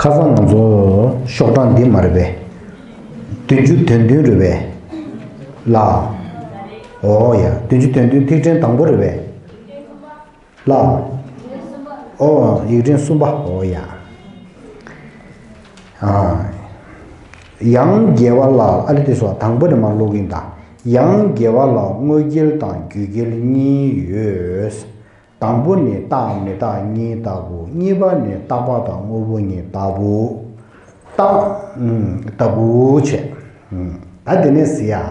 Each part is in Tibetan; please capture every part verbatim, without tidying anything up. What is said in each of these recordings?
ཁ་སང་ང་ཚོ་ཤོག་གྲངས་འདི་མ་རེད་པས། བདུན་ཅུ་དོན་བདུན་རེད་པས། ལ། ཨོ་ཡ། བདུན་ཅུ་དོན་བདུན་ཐིག་ཕྲེང་དང་པོ་རེད་པས། ལ། ཨོ་ཡིག་ཕྲེང་གསུམ་པ། ཨོ་ཡ། ཨ། ཡང་རྒྱལ་བ་ལ། ཨ་ལེ་དེ་སོ་དང་པོ་ནས་མར་ཀློག་གིན་ད། ཡང་རྒྱལ་བ་ལ་དངོས་འགལ་དང་རྒྱུད་འགལ་གཉིས་ཡོད། དང་པོ་ནི་རྟག་མི་རྟག་གཉིས་ལྟ་བུ། གཉིས་པ་ནི་རྟག་པ་དང་དངོས་པོ་གཉིས་ལྟ་བུ། རྟག་ལྟ་བུ་བྱས། ད་དེ་ནས་ཟེར་ཡ།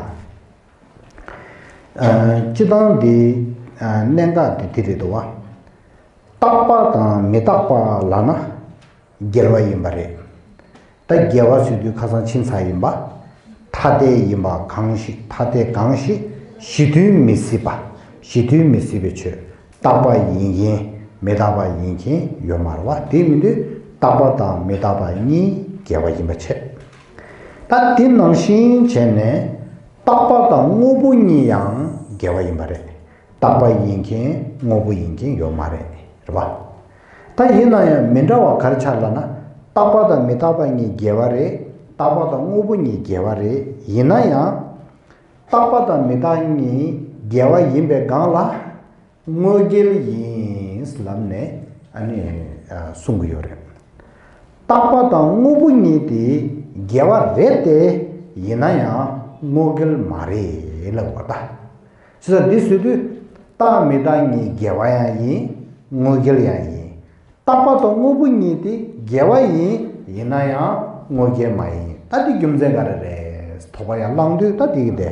སྤྱི་བཏང་འདི་གནད་འགག་དེ་དེ་རེད་འདུག་བ། རྟག་པ་དང་མི་རྟག་པ་ལབ་ན་འགལ་བ་ཡིན་པ་རེད། ད་འགལ་བ་ཟེར་དུས་ཁ་སང་ཕྱིན་ཚར་ཡིན་པ། ཐ་དད་ཡིན་པ་གང་ཞིག་ཐ་དད་གང་ཞིག་གཞི་མཐུན་མི་སྲིད་པ། གཞི་མཐུན་མི་སྲིད་པའི་ཆོས། རྟག་པ་ཡིན་མཁན་མི་རྟག་པ་ཡིན་མཁན་ཡོད་མ་རེད་བ། དེ་མིན་དུས་རྟག་པ་དང་མི་རྟག་པ་གཉིས་འགལ་བ་ཡིན་པ་བྱས། ད་དེ་ནང་བཞིན་བྱས་ནས་རྟག་པ་དང་དངོས་པོ་གཉིས་ཡང་འགལ་བ་ཡིན་པ་རེད། རྟག་པ་ཡིན་མཁན་དངོས་པོ་ཡིན་མཁན་ཡོད་མ་རེད། རེད་བ། ད་ཡིན་ན་ཡང་མི་འདྲ་བ་ག་རེ་ཆགས་ལབ་ན། རྟག་པ་དང་མི་རྟག་པ་གཉིས་འགལ་བ་རེད། རྟག་པ་དང་དངོས་པོ་གཉིས་འགལ་བ་རེད། ཡིན་ན་ཡང་། རྟག་པ་དང་མི་རྟག་གཉིས་འགལ་བ་ཡིན་པའི་སྒང་ལ། དངོས་འགལ་ཡིན་ལབ་ནས་ཨ་ནི་གསུང་གི་ཡོད་རེད། རྟག་པ་དང་དངོས་པོ་གཉིས་དེ་འགལ་བ་རེད་དེ། ཡིན་ན་ཡང་དངོས་འགལ་མ་རེད་ལབ་པ་ད། བྱས་ཙང་འདི་ཟེར་དུས་རྟག་མི་རྟག་གཉིས་འགལ་བ་ཡང་ཡིན། དངོས་འགལ་ཡང་ཡིན། རྟག་པ་དང་དངོས་པོ་གཉིས་དེ་འགལ་བ་ཡིན། ཡིན་ན་ཡང་དངོས་འགལ་མ་ཡིན། ད་འདི་རྒྱུ་མཚན་ག་རེ་རེད། དོགས་པ་ཡང་བསླངས་དུས་ད་འདི་གི་དེ་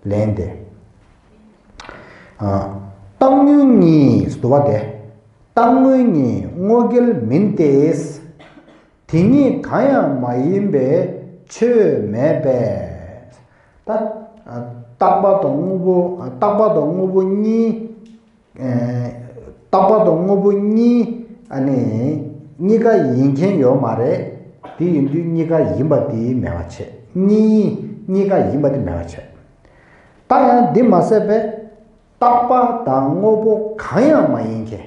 ལན་དེ། རྟག་དངོས་གཉིས་ཟེར་བ་དེ། རྟག་དངོས་གཉིས་དངོས་འགལ་མིན་ཏེ། དེ་གཉིས་གང་ཡང་མ་ཡིན་པའི་ཆོས་མེད་པས། ད། རྟག་པ་དང་དངོས་པོ། རྟག་པ་དང་དངོས་པོ་གཉིས། རྟག་པ་དང་དངོས་པོ་གཉིས། ཨ་ནི། གཉིས་ཀ་ཡིན་མཁན་ཡོད་མ་རེད། དེ་ཡིན་དུས་གཉིས་ཀ་ཡིན་པ་དེ་མེད་པ་བྱས། གཉིས། གཉིས་ཀ་ཡིན་པ་དེ་མེད་པ་བྱས། ད་ཡང་འདི་མ་ཟད་པའི། རྟག་པ་དང་དངོས་པོ་གང་ཡང་མ་ཡིན་མཁན།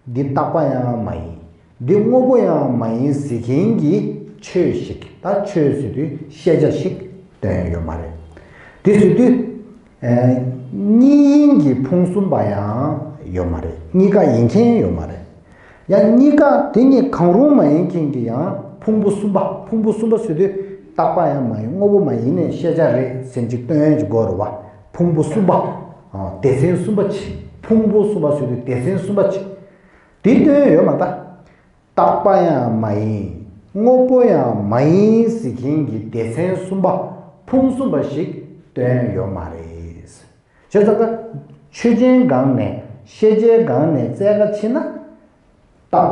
འདི་རྟག་པ་ཡང་མ་ཡིན། འདི་དངོས་པོ་ཡང་མ་ཡིན་ཟེར་མཁན་གྱི་ཆོས་ཤིག་ད་ཆོས་ཟེར་དུས་ཤེས་བྱ་ཞིག་སྟོན་ཡོད་མ་རེད། དེ་ཟེར་དུས། གཉིས་ཡིན་གྱི་ཕུང་གསུམ་པ་ཡང་ཡོད་མ་རེད། གཉིས་ཀ་ཡིན་མཁན་ཡོད་མ་རེད། ཡང་གཉིས་ཀ་དེ་གཉིས་གང་རུང་མ་ཡིན་མཁན་གྱི་ཡང་ཕུང་པོ་གསུམ་པ། ཕུང་པོ་གསུམ་པ་ཟེར་དུས་རྟག་པ་ཡང་མ་ཡིན། དངོས་པོ་མ་ཡིན་ནས་ཤེས་བྱ་རེད་ཟེར་ཅིག་སྟོན་ཡས་ཅིག་དགོས་རེད་བ། ཕུང་པོ་གསུམ་པ། སྡེ་ཚན་གསུམ་པ་ཅིག་ཕུང་པོ་གསུམ་པ་ཟེར་དུས་སྡེ་ཚན་གསུམ་པ་ཅིག་དེ་སྟོན་ཡས་ཡོད་མ་རེད་ད། རྟག་པ་ཡང་མ་ཡིན། དངོས་པོ་ཡང་མ་ཡིན་ཟེར་མཁན་གྱི་སྡེ་ཚན་གསུམ་པ། ཕུང་གསུམ་པ་ཞིག་སྟོན་ཡོད་མ་རེད། བྱས་ཙང་ཀ་ཆོས་ཅན་སྒང་ནས་ཤེས་བྱའི་སྒང་ནས་བཙལ་ག་ཕྱིན་ན། རྟག་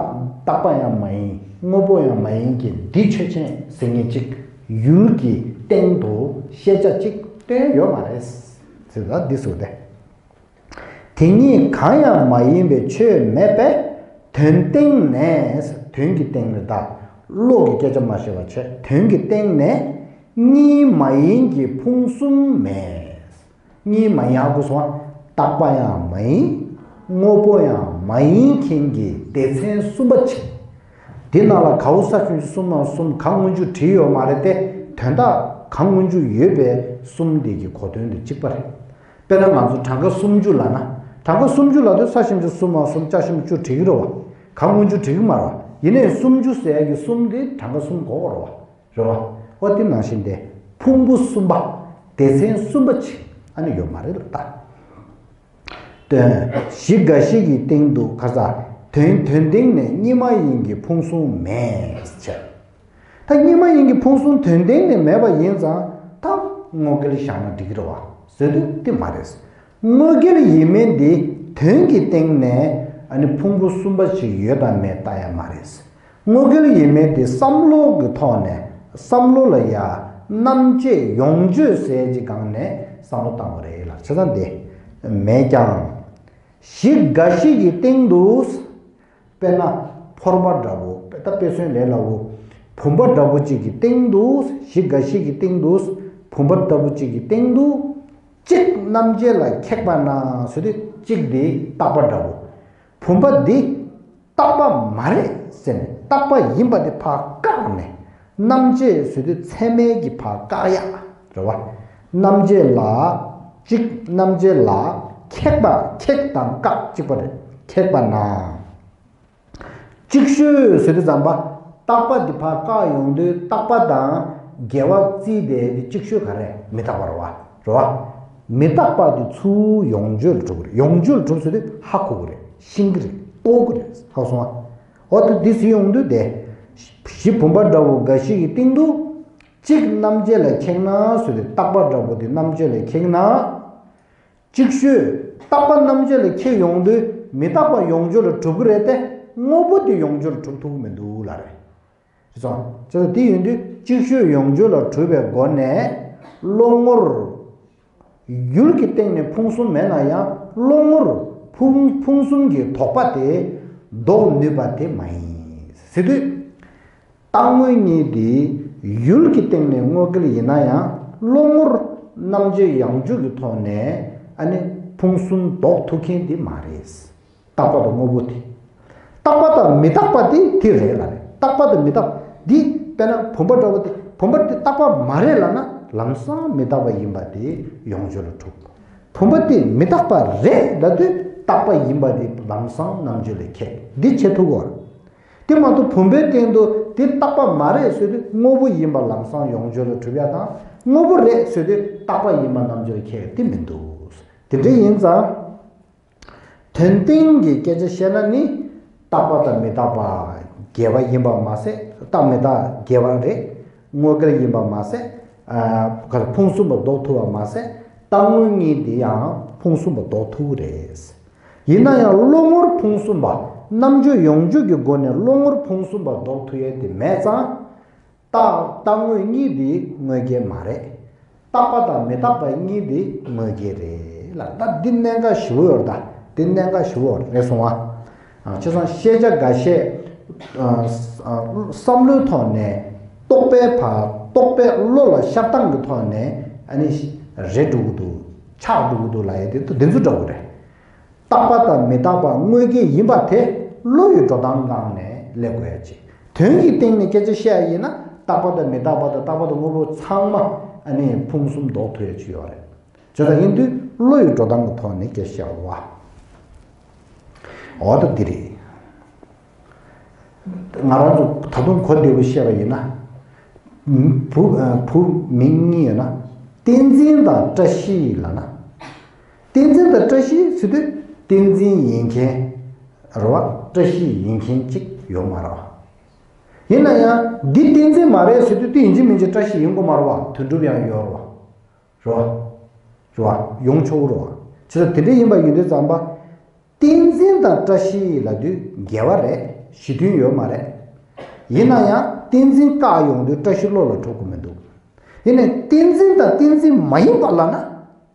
རྟག་པ་ཡང་མ་ཡིན། དངོས་པོ་ཡང་མ་ཡིན་གྱི་འདི་ཆོས་ཅན་ཟེར་མཁན་ཅིག་ཡུལ་གྱི་སྟེང་དུ་ཤེས་བྱ་ཅིག་སྟོན་ཡོད་མ་རེད། ཟེར་ད་འདི་ཟེར་ཏེ། དེ་གཉིས་གང་ཡང་མ་ཡིན་པའི་ཆོས་མེད་པས། དོན་སྟེང་ནས། དོན་གྱི་སྟེང་ནས་ད། བློ་གི་སྐད་ཆ་མ་བཤད་པ་བྱས། དོན་གྱི་སྟེང་ནས་གཉིས་མ་ཡིན་གྱི་ཕུང་གསུམ་མེད། གཉིས་མ་ཡིན་ཨ་ཁུ་སོང་། རྟག་པ་ཡང་མ་ཡིན། དངོས་པོ་ཡང་མ་ཡིན་མཁན་གྱི་སྡེ་ཚན་གསུམ་པ་ཅིག་དེ་ནང་ལ་གའུ་ས་བཅུ་གསུམ་མ་གསུམ་ག་སྔོན་འཇུག་བྲིས་ཡོད་མ་རེད་དེ། དོན་དག་ག་སྔོན་འཇུག་ཡོད་པའི་གསུམ་དེ་གི་གོ་དོན་དེ་གཅིག་པ་རེད། དཔེར་ན་ང་ཚོ་གྲངས་ཀ་སུམ་ཅུ་ལབ་ན། གྲངས་ཀ་སུམ་ཅུ་ལབ་དུས་ས་ཞབས་ཀྱུ་གསུམ་མ་གསུམ་ཅ་ཞབས་ཀྱུ་བཅུ་བྲིས་ཀྱི་རེད་བ། ག་སྔོན་འཇུག་བྲིས་ཀྱི་མ་རེད་བ། ཡིན་ནའི་སུམ་ཅུ་ཟེར་ཡ་གི་གསུམ་དེ་གྲངས་ཀ་གསུམ་གོ་གི་རེད་བ། རེད་བ། འོ་དེ་ནང་བཞིན་དེ་ཕུང་པོ་གསུམ་པ། སྡེ་ཚན་གསུམ་པ་ཅིག་ཨ་ནི་ཡོད་མ་རེད་ལ་ད། དོན་གཞི་འགའ་ཞིག་གི་སྟེང་དུ་ཁ་ས་དོན་དོན་སྟེང་ནས་གཉིས་མ་ཡིན་གྱི་ཕུང་གསུམ་མེད་ཅེས། ད་གཉིས་མ་ཡིན་གྱི་ཕུང་གསུམ་དོན་སྟེང་ནས་མེད་པ་ཡིན་ཙང་ད་དངོས་འགལ་བཞག་ན་འགྲིག་གི་རེད་བ་ཟེར་དུས་དེ་མ་རེད། དངོས་འགལ་ཡིན་མིན་འདི་དོན་གྱི་སྟེང་ནས་ཨ་ནི་ཕུང་པོ་གསུམ་པ་ཞིག་ཡོད་དམ་མེད་ལྟ་ཡ་མ་རེད། དངོས་འགལ་ཡིན་མིན་དེ་བསམ་བློ་གི་ཐོག་ནས་བསམ་བློ་ལ་ཡ་རྣམ་དཔྱོད་ཡོངས་བརྗོད་ཟེར་གྱི་སྒང་ནས་བསམ་བློ་བཏང་བ་རེད་ལ། བྱས་ཙང་དེ་མེད་ཀྱང་། གཞི་འགའ་ཞིག་གི་སྟེང་དུ། དཔེར་ན་ཕོར་པ་འདྲ་བོ། ད་དཔེ་མཚོན་ལས་སླ་བོ། བུམ་པ་འདྲ་བོ་གཅིག་གི་སྟེང་དུ། གཞི་འགའ་ཞིག་གི་སྟེང་དུ། བུམ་པ་འདྲ་བོ་གཅིག་གི་སྟེང་དུ། གཅིག་རྣམ་དཔྱོད་ལ་ཁེགས་པ་ན་ཟེར་དུས་གཅིག་དེ་རྟག་པ་འདྲ་བོ། བུམ་པ་འདི་རྟག་པ་མ་རེད་ཟེར་ནས་ རྟག་པ་ཡིན་པ་དེ་ཕར་བཀག་ནས། རྣམ་བཅད་ཟེར་དུས་ཚད་མའི་གི་ཕར་བཀག་ཡ་རེད་བ། རྣམ་བཅད་ལ་གཅིག་རྣམ་བཅད་ལ་ཁེགས་པ་ཁེགས་དང་བཀག་གཅིག་པ་རེད། ཁེགས་པ་ན། ཅིག་ཤོས་ཟེར་དུས་ཙམ་པ། རྟག་པ་འདི་ཕར་བཀག་ཡོང་དུས་རྟག་པ་དང་འགལ་བ་བརྩིས་ཏེ་འདི་ཅིག་ཤོས་ག་རེ་མི་རྟག་པ་རེད་བ། རེད་བ། མི་རྟག་པ་འདི་ཚུར་ཡོངས་གཅོད་ལ་གྲུབ་ཀྱི་རེད། ཡོངས་གཅོད་ལ་གྲུབ་ཟེར་དུས་ཧ་གོ་གི་རེད། ཤེས་ཀྱི་རེད། རྟོགས་ཀྱི་རེད། ཧ་གོ་སོང་ང་། འོ་ད་འདི་ཟེར་ཡོང་དུས་དེ། གཞི་བུམ་པ་འདྲ་བོ་འགའ་ཞིག་གི་སྟེང་དུ། གཅིག་རྣམ་བཅད་ལ་ཁེགས་ན་ཟེར་དུས་རྟག་པ་འདྲ་བོ་འདི་རྣམ་བཅད་ལ་ཁེགས་ན། ཅིག་ཤོས། རྟག་པ་རྣམ་བཅད་ལ་ཁེགས་ཡོང་དུས་མི་རྟག་པ་ཡོངས་གཅོད་ལ་གྲུབ་ཀྱི་རེད་དེ། དངོས་པོ་དེ་ཡོངས་གཅོད་ལ་གྲུབ་ཐུབ་ཀྱི་མི་འདུག་ལབ་རེད། རེད་སོང་། བྱས་ཙང་དེ་ཡིན་དུས་ཅིག་ཤོས་ཡོངས་གཅོད་ལ་གྲུབ་པའི་སྒོ་ནས་བློ་ངོར། ཡུལ་གྱི་སྟེང་ནས་ཕུང་གསུམ་མེད་ན་ཡང་བློ་ངོར་ཕུང་ཕུང་གསུམ་གྱི་དོགས་པ་དེ་ལྡོག་ནུས་པ་དེ་མ་ཡིན། ཟེར་དུས། རྟག་དངོས་གཉིས་དེ་ཡུལ་གྱི་སྟེང་ནས་དངོས་འགལ་ཡིན་ན་ཡང་བློ་ངོར་རྣམ་བཅད་ཡངས་གཅོད་ཀྱི་ཐོག་ནས་ཨ་ནི་ཕུང་གསུམ་ལྡོག་ཐུབ་མཁན་དེ་མ་རེད། རྟག་པ་དང་དངོས་པོ་དེ། རྟག་པ་དང་མི་རྟག་པ་དེ་དེ་རེད་ལབ་རེད། རྟག་པ་དང་མི་རྟག་འདི་དཔེར་ན་བུམ་པ་འདྲ་བོ་དེ་བུམ་པ་དེ་རྟག་པ་མ་རེད་ལབ་ན་ལམ་སང་མི་རྟག་པ་ཡིན་པ་དེ་ཡོངས་གཅོད་ལ་གྲུབ། བུམ་པ་དེ་མི་རྟག་པ་རེད་ལབ་དུས་རྟག་པ་ཡིན་པ་དེ་ལམ་སང་རྣམ་གཅོད་ལ་ཁེགས། འདི་བྱེད་ཐུབ་དགོས། དེ་མ་གཏོགས་བུམ་པའི་སྟེང་དུ་དེ་རྟག་པ་མ་རེད་ཟེར་དུས་དངོས་པོ་ཡིན་པ་ལམ་སང་ཡོངས་གཅོད་ལ་གྲུབ་ཡ་དང་། དངོས་པོ་རེད་ཟེར་དུས་རྟག་པ་ཡིན་པ་རྣམ་གཅོད་ལ་ཁེགས་དེ་མི་འདུག། དེ་འདྲ་ཡིན་ཙང་། དོན་སྟེང་གི་སྐད་ཆ་བཤད་ན་ནི། རྟག་པ་དང་མི་རྟག་པ་འགལ་བ་ཡིན་པ་མ་ཟད། རྟག་མི་རྟག་འགལ་བ་རེད། དངོས་འགལ་ཡིན་པ་མ་ཟད། ཨ་ག་ཕུང་གསུམ་པ་ལྡོག་ཐུབ་པ་མ་ཟད། རྟག་དངོས་གཉིས་དེ་ཡང་ཕུང་གསུམ་པ་ལྡོག་ཐུབ་ཀྱི་རེད། ཡིན་ན་ཡང་བློ་ངོར་ཕུང་གསུམ་པ། རྣམ་གཅོད་ཡོངས་གཅོད་ཀྱི་སྒོ་ནས་བློ་ངོར་ཕུང་གསུམ་པ་ལྡོག་ཐུབ་ཡས་དེ་མེད་ཙང་། རྟག་རྟག་དངོས་གཉིས་དེ་དངོས་འགལ་མ་རེད། རྟག་པ་དང་མི་རྟག་པ་གཉིས་དེ་དངོས་འགལ་རེད་ལ། ད་འདི་གནད་འགག་ཞེ་པོ་ཡོད་རེད་ད། འདི་གནད་འགག་ཞེ་པོ་རེད་སོང་ང་། ཨ་བྱས་ཙང་ཤེས་བྱ་འགའ་ཤས་ཨ་ཨ་བསམ་བློའི་ཐོག་ནས་རྟོག་པའི་བར་རྟོག་པའི་བློ་ལ་ཤར་སྟངས་ཀྱི་ཐོག་ནས་ཨ་ནི་རེད་འགྲོ་གི་འདུག་ཆགས་འགྲོ་གི་འདུག་ལབ་ཡས་དེ་ཚོ་འདི་ཚོ་འདྲ་བོ་རེད། རྟག་པ་དང་མི་རྟག་པ་དངོས་འགལ་ཡིན་པ་དེ་བློ་ཡི་འགྲོ་སྟངས་སྒང་ནས་སླེབས་དགོས་ཡ་ཅིག་དོན་གྱི་སྟེང་ནས་སྐད་ཆ་བཤད་ཡ་ཡིན་ན་རྟག་པ་དང་མི་རྟག་པ་དང་རྟག་པ་དང་དངོས་པོ་ཚང་མ་ཨ་ནི་ཕུང་གསུམ་ལྡོག་ཐུབ་ཡ་ཅིག་ཡོད་རེད། བྱས་ཙང་ཡིན་དུས་བློ་ཡི་འགྲོ་སྟངས་ཀྱི་ཐོག་ནས་སྐད་ཆ་བཤད་པ། འོ་ད་འདི་རེད། ང་རང་ཚོ་ད་དུང་གོ་བདེ་པོ་བཤད་པ་ཡིན་ན། བུ་བུ་མིང་གཉིས་ཡོད་ན། བསྟན་འཛིན་དང་བཀྲ་ཤིས་ལབ་ན། བསྟན་འཛིན་དང་བཀྲ་ཤིས་ཟེར་དུས་བསྟན་འཛིན་ཡིན་མཁན་རེད་བ། བཀྲ་ཤིས་ཡིན་མཁན་གཅིག་ཡོད་མ་རེད་བ། ཡིན་ན་ཡང་འདི་བསྟན་འཛིན་མ་རེད་ཟེར་དུས་དེ་ཡིན་གཅིག་མིན་གཅིག་བཀྲ་ཤིས་ཡིན་དགོས་མ་རེད་བ། དོན་གྲུབ་ཡང་ཡོད་རེད་བ། རེད་བ། རེད་བ། ཡོང་ཆོག་གི་རེད་བ། བྱས་ཙང་དེ་འདྲ་ཡིན་པ་ཡིན་དུས་ཙམ་པ། བསྟན་འཛིན་དང་བཀྲ་ཤིས་ལབ་དུས་འགལ་བ་རེད། གཞི་མཐུན་ཡོད་མ་རེད། ཡིན་ན་ཡང་བསྟན་འཛིན་བཀག་ཡོང་དུས་བཀྲ་ཤིས་བློ་ལ་འགྲོ་གི་མི་འདུག་ཡིན་ནའི་བསྟན་འཛིན་དང་བསྟན་འཛིན་མ་ཡིན་པ་ལབ་ན་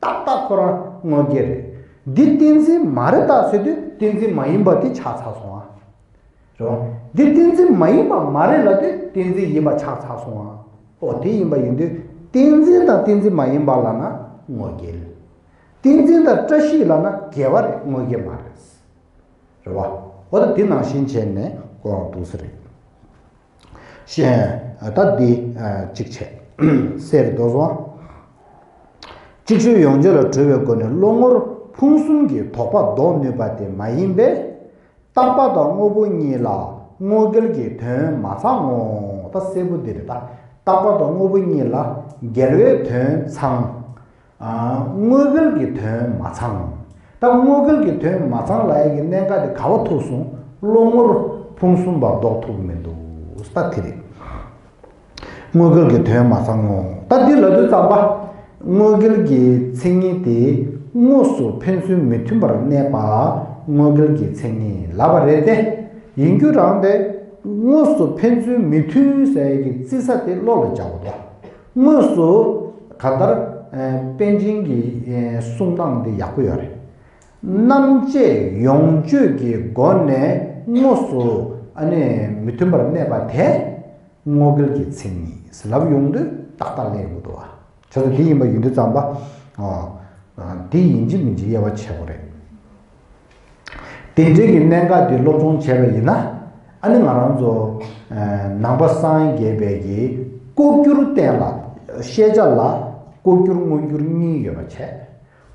ཏག་ཏག་ཁོ་རང་དངོས་འགལ་རེད། འདི་བསྟན་འཛིན་མ་རེད་ད་ཟེར་དུས་བསྟན་འཛིན་མ་ཡིན་པ་དེ་ཆགས་ཚར་སོང་ཨ། རེད་བ། འདི་བསྟན་འཛིན་མ་ཡིན་པ་མ་རེད་ལབ་དུས་བསྟན་འཛིན་ཡིན་པ་ཆགས་ཚར་སོང་ཨ། ཨོ་དེ་ཡིན་པ་ཡིན་དུས་བསྟན་འཛིན་དང་བསྟན་འཛིན་མ་ཡིན་པ་ལབ་ན་དངོས་འགལ། བསྟན་འཛིན་དང་བཀྲ་ཤིས་ལབ་ན་འགལ་བ་རེད། དངོས་འགལ་མ་རེད། རེད་བ། ཨོ་ད་འདི་ནང་བཞིན་བྱས་ནས་ཀོ་རང་འདུག་ས་རེད། ཤེས། ད་འདི་གཅིག་བྱས། གསལ་རེད་དོ་སོང་། ཅིག་ཤོས་ཡོངས་གཅོད་ལ་གྲུབ་པའི་སྒོ་ནས་བློ་ངོར་ཕུང་གསུམ་གྱི་དོགས་པ་ལྡོག་ནུས་པ་དེ་མ་ཡིན་པས། རྟག་པ་དང་དངོས་པོ་གཉིས་ལ་དངོས་འགལ་གྱི་དོན་མ་ཚང་ངོ་། ད་གསལ་པོ་འདི་རེད་ད། རྟག་པ་དང་དངོས་པོ་གཉིས་ལ་འགལ་བའི་དོན་ཚང་། ཨ་དངོས་འགལ་གྱི་དོན་མ་ཚང་། ད་དངོས་འགལ་གྱི་དོན་མ་ཚང་ལབ་ཡ་གི་གནད་འགག་དེ་ག་པར་ཐུག་སོང་། བློ་ངོར་ཕུང་གསུམ་པ་ལྡོག་ཐུབ་ཀྱི་མི་འདུག་ད་དེ་རེད། དངོས་འགལ་གྱི་དོན་མ་ཚང་ངོ་། ད་འདི་ལབ་དུས་ཙམ་པ། དངོས་འགལ་གྱི་མཚན་ཉིད་དེ་དངོས་སུ་ཕན་ཚུན་མི་མཐུན་པར་གནས་པ་དངོས་འགལ་གྱི་མཚན་ཉིད་ལབ་པ་རེད་དེ། ཡིན་རྒྱུ་རང་དེ་དངོས་སུ་ཕན་ཚུན་མི་མཐུན་ཟེར་ཡ་གི་རྩི་ས་དེ་བློ་ལ་འཇགས་དགོས་འདུག་དངོས་སུ་གང་ལྟར་ཨ་པཎ་ཆེན་གྱི་ཨ་གསུང་སྟངས་འདི་ཡག་པོ་ཡོད་རེད། རྣམ་བཅད་ཡོངས་གཅོད་ཀྱི་སྒོ་ནས་དངོས་སུ་ཨ་ནི་མི་མཐུན་པར་གནས་པ་དེ་དངོས་འགལ་གྱི་མཚན་ཉིད་ལབ་ཡོང་དུས་ཏག་ཏག་ལེན་དགོས་འདུག་བ། བྱས་ཙང་འདི་ཡིན་པ་ཡིན་དུས་ཙམ་པ། ཨ་འདི་ཡིན་གཅིག་མིན་གཅིག་དབྱེ་བ་ཕྱེ་དགོས་རེད། དེ་འདྲའི་གི་གནད་འགག་འདི་སློབ་སྦྱོང་བྱས་པ་ཡིན་ན། ཨ་ནི་ང་རང་ཚོ་ཨ་ནང་པ་སངས་རྒྱས་པའི་གི་ལྐོག་གྱུར་བསྟན་ལ། ཤེས་བྱ་ལ་ལྐོག་གྱུར་མངོན་གྱུར་གཉིས་ཡོད་པ་བྱས།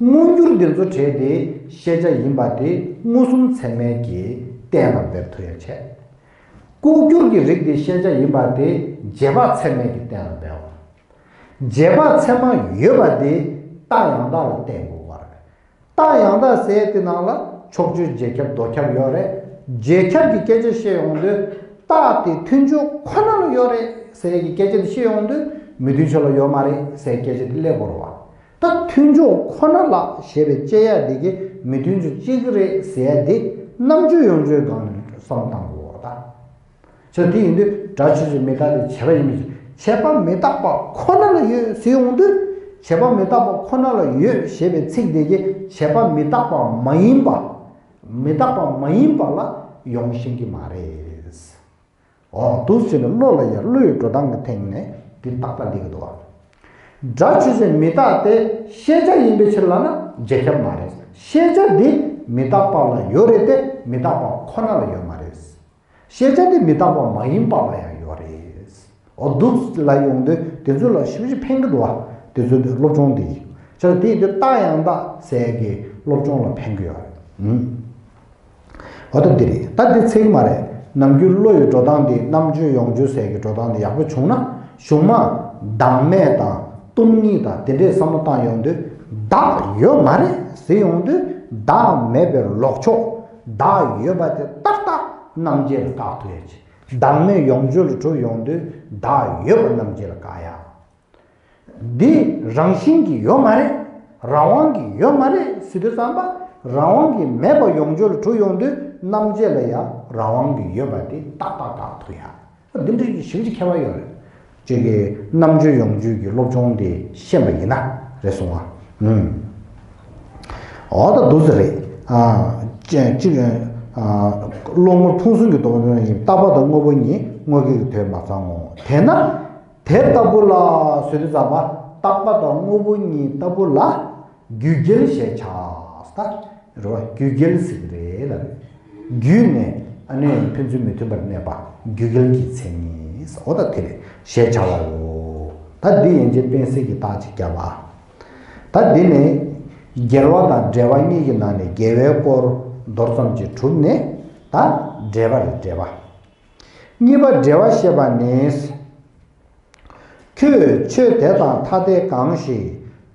མངོན་གྱུར་འདི་ཚོ་བྲལ་ཏེ་ཤེས་བྱ་ཡིན་པ་དེ་མངོན་སུམ་ཚད་མའི་གི་བསྟན་ལ་འབེབས་ཐུབ་ཡ་བྱས། ལྐོག་གྱུར་གྱི་རིགས་དེ་ཤེས་བྱ་ཡིན་པ་དེ་རྗེས་དཔག་ཚད་མའི་གི་བསྟན་ལ་འབེབས། རྗེས་དཔག་ཚད་མ་ཡོད་པ་དེ་རྟགས་ཡང་དག་ལ་བརྟེན་དགོས་པ་རེད། རྟགས་ཡང་དག་ཟེར་དེ་ནང་ལ་ཕྱོགས་ཆོས་རྗེས་ཁྱབ་ལྡོག་ཁྱབ་ཡོད་རེད། རྗེས་ཁྱབ་ཀྱི་སྐད་ཆ་བཤད་ཡོང་དུས། རྟགས་དེ་མཐུན་ཕྱོགས་ཁོ་ན་ལ་ཡོད་རེད་ཟེར་གྱི་སྐད་ཆ་དེ་བཤད་ཡོང་དུས། མི་མཐུན་ཕྱོགས་ལ་ཡོད་མ་རེད་ཟེར་སྐད་ཆ་དེ་སླེབས་དགོས་རེད་བ། ད་མཐུན་ཕྱོགས་ཁོ་ན་ལ་ཞེས་པའི་དཔྱད་ཡ་དེ་གི་མི་མཐུན་ཕྱོགས་གཅིག་རེད་ཟེར་ཡ་དེ་རྣམ་དཔྱོད་ཡོངས་གཅོད་སྒང་ནས་བསམ་བློ་བཏང་དགོས་རེད་ད། ཅེས་དེ་ཡིན་དུས་སྒྲ་ཆོས་ཅན་མི་རྟག་སྟེ་བྱས་པ་ཡིན་པའི་ཕྱིར། བྱས་པ་མི་རྟག་པ་ཁོ་ན་ལ་ཡོད་ཟེར་ཡོང་དུས། བྱས་པ་མི་རྟག་པ་ཁོ་ན་ལ་ཡོད་ཞེས་པའི་ཚིག་དེ་གིས་བྱས་པ་མི་རྟག་པ་མ་ཡིན་པ། མི་རྟག་པ་མ་ཡིན་པ་ལ་ཡོང་ཤེས་ཀྱི་མ་རེད། འོ་འདུག་ཟེར་ནས་བློ་ལ་ཡ་བློའི་འགྲོ་སྟངས་ཀྱི་སྟེང་ནས་དེ་རྟག་པ་སླེབས་ཀྱི་འདུག་བ། སྒྲ་ཆོས་ཅན་མི་རྟག་སྟེ་ཤེས་བྱ་ཡིན་པའི་ཕྱིར་ལབ་ན་རྗེས་ཁྱབ་མ་རེད། ཤེས་བྱ་འདི་མི་རྟག་པ་ལ་ཡོད་རེད་དེ་མི་རྟག་པ་ཁོ་ན་ལ་ཡོད་མ་རེད། ཤེས་བྱ་དེ་མི་རྟག་པ་མ་ཡིན་པ་ལ་ཡང་ཡོད་རེད། འོ་འདུག་ལ་ཡོང་དུས་དེ་ཚོ་ལ་ཞེ་པོ་ཅིག་ཕན་གྱི་འདུག་བ། དེ་ཚོ་དེ་སློབ་སྦྱོང་དེ་ཡིན། བྱས་ཙང་དེ་ཡིན་དུས་རྟགས་ཡང་དག་ཟེར་གྱི་སློབ་སྦྱོང་ལ་ཕན་གྱི་ཡོད་རེད། ཨུམ། འོ་ད་འདི་རེད། ད་འདི་ཚིག་མ་རེད། ནམ་རྒྱུན་བློ་ཡི་འགྲོ་སྟངས་འདི་རྣམ་དཔྱོད་ཡོངས་གཅོད་ཟེར་གྱི་འགྲོ་སྟངས་འདི་ཡག་པོ་བྱུང་ན། གཞུག་མ་བདག་མེད་དང་སྟོང་ཉིད་དང་དེ་འདྲའི་བསམ་བློ་བཏང་ཡོང་དུས། བདག་ཡོད་མ་རེད་ཟེར་ཡོང་དུས། བདག་མེད་པའི་ལོག་ཕྱོགས། བདག་ཡོད་པ་དེ་ཏག་ཏག་རྣམ་འབྱེད་ལ་བཀག་ཐུབ་ཡ་ཅིག་བདག་མེད་ཡོངས་གཅོད་ལ་གྲུབ་ཡོང་དུས་བདག་ཡོད་པ་རྣམ་འབྱེད་ལ་བཀག་ཡ། འདི་རང་བཞིན་གྱིས་ཡོད་མ་རེད། རང་དབང་གིས་ཡོད་མ་རེད་ཟེར་དུས་ཙམ་པ། རང་དབང་གིས་མེད་པ་ཡོངས་གཅོད་ལ་གྲུབ་ཡོང་དུས་རྣམ་འབྱེད་ལ་ཡང་རང་དབང་གིས་ཡོད་པ་དེ་ཏག་ཏག་བཀག་ཐུབ་ཡ། འདི་འདྲ་གི་ཞེ་པོ་ཅིག་ཁྱད་པར་ཡོད་རེད། ཅིག་གི་རྣམ་དཔྱོད་ཡོངས་གཅོད་ཀྱི་སློབ་སྦྱོང་དེ་ཤེས་པ་ཡིན་ན་རེད་སོང་ང་། ཨུམ། འོ་ད་འདུག་ཟེར་རེད། ཨ། ཅེ་གཅིག་ཨ། གློག་དངོས་ཕུང་གསུམ་གྱི་སྟོབས་ནི་རྟག་པ་དང་དངོས་པོ་ཉིད་དངོས་འགལ་གྱི་དོན་མ་ཚང་ངོ་། དེས་ན། དེ་ལྟ་བུ་ལ་ཟེར་དུས་ཙམ་པ་རྟག་པ་དང་དངོས་པོ་ཉིད་ལྟ་བུ་ལ་རྒྱུད་འགལ་ཞེས་བྱ། ད་རེད་བ། རྒྱུད་འགལ་ཟེར་གྱི་རེད་ལ། རྒྱུད་ནས་ཨ་ནི་ཕན་ཚུན་མི་མཐུན་པར་གནས་པ་རྒྱུད་འགལ་གྱི་མཚན་ཉིད། འོ་ད་དེ་རེད། ཞེས་བྱ་བའོ། ད་འདི་ཡན་ཆད་དཔེ་གསལ་གྱི་རྟགས་ཅིག་བརྒྱབ་པ། ད་འདི་ནི་འགལ་བ་དང་འབྲེལ་བ་གཉིས་ཀྱི་ནང་ནས་འགལ་བའི་སྐོར་མདོར་ཙམ་ཅིག་གྲུབ་ནས། ད་འབྲེལ་བ་རེད། འབྲེལ་བ། གཉིས་པ་འབྲེལ་བ་བཤད་པ་ནི། ཁྱོད་ཆོས་དེ་དང་ཐ་དད་གང་ཞིག་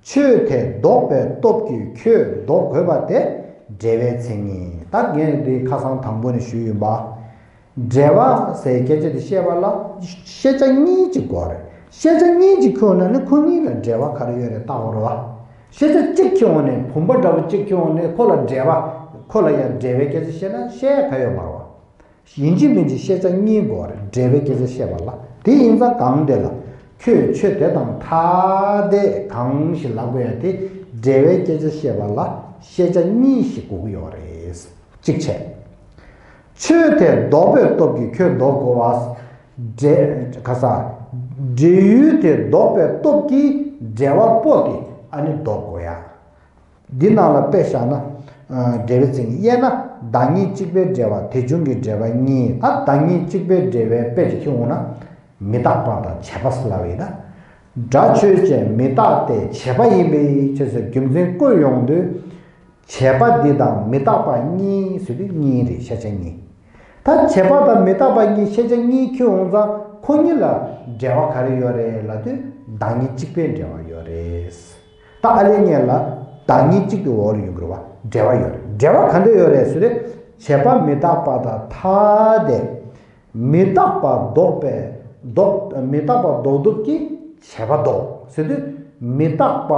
ཆོས་དེ་ལྡོག་པའི་སྟོབས་ཀྱིས་ཁྱོད་ལྡོག་དགོས་པ་དེ་འབྲེལ་བའི་མཚན་ཉིད། ད་ངས་འདི་ཁ་སང་དང་པོ་ནས་ཞུས་ཡིན་པ། འབྲེལ་བ་ཟེར་སྐད་ཆ་དེ་བཤད་པ་ལ་ཤེས་བྱ་གཉིས་ཅིག་དགོས་རེད། ཤེས་བྱ་གཉིས་ཅིག་ཁྱོད་ན་ནི་ཁོ་གཉིས་ལ་འབྲེལ་བ་ག་རེ་ཡོད་རེད་བལྟ་དགོས་རེད་བ། ཤེས་བྱ་གཅིག་ཁྱོད་ནས་བུམ་པ་འདྲ་བོ་གཅིག་ཁྱོད་ནས་ཁོ་ལ་འབྲེལ་བ། ཁོ་ལ་ཡང་འབྲེལ་བའི་སྐད་ཆ་བཤད་ན་བཤད་ཡ་ག་ཡོད་མ་རེད་བ། ཡིན་གཅིག་མིན་གཅིག་ཤེས་བྱ་གཉིས་དགོས་རེད། འབྲེལ་བའི་སྐད་ཆ་བཤད་པ་ལ། དེ་ཡིན་ཙང་གང་དེ་ལ་ཁྱོད་ཆོས་དེ་དང་ཐ་དད་གང་ཞིག་ལབ་དགོས་ཡ་དེ། འབྲེལ་བའི་སྐད་ཆ་བཤད་པ་ལ་ཤེས་བྱ་གཉིས་ཤིག་དགོས་ཀྱི་ཡོད་རེད། གཅིག་བྱས། ཆོས་དེ་ལྡོག་པའི་སྟོབས་ཀྱིས་ཁྱོད་ལྡོག་དགོས་པ། འབྲེལ་ག་ས། འབྲེལ་ཡུལ་དེ་ལྡོག་པའི་སྟོབས་ཀྱིས་འབྲེལ་བ་པོ་དེ་ཨ་ནི་ལྡོག་དགོས་ཡ། འདི་ནང་ལ་དཔེ་བཞག་ན། ཨ། འབྲེལ་བའི་མཚན་ཉིད། དབྱེ་ན་བདག་ཉིད་གཅིག་པའི་འབྲེལ་བ། དེ་བྱུང་གི་འབྲེལ་བ་གཉིས། ད་བདག་ཉིད་གཅིག་པའི་འབྲེལ་བའི་དཔེ་ཅིག་ཁྱེར་འོང་ན། མི་རྟག་པ་དང་བྱས་པ་ཟེར་ལབ་ཡིན་ན། སྒྲ་ཆོས་ཅན་མི་རྟག་སྟེ་བྱས་པ་ཡིན་པའི་ཕྱིར་ཟེར་རྒྱུ་མཚན་བཀོད་ཡོང་དུས། བྱས་པ་འདི་དང་མི་རྟག་པ་གཉིས་ཟེར་དུས་གཉིས་རེད། ཤེས་བྱ་གཉིས། ད་བྱས་པ་དང་མི་རྟག་པ་གཉིས་ཤེས་བྱ་གཉིས་ཁྱེར་འོང་ཙང་ཁོ་གཉིས་ལ་འབྲེལ་བ་ག་རེ་ཡོད་རེད་ལབ་དུས་བདག་ཉིད་གཅིག་པའི་འབྲེལ་བ་ཡོད་རེད། ད་ཨ་ལས་ངས་ལ་བདག་ཉིད་གཅིག་ཏུ་འོག་ལ་ཡོང་གི་རེད་བ། འབྲེལ་བ་ཡོད་རེད། འབྲེལ་བ་ག་འདྲ་ཡོད་རེད་ཟེར་དུས། བྱས་པ་མི་རྟག་པ་དང་ཐ་དད། མི་རྟག་པ་ལྡོག་པའི་ལྡོག་མི་རྟག་པ་ལྡོག་སྟོབས་ཀྱིས་བྱས་པ་ལྡོག་ཟེར་དུས། མི་རྟག་པ་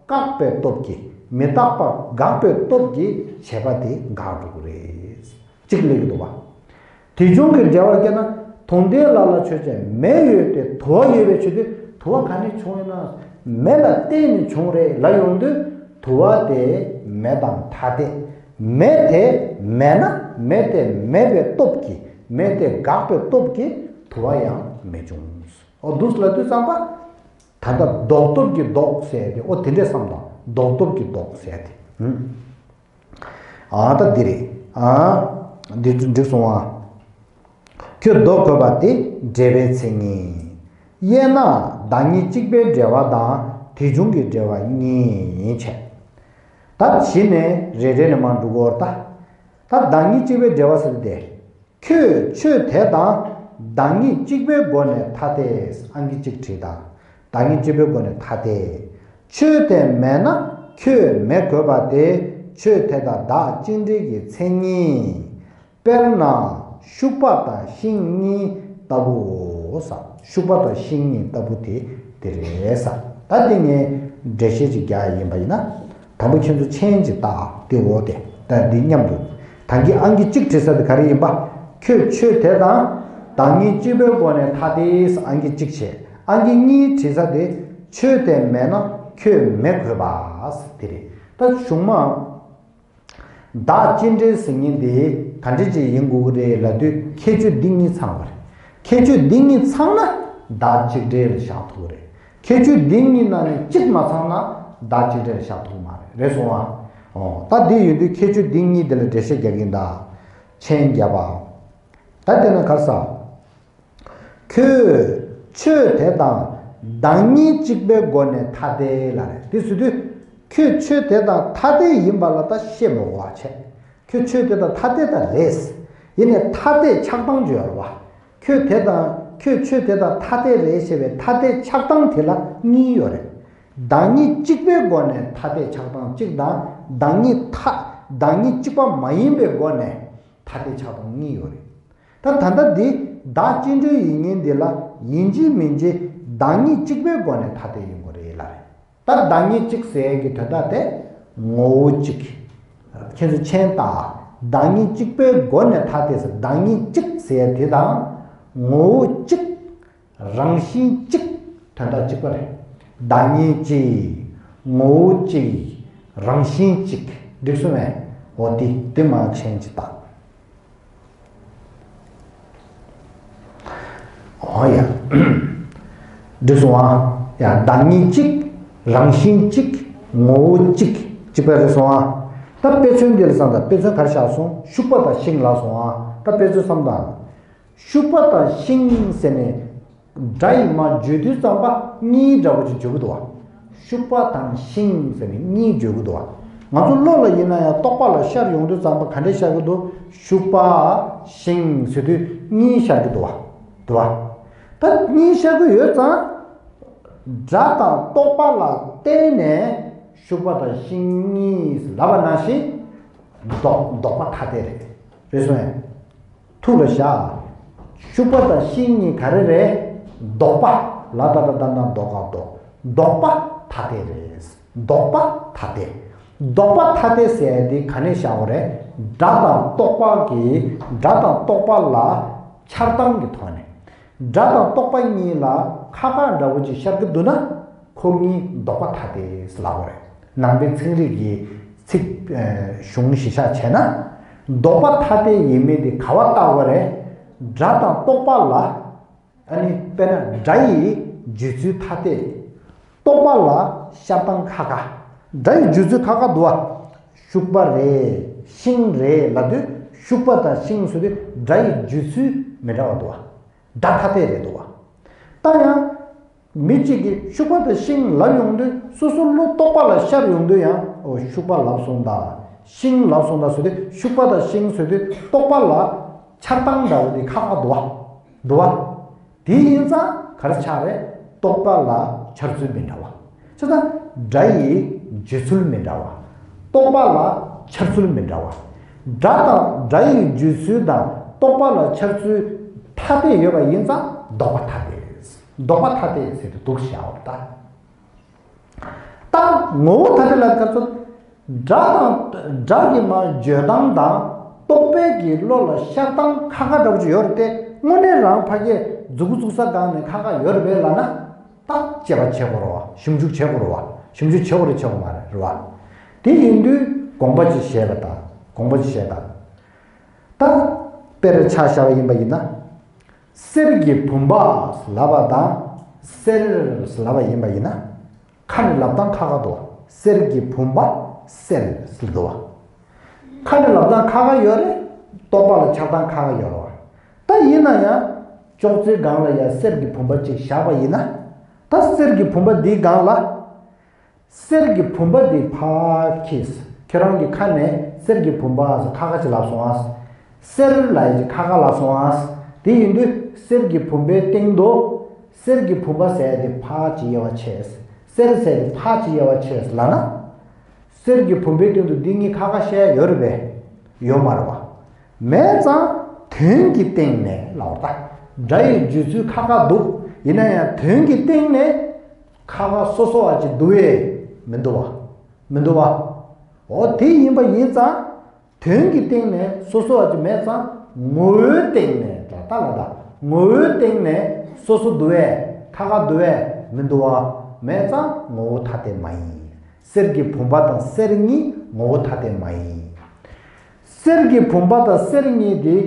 བཀག་པའི་སྟོབས་ཀྱིས། མི་རྟག་པ་འགག་པའི་སྟོབས་ཀྱིས་བྱས་པ་དེ་འགག་འགྲོ་གི་རེད། གཅིག་སླེབས་ཀྱི་འདུག་བ། དེ་བྱུང་གི་འབྲེལ་བར་སྐྱེས་ན། དུ་ལྡན་ལ་ལ་ཆོས་ཅན། མེ་ཡོད་དེ་དུ་བ་ཡོད་པའི་ཕྱིར་ཏེ། དུ་བ་ག་ནས་བྱུང་ཡོད་ན། མེ་ལ་བརྟེན་ནས་བྱུང་རེད་ལབ་ཡོང་དུས། དུ་བ་དེ་མེ་དང་ཐ་དད། མེ་དེ་མེད་ན་མེ་དེ་མེད་པའི་སྟོབས་ཀྱིས། མེ་དེ་འགག་པའི་སྟོབས་ཀྱིས་དུ་བ་ཡང་མི་འབྱུང་། འོ་འདུག་ལབ་དུས་ཙམ་པ། ད་ལྟ་ལྡོག་སྟོབས་ཀྱིས་ལྡོག་ཟེར་ཏེ། འོ་དེ་འདྲས་བསམ་དང་། ལྡོག་སྟོབས་ཀྱིས་ལྡོག་ཟེར་ཏེ། ཨ་ད་འདི་རེད། ཨ་འདི་ཚོ་འགྲིག་སོང་ཨ། ཁྱོད་མདོ་བཀོད་པ་དེ་འབྲེལ་བའི་མཚན་ཉིད། དབྱེ་ན་བདག་ཉིད་གཅིག་པའི་འབྲེལ་བ་དང་དེ་བྱུང་གི་འབྲེལ་བ་གཉིས་ཡིན་བྱས། ད་གཞི་ནས་རེ་རེ་ནས་མར་འགྲོ་གི་ཡོད་རེད་ད། ད་བདག་ཉིད་གཅིག་པའི་འབྲེལ་བ་ཟེར་དེ། ཁྱོད་ཆོས་དེ་དང་བདག་ཉིད་གཅིག་པའི་སྒོ་ནས་ཐ་དད། ཨང་ཀི་གཅིག་བྲིས་དང་། བདག་ཉིད་གཅིག་པའི་སྒོ་ནས་ཐ་དད། ཆོས་དེ་མེད་ན་ཁྱོད་མེད་དགོས་པ་དེ་ཆོས་དེ་དང་བདག་གཅིག་འབྲེལ་གྱི་མཚན་ཉིད། དཔེར་ན་ཤུག་པ་དང་ཤིང་གཉིས་ལྟ་བུའོ་ཟེར། ཤུག་པ་དང་ཤིང་གཉིས་ལྟ་བུ་དེ་དེ་རེད་ཟེར། ད་དེ་ངས་འགྲེལ་བཤད་ཅིག་རྒྱག་ཡ་ཡིན་པ་ཡིན་ན། དང་པོ་ཁྱེད་ཚོ་མཆན་ཅིག་བཏགས་དེ་འོ་དེ་ད་འདི་མཉམ་དུ། ད་གིན་ཨང་ཀི་གཅིག་བྲིས་ས་དེ་ག་རེ་ཡིན་པ། ཁྱོད་ཆོས་དེ་དང་བདག་ཉིད་གཅིག་པའི་སྒོ་ནས་ཐ་དད། ཨང་ཀི་གཅིག་བྱས། ཨང་ཀི་གཉིས་བྲིས་ས་དེ་ཆོས་དེ་མེད་ན་ཁྱོད་མེད་དགོས་པ་དེ་རེད། ད་གཞུག་མ་བདག་གཅིག་འབྲེལ་ཟེར་མཁན་དེ་ག་འདྲ་ཅིག་ཡིན་དགོས་ཀྱི་རེད་ལབ་དུས་ཁྱད་ཆོས་འདི་གཉིས་ཚང་བ་རེད། ཁྱད་ཆོས་འདི་གཉིས་ཚང་ན་བདག་གཅིག་འབྲེལ་ལ་བཞག་ཐུབ་ཀྱི་རེད། ཁྱད་ཆོས་འདི་གཉིས་ནང་ནས་གཅིག་མ་ཚང་ན་བདག་གཅིག་འབྲེལ་ལ་བཞག་ཐུབ་ཀྱི་མ་རེད། རེད་སོང་ཨ། ཨོ་ད་འདི་ཡོད་དུས་ཁྱད་ཆོས་འདི་གཉིས་དེ་ལ་འགྲེལ་བཤད་རྒྱག་གིན་གདའ། མཆན་རྒྱབ་པ། ད་དེ་ན་ག་རེ་ཟེར། ཁྱོད་ཆོས་དེ་དང་བདག་ཉིད་གཅིག་པའི་སྒོ་ནས་ཐ་དད་ལ་རེད། དེ་ཟེར་དུས་ཁྱོད་ཆོས་དེ་དང་ཐ་དད་ཡིན་པ་ལ་ད་བཤད་མི་དགོས་པ་བྱས། ཁྱོད་ཆོས་དེ་དང་ཐ་དད་ད་རེད། ཡིན་ནའི་ཐ་དད་ཆགས་སྟངས་ཅིག་ཡོད་རེད་བ། ཁྱོད་དེ་དང་ཁྱོད་ཆོས་དེ་དང་ཐ་དད་རེད་ཞེས་པའི་ཐ་དད་ཆགས་སྟངས་དེ་ལ་གཉིས་ཡོད་རེད། བདག་ཉིད་གཅིག་པའི་སྒོ་ནས་ཐ་དད་ཆགས་སྟངས་གཅིག་དང་བདག་ཉིད་ཐ་བདག་ཉིད་གཅིག་པ་མ་ཡིན་པའི་སྒོ་ནས་ཐ་དད་ཆགས་སྟངས་གཉིས་ཡོད་རེད། ད་ད་ལྟ་འདི་བདག་གཅིག་འབྲེལ་ཡིན་མཁན་འདི་ལ་ཡིན་གཅིག་མིན་གཅིག་བདག་ཉིད་གཅིག་པའི་སྒོ་ནས་ཐ་དད་ཡིན་དགོས་རེད་ལབ་རེད། ད་བདག་ཉིད་གཅིག་ཟེར་ཡས་ཀྱི་དོན་དག་དེ་ངོ་བོ་གཅིག་ཁྱེད་ཚོ་མཆན་བཏགས། བདག་ཉིད་གཅིག་པའི་སྒོ་ནས་ཐ་དད་ཟེར། བདག་ཉིད་གཅིག་ཟེར་ཡས་དེ་དང་ངོ་བོ་གཅིག་རང་བཞིན་གཅིག་དོན་དག་གཅིག་པ་རེད། བདག་ཉིད་གཅིག་ངོ་བོ་གཅིག་རང་བཞིན་གཅིག་འགྲིག་སོང་ངས། འོ་དེ་དེ་མ་མཆན་གཅིག་བཏགས། འོ་ཡ། འགྲིག་སོང་ཨ། ཡ་བདག་ཉིད་གཅིག་རང་བཞིན་གཅིག་ངོ་བོ་གཅིག་གཅིག་པ་རེད་སོང་ཨ། ད་དཔེ་མཚོན་འདི་ལ་བསམ་དང་། དཔེ་མཚོན་ག་རེ་བཞག་སོང་། ཤུག་པ་དང་ཤིང་ལབ་སོང་ཨ། ད་དཔེ་མཚོན་བསམ་དང་། ཤུག་པ་དང་ཤིང་ཟེར་ནས་སྒྲ་ཡིས་མར་བརྗོད་དུས་ཙམ་པ་གཉིས་འདྲ་བོ་ཅིག་བརྗོད་ཀྱི་འདུག་བ། ཤུག་པ་དང་ཤིང་ཟེར་ནས་གཉིས་བརྗོད་ཀྱི་འདུག་བ། ང་ཚོ་བློ་ལ་ཡིན་ན་ཡང་རྟོག་པ་ལ་ཤར་ཡོང་དུས་ཙམ་པ་ག་འདྲས་ཤར་གྱི་འདུག་ཤུག་པ་ཤིང་ཟེར་དུས་གཉིས་ཤར་གྱི་འདུག་བ། འདུག་བ། ད་གཉིས་ཤར་གྱི་ཡོད་ཙང་སྒྲ་དང་རྟོག་པ་ལ་བརྟེན་ནས་ཤུག་པ་དང་ཤིང་གཉིས་ལབ་པ་ནང་བཞིན་ལྡོག་ལྡོག་པ་ཐ་དད་རེད། རེད་སོང་ངས། ཐུགས་ལ་བཞག་ཤུག་པ་དང་ཤིང་གཉིས་ག་རེ་རེད། ལྡོག་པ། ལ་ད་ད་ད་ན་ལྡོ་ག་ལྡོག་ལྡོག་པ་ཐ་དད་རེད། ལྡོག་པ་ཐ་དད། ལྡོག་པ་ཐ་དད་ཟེར་ཡ་དེ་ག་ནས་བཞག་པ་རེད། སྒྲ་དང་རྟོག་པ་གི་སྒྲ་དང་རྟོག་པ་ལ་འཆར་སྟངས་ཀྱི་ཐོག་ནས། སྒྲ་དང་རྟོག་པ་གཉིས་ལ་ཁ་ཁ་འདྲ་བོ་ཅིག་ཤར་གྱི་འདུག་ན། ཁོ་གཉིས་ལྡོག་པ་ཐ་དད་ལབ་དགོས་རེད། ནང་པའི་ཚན་རིག་གི་ཚིག་ཨ་གཞུང་གཞི་བཞག་བྱས་ན། ལྡོག་པ་ཐ་དད་ཡིན་མིན་དེ་ག་པར་བལྟ་དགོས་རེད། སྒྲ་དང་རྟོག་པ་ལ། ཨ་ནི་དཔེར་ན་སྒྲ་ཡི་བརྗོད་ཚུལ་ཐ་དད། རྟོག་པ་ལ་ཤར་སྟངས་ཁ་ཁ། སྒྲ་ཡི་བརྗོད་ཚུལ་ཁ་ཁ་འདུག་བ། ཤུག་པ་རེད། ཤིང་རེད་ལབ་དུས་ཤུག་པ་དང་ཤིང་ཟེར་དུས་སྒྲ་ཡི་བརྗོད་ཚུལ་མི་འདྲ་བ་འདུག་བ། སྒྲ་ཐ་དད་རེད་འདུག་བ། ད་ཡང་། མི་གཅིག་གིས་ཤུག་པ་དང་ཤིང་ལབ་ཡོང་དུས་སོ་སོ་བློ་རྟོག་པ་ལ་ཤར་ཡོང་དུས་ཡང་འོ་ཤུག་པ་ལབ་སོང་ད། ཤིང་ལབ་སོང་ད་ཟེར་དུས་ཤུག་པ་དང་ཤིང་ཟེར་དུས་རྟོག་པ་ལ་འཆར་སྟངས་འདྲ་བོ་དེ་ཁ་ཁ་འདུག་བ། འདུག་བ། དེ་ཡིན་ཙང་ག་རེ་ཆགས་རེད། རྟོག་པ་ལ་འཆར་ཚུལ་མི་འདྲ་བ། བྱས་ཙང་སྒྲ་ཡི་བརྗོད་ཚུལ་མི་འདྲ་བ། རྟོག་པ་ལ་འཆར་ཚུལ་མི་འདྲ་བ། སྒྲ་དང་སྒྲ་ཡི་བརྗོད་ཚུལ་དང་རྟོག་པ་ལ་འཆར་ཚུལ་ཐ་དད་ཡོད་པ་ཡིན་ཙང་ལྡོག་པ་ཐ་དད། ལྡོག་པ་ཐ་དད་ཟེར་དུ་འདུག་བཞག་པ་ད། ད་ངོ་བོ་ཐ་དད་ལ་དཀར་ཚོད། སྒྲ་དང་སྒྲ་གི་མ་བརྗོད་སྟངས་དང་རྟོག་པའི་གི་བློ་ལ་ཤར་སྟངས་ཁ་ཁ་འདྲ་བོ་ཅིག་ཡོད་རེད་དེ་དངོས་གནས་རང་ཕ་གིའི་མཛུ་གུ་བཙུགས་ས་སྒང་ནས་ཁ་ཁ་ཡོད་རེད་པས་ལབ་ན། ད་དཔྱད་པ་བྱེད་དགོས་རེད་བ། ཞིབ་འཇུག་བྱེད་དགོས་རེད་བ། ཞིབ་འཇུག་བྱེད་དགོས་རེད་བྱེད་དགོས་མ་རེད་རེད་བ། དེ་ཡིན་དུས་དགོངས་པ་ཅིག་བཞེས་པ་དང་དགོངས་པ་ཅིག་བཞེས་དང་། ད་དཔེར་ཆ་བཞག་པ་ཡིན་པ་ཡིན་ན། གསེར་གྱི་བུམ་པ་ལབ་པ་དང་གསེར་ལབ་པ་ཡིན་པ་ཡིན་ན། ཁ་ནས་ལབ་སྟངས་ཁ་ཁ་འདུག་བ། གསེར་གྱི་བུམ་པ་གསེར་ཟེར་འདུག་བ། ཁ་ནས་ལབ་སྟངས་ཁ་ཁ་ཡོད་རེད། རྟོག་པ་ལ་འཆར་སྟངས་ཁ་ཁ་ཡོད་རེད་བ། ད་ཡིན་ན་ཡང་ཅོག་ཙེའི་སྒང་ལ་ཡང་གསེར་གྱི་བུམ་པ་གཅིག་བཞག་པ་ཡིན་ན། ད་གསེར་གྱི་བུམ་པ་འདིའི་སྒང་ལ། གསེར་གྱི་བུམ་པ་འདི་ཕར་འཁྱེར། ཁྱེད་རང་གི་ཁ་ནས་གསེར་གྱི་བུམ་པ་ཟེར་ཁ་ཁ་ཅིག་ལབ་སོང་ཨ། གསེར་ལབ་ཡ་ཅིག་ཁ་ཁ་ལབ་སོང་ཨ། དེ་ཡིན་དུས་གསེར་གྱི་བུམ་པའི་སྟེང་དུ་གསེར་གྱི་བུམ་པ་ཟེར་ཡ་དེ་ཕར་ཅིག་དབྱེ་བ་ཕྱེས། གསེར་ཟེར་དེ་ཕར་ཅིག་དབྱེ་བ་ཕྱེས་ལབ་ན། གསེར་གྱི་བུམ་པའི་སྟེང་དུ་འདི་གཉིས་ཁ་ཁ་བཤད་ཡོད་རེད་པས། ཡོད་མ་རེད་བ། མེད་ཙང་དོན་གྱི་སྟེང་ནས་ལབ་པ་ད། སྒྲ་ཡི་བརྗོད་ཚུལ་ཁ་ཁ་འདུག་ཡིན་ན་ཡང་དོན་གྱི་སྟེང་ནས་ཁ་ཁ་སོ་སོ་བ་ཅིག་འདུག་ཨེ། མི་འདུག་བ། མི་འདུག་བ། འོ་དེ་ཡིན་པ་ཡིན་ཙང་། དོན་གྱི་སྟེང་ནས་སོ་སོ་བ་ཅིག་མེད་ཙང་ངོ་བོའི་སྟེང་ནས་ད་ལ་ད་ངོ་བོའི་སྟེང་ནས་སོ་སོ་འདུག་ཨེ། ཁ་ཁ་འདུག་ཨེ། མི་འདུག་བ། མེད་ཙང་ངོ་བོ་ཐ་དད་མ་ཡིན། གསེར་གྱི་བུམ་པ་དང་གསེར་གཉིས་ངོ་བོ་ཐ་དད་མ་ཡིན། གསེར་གྱི་བུམ་པ་དང་གསེར་གཉིས་དེ་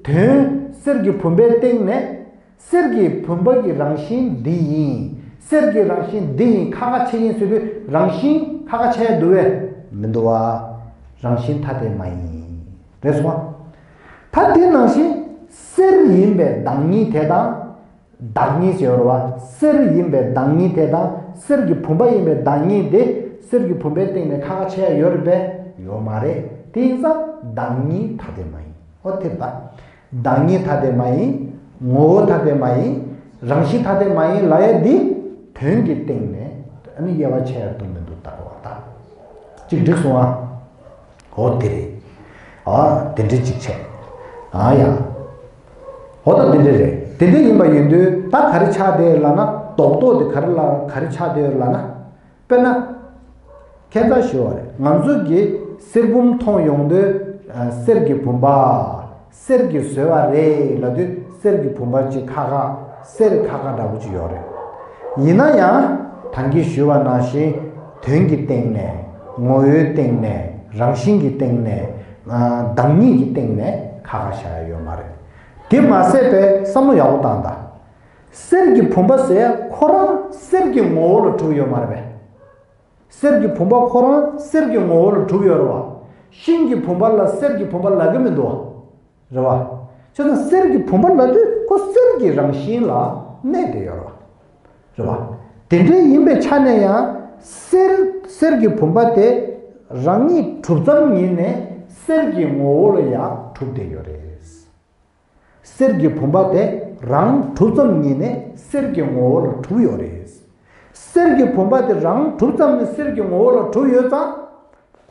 དོན། གསེར་གྱི་བུམ་པའི་སྟེང་ནས་གསེར་གྱི་བུམ་པ་གི་རང་བཞིན་འདི་ཡིན། གསེར་གྱི་རང་བཞིན་འདི་ཡིན་ཁ་ཁ་ཕྱེ་ཡིན་ཟེར་དུས་རང་བཞིན་ཁ་ཁ་ཕྱེ་འདུག་བས། མི་འདུག་བ། རང་བཞིན་ཐ་དད་མ་ཡིན། རེད་སོང་བ། ད་དེ་ནང་བཞིན་གསེར་ཡིན་པའི་བདག་ཉིད་དེ་དང་། བདག་ཉིད་ཟེར་བ། གསེར་ཡིན་པའི་བདག་ཉིད་དེ་དང་གསེར་གྱི་བུམ་པ་ཡིན་པའི་བདག་ཉིད་དེ་གསེར་གྱི་བུམ་པའི་སྟེང་ནས་ཁ་ཁ་ཕྱེ་ཡ་ཡོད་རེད་པས། ཡོད་མ་རེད། དེ་ཡིན་ཙང་བདག་ཉིད་ཐ་དད་མ་ཡིན། ཨོ་དེ་ལྟ། བདག་ཉིད་ཐ་དད་མ་ཡིན། ངོ་བོ་ཐ་དད་མ་ཡིན། རང་བཞིན་ཐ་དད་མ་ཡིན་ལབ་ཡ་འདི་དོན་གྱི་སྟེང་ནས་ཨ་ནི་དབྱེ་བ་ཕྱེ་ཡ་འདུག་མི་འདུག་ལྟ་དགོས་པ་ད། གཅིག་འགྲིག་སོང་ཨ། འོ་དེ་རེད། ཨ་དེ་འདྲ་གཅིག་བྱས། ཨ་ཡ། འོ་ད་དེ་འདྲ་རེད། དེ་འདྲ་ཡིན་པ་ཡིན་དུས་ད་ག་རེ་ཆགས་བསྡད་ལབ་ན་རྡོག་རྡོག་དེ་ག་རེ་ལ་ག་རེ་ཆགས་བསྡད་ལབ་ན། དཔེར་ན། ཁྱད་མཚར་ཞུ་བ་རེད། ང་ཚོ་གིས་གསེར་བུམ་མཐོང་ཡོང་དུས། གསེར་གྱི་བུམ་པ། གསེར་གྱིས་བཟོས་པ་རེད་ལབ་དུས་གསེར་གྱི་བུམ་པ་གཅིག་ཁ་ཁ། གསེར་ཁ་ཁ་འདྲ་པོ་གཅིག་ཡོད་རེད། ཡིན་ན་ཡང་ད་གིན་ཞུས་པ་ནང་བཞིན་དོན་གྱི་སྟེང་ནས། ངོ་བོའི་སྟེང་ནས། རང་བཞིན་གྱི་སྟེང་ནས། བདག་ཉིད་ཀྱི་སྟེང་ནས་ཁ་ཁ་བཞག་ཡ་ཡོད་མ་རེད། དེ་མ་ཟད་པའི་བསམ་བློ་ཡག་པོ་བཏང་དང་། གསེར་གྱི་བུམ་པ་ཟེར་ཁོ་རང་གསེར་གྱི་ངོ་བོ་ལ་གྲུབ་ཡོད་མ་རེད་པས། གསེར་གྱི་བུམ་པ་ཁོ་རང་གསེར་གྱི་ངོ་བོ་ལ་གྲུབ་ཡོད་རེད་བ། ཤིང་གི་བུམ་པ་ལ་གསེར་གྱི་བུམ་པ་ལབ་ཀྱི་མི་འདུག་བ། རེད་བ། བྱས་ཙང་གསེར་གྱི་བུམ་པ་ལབ་དུས་ཁོ་གསེར་གྱི་རང་བཞིན་ལ་གནས་བསྡད་ཡོད་རེད་བ། རེད་བ། དེ་འདྲའི་ཡིན་པའི་ཆ་ནས་ཡང་གསེར་གསེར་གྱི་བུམ་པ་དེ་རང་ཉིད་གྲུབ་ཙམ་ཉིད་ནས་གསེར་གྱི་ངོ་བོ་ལ་ཡང་གྲུབ་བསྡད་ཡོད་རེད། གསེར་གྱི་བུམ་པ་དེ་རང་གྲུབ་ཙམ་ཉིད་ནས་གསེར་གྱི་ངོ་བོ་ལ་གྲུབ་ཡོད་རེད། གསེར་གྱི་བུམ་པ་དེ་རང་གྲུབ་ཙམ་ནས་གསེར་གྱི་ངོ་བོ་ལ་གྲུབ་ཡོད་ཙང་།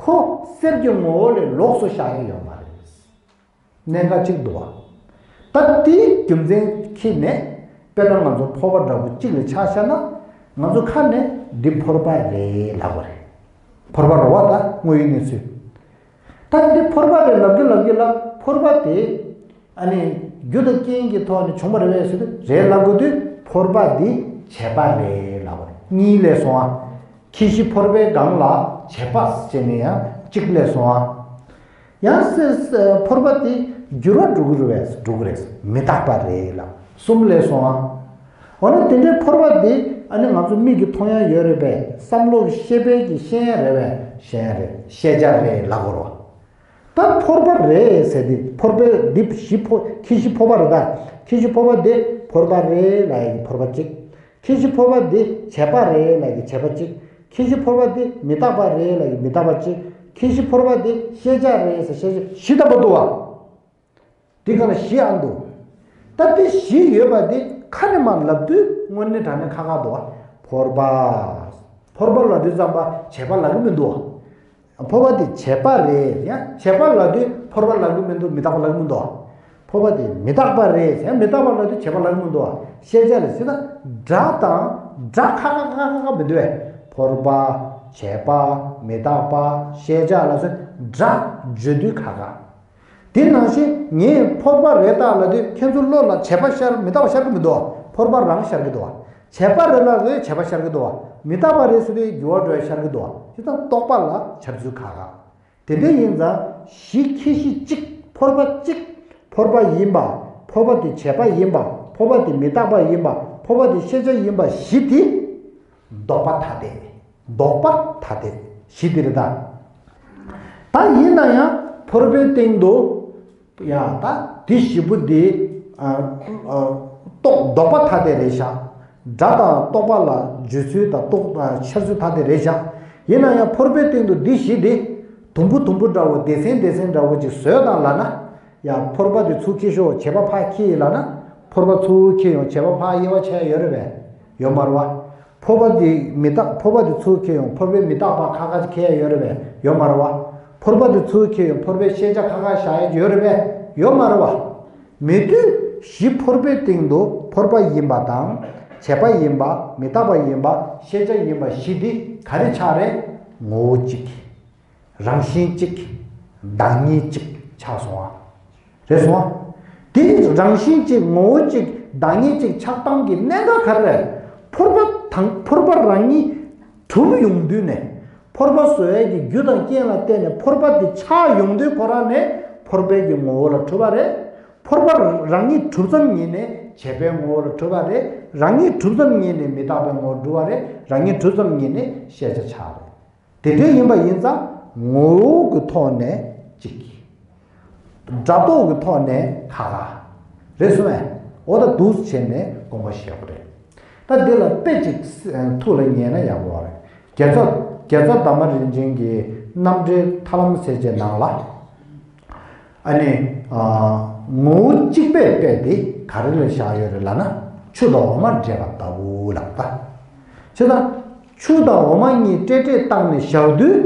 ཁོ་གསེར་གྱི་ངོ་བོ་ལས་ལོགས་སུ་བཞག་ཡ་ཡོད་མ་རེད། གནད་འགག་གཅིག་འདུག་བ། ད་དེའི་རྒྱུ་མཚན་གྱིས་ནས་དཔེར་ན་ང་ཚོ་ཕོར་པ་འདྲ་པོ་གཅིག་ལ་ཆ་བཞག་ན། ང་ཚོ་ཁ་ནས་འདི་ཕོར་པ་རེད་ལབ་དགོས་རེད། ཕོར་པ་རེད་བ། ད་དངོས་ཡོད་གནས་ཚུལ། ད་འདི་ཕོར་པ་རེད་ལབ་ཀྱི་ལབ་ཀྱི་ལ་ཕོར་པ་དེ། ཨ་ནི་རྒྱུ་དང་རྐྱེན་གྱི་ཐོག་ནས་བྱུང་བ་རེད་པས་ཟེར་དུས་རེད་ལབ་དགོས་དུས་ཕོར་པ་འདི་བྱས་པ་རེད་ལབ་པ་རེད། གཉིས་སླེབས་སོང་ཨ། ཁྱི་ཤི་ཕོར་པའི་སྒང་ལ་བྱས་པ་ཟེར་ནས་ཡང་གཅིག་སླེབས་སོང་ཨ། ཡང་སེ་སེ་ཕོར་པ་དེ་འགྱུར་བ་འགྲོ་གི་རེད་པས་འགྲོ་གི་རེད། མི་རྟག་པ་རེད་ལབ་གསུམ་སླེབས་སོང་ཨ། འོ་ན་དེ་འདྲའི་ཕོར་པ་འདི་ཨ་ནི་ང་ཚོ་མིག་གིས་མཐོང་ཡ་ཡོད་རེད་པས། བསམ་བློ་ཤེས་པའི་གི་ཤེས་ཡ་རེད་པས། ཤེས་ཡ་རེད། ཤེས་བྱ་རེད་ལབ་དགོས་རེད་བ། ད་ཕོར་པ་རེད་ཟེར་དུས་ཕོར་པའི་འདི་ཤི་ཕོ་ཁྱི་ཤི་ཕོར་པ་རེད་ད། ཁྱི་ཤི་ཕོར་པ་འདི་ཕོར་པ་རེད་ལབ་ཡ་གི་ཕོར་པ་གཅིག་ཁྱི་ཤི་ཕོར་པ་འདི་བྱས་པ་རེད་ལབ་ཡ་གི་བྱས་པ་གཅིག་ཁྱི་ཤི་ཕོར་པ་འདི་མི་རྟག་པ་རེད་ལབ་ཡ་གི་མི་རྟག་པ་གཅིག་ཁྱི་ཤི་ཕོར་པ་འདི་ཤེས་བྱ་རེད་ཟེར་ཤེས་བྱ་བཞི་ལྟ་བུ་འདུག་བ། འདི་ག་ལ་བཞི་ཨ་འདུག་ད་འདི་བཞི་ཡོད་པ་འདི་ཁ་ནས་མར་ལབ་དུས་དངོས་གནས་དྲང་གནས་ཁག་ཁག་འདུག་བ། ཕོར་པ། ཕོར་པ་ལབ་དུས་ཙམ་པ་བྱས་པ་ལབ་ཀྱི་མི་འདུག་བ། ཕོར་པ་དེ་བྱས་པ་རེད། ཡང་བྱས་པ་ལབ་དུས་ཕོར་པ་ལབ་ཀྱི་མི་འདུག་མི་རྟག་པ་ལབ་ཀྱི་མི་འདུག་ཕོར་པ་དེ་མི་རྟག་པ་རེད། ཡང་མི་རྟག་པ་ལབ་དུས་བྱས་པ་ལབ་ཀྱི་མི་འདུག་ཤེས་བྱ་རེད་ཟེར་ན་སྒྲ་དང་སྒྲ་ཁག་ཁག་ཁག་ཁག་མི་འདུག་བས། ཕོར་པ། བྱས་པ། མི་རྟག་པ། ཤེས་བྱ་ལ་སོགས་སྒྲ་བརྗོད་དུས་ཁག་ཁག་དེ་ནང་བཞིན་ངས་ཕོར་པ་རེད་ད་ལབ་དུས་ཁྱེད་ཚོ་བློ་ལ་བྱས་པ་ཤར་མི་རྟག་པ་ཤར་གྱི་མི་འདུག་ཕོར་པ་རང་ཤར་གྱི་འདུག་བྱས་པ་རེད་ལབ་དུས་བྱས་པ་ཤར་གྱི་འདུག་མི་རྟག་པ་རེད་ཟེར་དུས་འགྱུར་བ་འགྲོ་ཡ་ཤར་གྱི་འདུག་དེ་ལྟར་རྟོག་པ་ལ་འཆར་ཚུལ་ཁག་ཁག་དེ་འདྲ་ཡིན་ཙང་བཞི་ཁྱི་ཤི་གཅིག་ཕོར་པ་གཅིག་ཕོར་པ་ཡིན་པ། ཕོར་པ་དེ་བྱས་པ་ཡིན་པ། ཕོར་པ་དེ་མི་རྟག་པ་ཡིན་པ། ཕོར་པ་དེ་ཤེས་བྱ་ཡིན་པ་བཞི་དེ། ལྡོག་པ་ཐ་དད། ལྡོག་པ་ཐ་དད་བཞི་དེ་རེད་ད། ད་ཡིན་ན་ཡང་ཕོར་པའི་སྟེང་དུ། ཡ་ད་དེ་བཞི་པོ་དེ། རྟོག་ལྡོག་པ་ཐ་དད་རེད་བཞག་སྒྲ་དང་རྟོག་པ་ལ་བརྗོད་ཚུལ་དང་རྟོག་འཆར་ཚུལ་ཐ་དད་རེད་བཞག་ཡིན་ན་ཡང་ཕོར་པའི་སྟེང་དུ་འདི་བཞི་དེ་དུམ་བུ་དུམ་བུ་འདྲ་བོ་སྡེ་ཚན་སྡེ་ཚན་འདྲ་བོ་ཅིག་བཟོས་དང་ལབ་ན། ཡ་ཕོར་པ་དེ་ཚུར་འཁྱེར་ཤོག་བྱེད་པ་ཕར་འཁྱེར་ཡིན་ལབ་ན། ཕོར་པ་ཚུར་འཁྱེར་ཡོང་བྱེད་པ་ཕར་དབྱེ་བ་ཕྱེ་ཡ་ཡོད་རེད་པས། ཡོད་མ་རེད་བ། ཕོར་པ་དེ་མི་རྟག་ཕོར་པ་དེ་ཚུར་འཁྱེར་ཡོང་ཕོར་པའི་མི་རྟག་པ་ཁ་ཁ་ཅིག་འཁྱེར་ཡ་ཡོད་རེད་པས། ཡོད་མ་རེད་བ། ཕོར་པ་དེ་ཚུར་འཁྱེར་ཡོང་ཕོར་པའི་ཤེས་བྱ་ཁ་ཁ་བཞག་ཡ་ཡོད་རེད་པས། ཡོད་མ་རེད་བ། མེད་དུས་བཞི་ཕོར་པའི་སྟེང་དུ་ཕོར་པ་ཡིན་པ་དང་། བྱས་པ་ཡིན་པ། མི་རྟག་པ་ཡིན་པ། ཤེས་བྱ་ཡིན་པ་བཞི་འདི་ག་རེ་ཆགས་རེད། ངོ་བོ་གཅིག་རང་བཞིན་གཅིག་བདག་ཉིད་གཅིག་ཆགས་སོང་ཨ། རེད་སོང་ཨ། དེ་རང་བཞིན་གཅིག་ངོ་བོ་གཅིག་བདག་ཉིད་གཅིག་ཆགས་སྟངས་ཀྱི་གནད་འགག་ག་རེ་རེད། ཕོར་པ་དང་ཕོར་པ་རང་ཉིད་གྲུབ་ཡོང་དུས་ནས། ཕོར་པ་བཟོ་ཡས་ཀྱི་རྒྱུ་དང་རྐྱེན་ལ་བརྟེན་ནས་ཕོར་པ་དེ་ཆགས་ཡོང་དུས་ཁོ་རང་ནས་ཕོར་པའི་གི་ངོ་བོ་ལ་གྲུབ་པ་རེད། ཕོར་པ་རང་ཉིད་གྲུབ་ཙམ་ཉིད་ནས་བྱས་པའི་ངོ་བོ་ལ་གྲུབ་པ་རེད། རང་ཉིད་གྲུབ་ཙམ་ཉིད་ནས་མི་རྟག་པའི་ངོ་བོ་གྲུབ་པ་རེད། རང་ཉིད་གྲུབ་ཙམ་ཉིད་ནས་ཤེས་བྱ་ཆགས་རེད། དེ་འདྲ་ཡིན་པ་ཡིན་ཙང་ངོ་བོ་གི་ཐོག་ནས་གཅིག་སྒྲ་རྟོག་གི་ཐོག་ནས་ཁ་ཁ། རེད་སོང་ངས། འོ་ད་འདུག་སེ་བྱས་ནས་དགོངས་པ་བཞེས་དགོས་རེད། ད་འདི་ལ་དཔེ་གཅིག་ཐུགས་ལ་ངེས་ན་ཡག་པོ་རེད། རྒྱལ་ཚབ་རྒྱལ་ཚབ་དར་མ་རིན་ཆེན་གྱི་རྣམ་འགྲེལ་ཐར་ལམ་ཟེར་བྱའི་ནང་ལ། ཨ་ནི། ངོ་བོ་གཅིག་པའི་དཔེ་དེ་ག་རེ་ལ་བཞག་ཡོད་རེད་ལབ་ན། ཆུ་དང་འོ་མ་འདྲེས་པ་ལྟ་བུ་ལབ་ད། བྱས་ཙང་། ཆུ་དང་འོ་མ་གཉིས་འདྲེས་འདྲེས་བཏང་ནས་བཞག་དུས།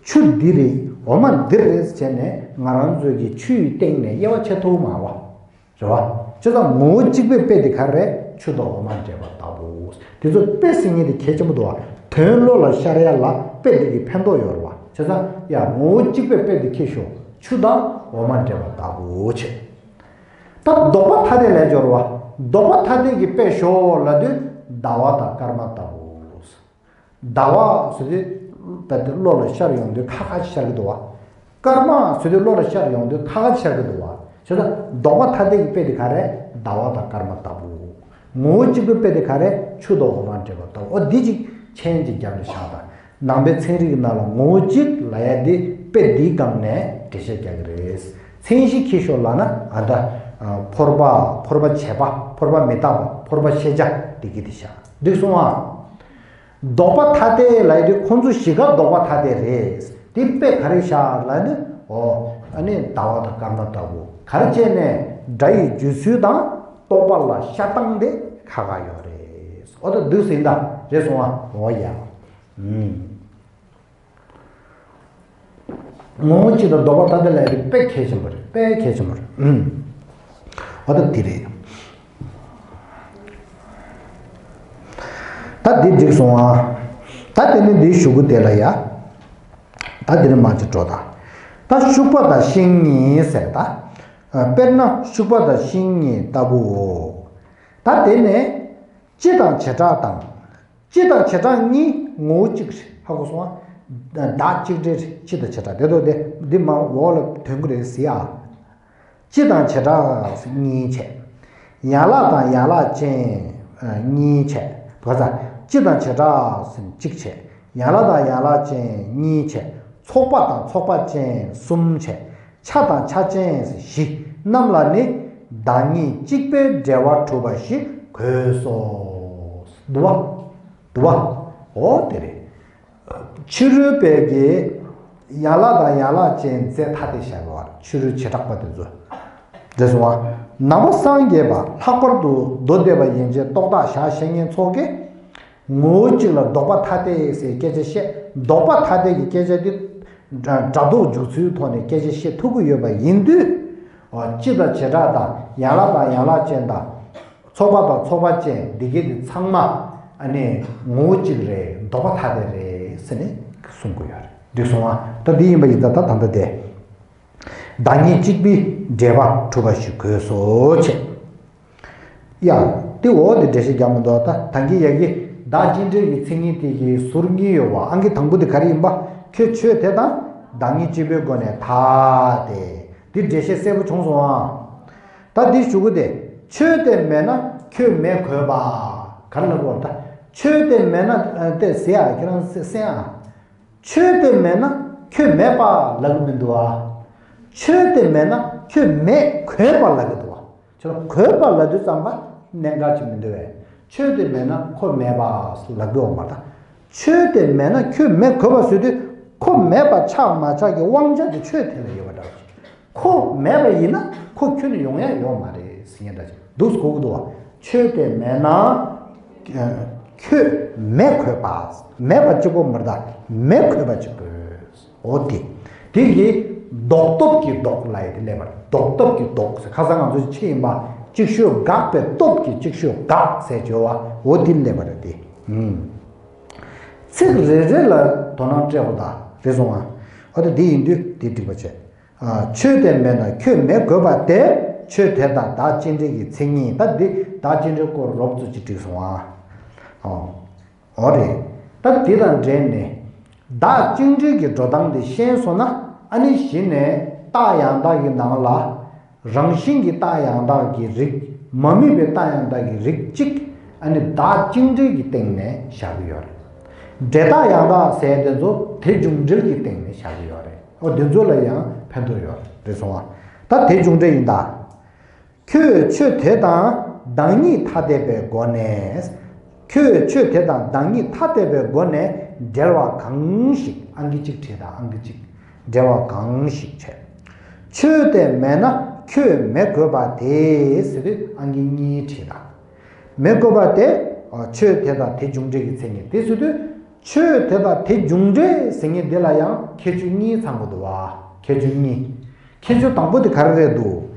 ཆུ་འདི་རེད། འོ་མ་འདི་རེད་བྱས་ནས་ང་རང་ཚོས་ཀྱི་ཆུ་ཡི་སྟེང་ནས་དབྱེ་བ་ཕྱེ་ཐུབ་མ་བ། རེད་བ། བྱས་ཙང་ངོ་བོ་གཅིག་པའི་དཔེ་དེ་ག་རེ་རེད། ཆུ་དང་འོ་མ་འདྲེས་པ་ལྟ་བུ། དེ་ཚོ་དཔེ་ཟེར་མཁན་དེ་གལ་ཆེན་པོ་འདུག་བ། དོན་བློ་ལ་ཤར་ཡ་ལ་དཔེ་དེ་གི་ཕན་ཐོགས་ཡོད་རེད་བ། བྱས་ཙང་ཡ་ངོ་བོ་གཅིག་པའི་དཔེ་དེ་ཁྱེར་ཤོག་ཆུ་དང་འོ་མ་འདྲེས་པ་ལྟ་བུ་བྱས། ད་ལྡོག་པ་ཐ་དད་ལས་སྦྱོར་བ། ལྡོག་པ་ཐ་དད་ཀྱི་དཔེ་ཞོག་ལབ་དུས་ཟླ་བ་དང་སྐར་མ་ལྟ་བུ། ཟླ་བ་ཟེར་དུས་ད་ལྟ་བློ་ལ་ཤར་ཡོང་དུས་ཁ་ཁ་ཤར་གྱི་འདུག་བ། སྐར་མ་ཟེར་དུས་བློ་ལ་ཤར་ཡོང་དུས་ཁ་ཁ་ཤར་གྱི་འདུག་བ། བྱས་ཙང་ལྡོག་པ་ཐ་དད་ཀྱི་དཔེ་དེ་ག་རེ། ཟླ་བ་དང་སྐར་མ་ལྟ་བུ། ངོ་བོ་གཅིག་པའི་དཔེ་དེ་ག་རེ། ཆུ་དང་འོ་མ་འདྲེས་པ་ལྟ་བུ། འོ་འདི་གཅིག་མཆན་གཅིག་རྒྱབ་ནས་བཞག་དང་། ནང་པའི་ཚན་རིག་གི་ནང་ལ་ངོ་བོ་གཅིག་ལབ་ཡ་འདི་དཔེ་འདིའི་སྒང་ནས་འགྲེལ་བཤད་རྒྱག་གི་རེད། མཚན་གཞི་ཁྱེར་ཤོག་ལབ་ན་ཨ་ད། ཕོར་པ་ཕོར་པ་བྱས་པ་ཕོར་པ་མི་རྟག་པ་ཕོར་པ་ཤེས་བྱ་འདི་གི་དེ་བཞག་འགྲིག་སོང་ཨ། ལྡོག་པ་ཐ་དད་ལབ་ཡ་དེ་ཁོང་ཚོ་བཞི་ཀ་ལྡོག་པ་ཐ་དད་རེད། དེ་དཔེ་ག་རེ་བཞག་ལབ་ན། འོ། ཨ་ནི་ཟླ་བ་དང་སྐར་མ་ལྟ་བུ། ག་རེ་བྱས་ནས་སྒྲ་ཡི་བརྗོད་ཚུལ་དང་རྟོག་པ་ལ་ཤར་སྟངས་དེ་ཁ་ཁ་ཡོད་རེད། འོ་ད་འདུག་ཟིན་ད་རེད་སོང་ཨ། འོ་ཡ། ངོ་བོ་གཅིག་དང་ལྡོག་པ་ཐ་དད་ལབ་ཡ་དེ་དཔེ་གལ་ཆེན་པོ་རེད། དཔེ་གལ་ཆེན་པོ་རེད། འོ་ད་འདི་རེད། ད་འདི་འགྲིག་སོང་ཨ། ད་དེ་ནི་འདིའི་གཞུག་གུ་དེ་ལ་ཡ། ད་འདི་ནི་མ་ཅིག་འགྲོ་ད། ད་ཤུག་པ་དང་ཤིང་གཉིས་ཟེར་ད། དཔེར་ན་ཤུག་པ་དང་ཤིང་གཉིས་ལྟ་བུའོ། ད་དེ་ནས་སྤྱི་དང་བྱེ་བྲག་དང་། སྤྱི་དང་བྱེ་བྲག་གཉིས་ངོ་བོ་གཅིག་རེད། ཧ་གོ་སོང་ཨ། བདག་གཅིག་སྒྲིལ་རེད། སྤྱི་དང་བྱེ་བྲག་དེ་ཚོ་དེ་འདི་མ་འོག་ལ་དོན་གྱི་རེད་ཟེར་ཨ། སྤྱི་དང་བྱེ་བྲག་གཉིས་བྱས། ཡན་ལག་དང་ཡན་ལག་ཅན་གཉིས་བྱས། ག་ས། སྤྱི་དང་བྱེ་བྲག་གཅིག་བྱས། ཡན་ལག་དང་ཡན་ལག་ཅན་གཉིས་བྱས། ཚོགས་པ་དང་ཚོགས་པ་ཅན་གསུམ་བྱས། ཆ་དང་ཆ་ཅན་བཞི་རྣམས་ལ་ནི། བདག་ཉིད་གཅིག་པའི་འབྲེལ་བ་གྲུབ་པ་ཞིག་དགོས་སོ། འདུག་བ། འདུག་བ། འོ་དེ་རེད། ཕྱི་རོལ་པའི་གི་ཡན་ལག་དང་ཡན་ལག་ཅན་རྫས་ཐ་དད་བཞག་པ། ཕྱི་རོལ་བྱེ་བྲག་པ་དེ་ཚོ། རེད་སོང་བ། ནང་པ་སངས་རྒྱས་པ་ལྷག་པར་དུ་མདོ་སྡེ་པ་ཡན་ཆད་རྟོག་བཏགས་ཞག་བཤད་མཁན་ཚོ་གིས། ངོ་བོ་གཅིག་ལ་ལྡོག་པ་ཐ་དད་ཟེར་སྐད་ཆ་བཤད། ལྡོག་པ་ཐ་དད་ཀྱི་སྐད་ཆ་འདི་སྒྲ་སྒྲ་རྟོག་འཇུག་ཚུལ་ཐོག་ནས་སྐད་ཆ་བཤད་ཐུབ་ཀྱི་ཡོད་པ་ཡིན་དུས། སྤྱི་དང་བྱེ་བྲག་དང་ཡན་ལག་དང་ཡན་ལག་ཅན་དང་། ཚོགས་པ་དང་ཚོགས་པ་ཅན་འདི་གའི་དེ་ཚང་མ་ཨ་ནི་ངོ་བོ་གཅིག་རེད། ལྡོག་པ་ཐ་དད་རེད་ཟེར་ནས་གསུང་གི་ཡོད་རེད། འགྲིག་སོང་ཨ། ད་འདི་ཡིན་པ་ཡིན་ཙང་ད་ད་ལྟ་དེ། བདག་ཉིད་གཅིག་པའི་འབྲེལ་བ་གྲུབ་པ་ཞིག་དགོས་སོ་བྱས། ཡ། དེ་འོ་དེ་འགྲེལ་བཤད་རྒྱག་མི་འདུག་ད་ད་གིན་ཡ་གི་བདག་གཅིག་འབྲེལ་གྱི་མཚན་ཉིད་དེ་གི་ཟུར་གཉིས་ཡོད་པ། ཨང་ཀི་དང་པོ་དེ་ག་རེ་ཡིན་པ། ཁྱོད་ཆོས་དེ་དང་བདག་ཉིད་གཅིག་པའི་སྒོ་ནས་ཐ་དད། འདི་འགྲེལ་བཤད་གསལ་པོ་བྱུང་སོང་ཨ། ད་འདི་ཞུ་གི་དེ། ཆོས་དེ་མེད་ན་ཁྱོད་མེད་དགོས་པ། ག་རེ་ལབ་དགོས་ད། ཆོས་དེ་མེད་ན་ཨ་དེ་ཟེར་ཨ། ཁྱེད་རང་གསན་ཨ། ཆོས་དེ་མེད་ན་ཁྱོད་མེད་པ་ལབ་གི་མི་འདུག་ཨ། ཆོས་དེ་མེད་ན་ཁྱོད་མེད་དགོས་པ་ལབ་གི་འདུག་ཨ། ཁྱོད་ལ་གོས་པ་ལབ་དུས་ཙམ་པ་གནད་འགག་ཅིག་མི་འདུག་བས། ཆོས་དེ་མེད་ན་ཁོ་མེད་པ་ལབ་དགོས་པ་མ་རེད། ཆོས་དེ་མེད་ན་ཁྱོད་མེད་དགོས་པ་བཟོས་དུས་ཁོ་མེད་པ་ཆགས་མ་ཆགས་ཀྱི་དབང་ཆ་དེ་ཆོས་དེ་ལ་ཡོད་པ་འདྲ་བ་ཅིག་ཁོ་མེད་པ་ཡིན་ན་ཁོ་ཁྱོན་ནས་ཡོང་ཡ་ཡོད་མ་རེད་ཟེར་མཁན་འདྲ་ཅིག་འདུག་གོ་གི་འདུག་བ། ཆོས་དེ་མེད་ན་ཁྱོད་མེད་དགོས་པ། མེད་པ་གཅིག་པོ་མ་རེད་ད། མེད་དགོས་པ་གཅིག་དགོས། འོ་དེ། དེ་གི་ལྡོག་སྟོབས་ཀྱི་ལྡོག་ལབ་ཡ་དེ་སླེབས་པ་རེད། ལྡོག་སྟོབས་ཀྱི་ལྡོག་ཟེར་ཁ་སང་ང་ཚོ་ཕྱིན་པ་ཅིག་ཤོས་དགག་པའི་སྟོབས་ཀྱིས་ཅིག་ཤོས་དགག་ཟེར་བརྗོད་པ་འོ་དེ་སླེབས་པ་རེད་དེ། ཨུམ། ཚིག་རེ་རེ་ལ་དོ་སྣང་སྤྲད་པ་དང་རེ་སོང་ཨ། འོ་དེ་དེ་ཡིན་དུས་དེ་འགྲིག་པ་བྱས། ཨ། ཆོས་དེ་མེད་ན་ཁྱོད་མེད་དགོས་པ་དེ། ཆོས་དེ་དང་བདག་གཅིག་འབྲེལ་གྱི་མཚན་ཉིད། ད་འདི་བདག་གཅིག་འབྲེལ་སྐོར་རོབ་ཙམ་ཅིག་འགྲིག་སོང་ཨ། ཨོ། འོ་རེད། ད་དེ་དང་འབྲེལ་ནས་བདག་གཅིག་འབྲེལ་གྱི་འགྲོ་སྟངས་དེ་ཤེས་སོང་ན་ཨ་ནི་གཞི་ནས་རྟགས་ཡང་དག་གི་ནང་ལ་རང་བཞིན་གྱི་རྟགས་ཡང་དག་གི་རིགས་མ་དམིགས་པའི་རྟགས་ཡང་དག་གི་རིགས་གཅིག་ཨ་ནི་བདག་གཅིག་འབྲེལ་གྱི་སྟེང་ནས་བཞག་གི་ཡོད་རེད། འབྲས་རྟགས་ཡང་དག་ཟེར་དེ་ཚོ་དེ་འབྱུང་འབྲེལ་གྱི་སྟེང་ནས་བཞག་གི་ཡོད་རེད། ཨོ་དེ་ཚོ་ལ་ཡང་ཕན་ཐོགས་ཡོད་རེད་སོང་བ། ད་དེ་འབྱུང་འབྲེལ་ཡིན་ད། ཁྱོད་ཆོས་དེ་དང་བདག་ཉིད་ཐ་དད་པའི་སྒོ་ནས། ཁྱོད་ཆོས་དེ་དང་བདག་ཉིད་ཐ་དད་པའི་སྒོ་ནས་འབྲེལ་བ་གང་ཞིག་ཨང་ཀི་གཅིག་བྲིས་དང་ཨང་ཀི་གཅིག་འབྲེལ་བ་གང་ཞིག་བྱས། ཆོས་དེ་མེད་ན་ཁྱོད་མེད་དགོས་པ་དེ་ཟེར་དུས་ཨང་ཀི་གཉིས་བྲིས་དང་། མེད་དགོས་པ་དེ། ཆོས་དེ་དང་དེ་འབྱུང་འབྲེལ་གྱི་མཚན་ཉིད་དེ་ཟེར་དུས། ཆོས་དེ་དང་དེ་འབྱུང་འབྲེལ་ཟེར་མཁན་དེ་ལ་ཡང་ཁྱད་ཆོས་གཉིས་ཚང་དགོས་འདུག་བ། ཁྱད་ཆོས་གཉིས། ཁྱད་ཆོས་དང་པོ་དེ་ག་རེ་རེད་འདུག་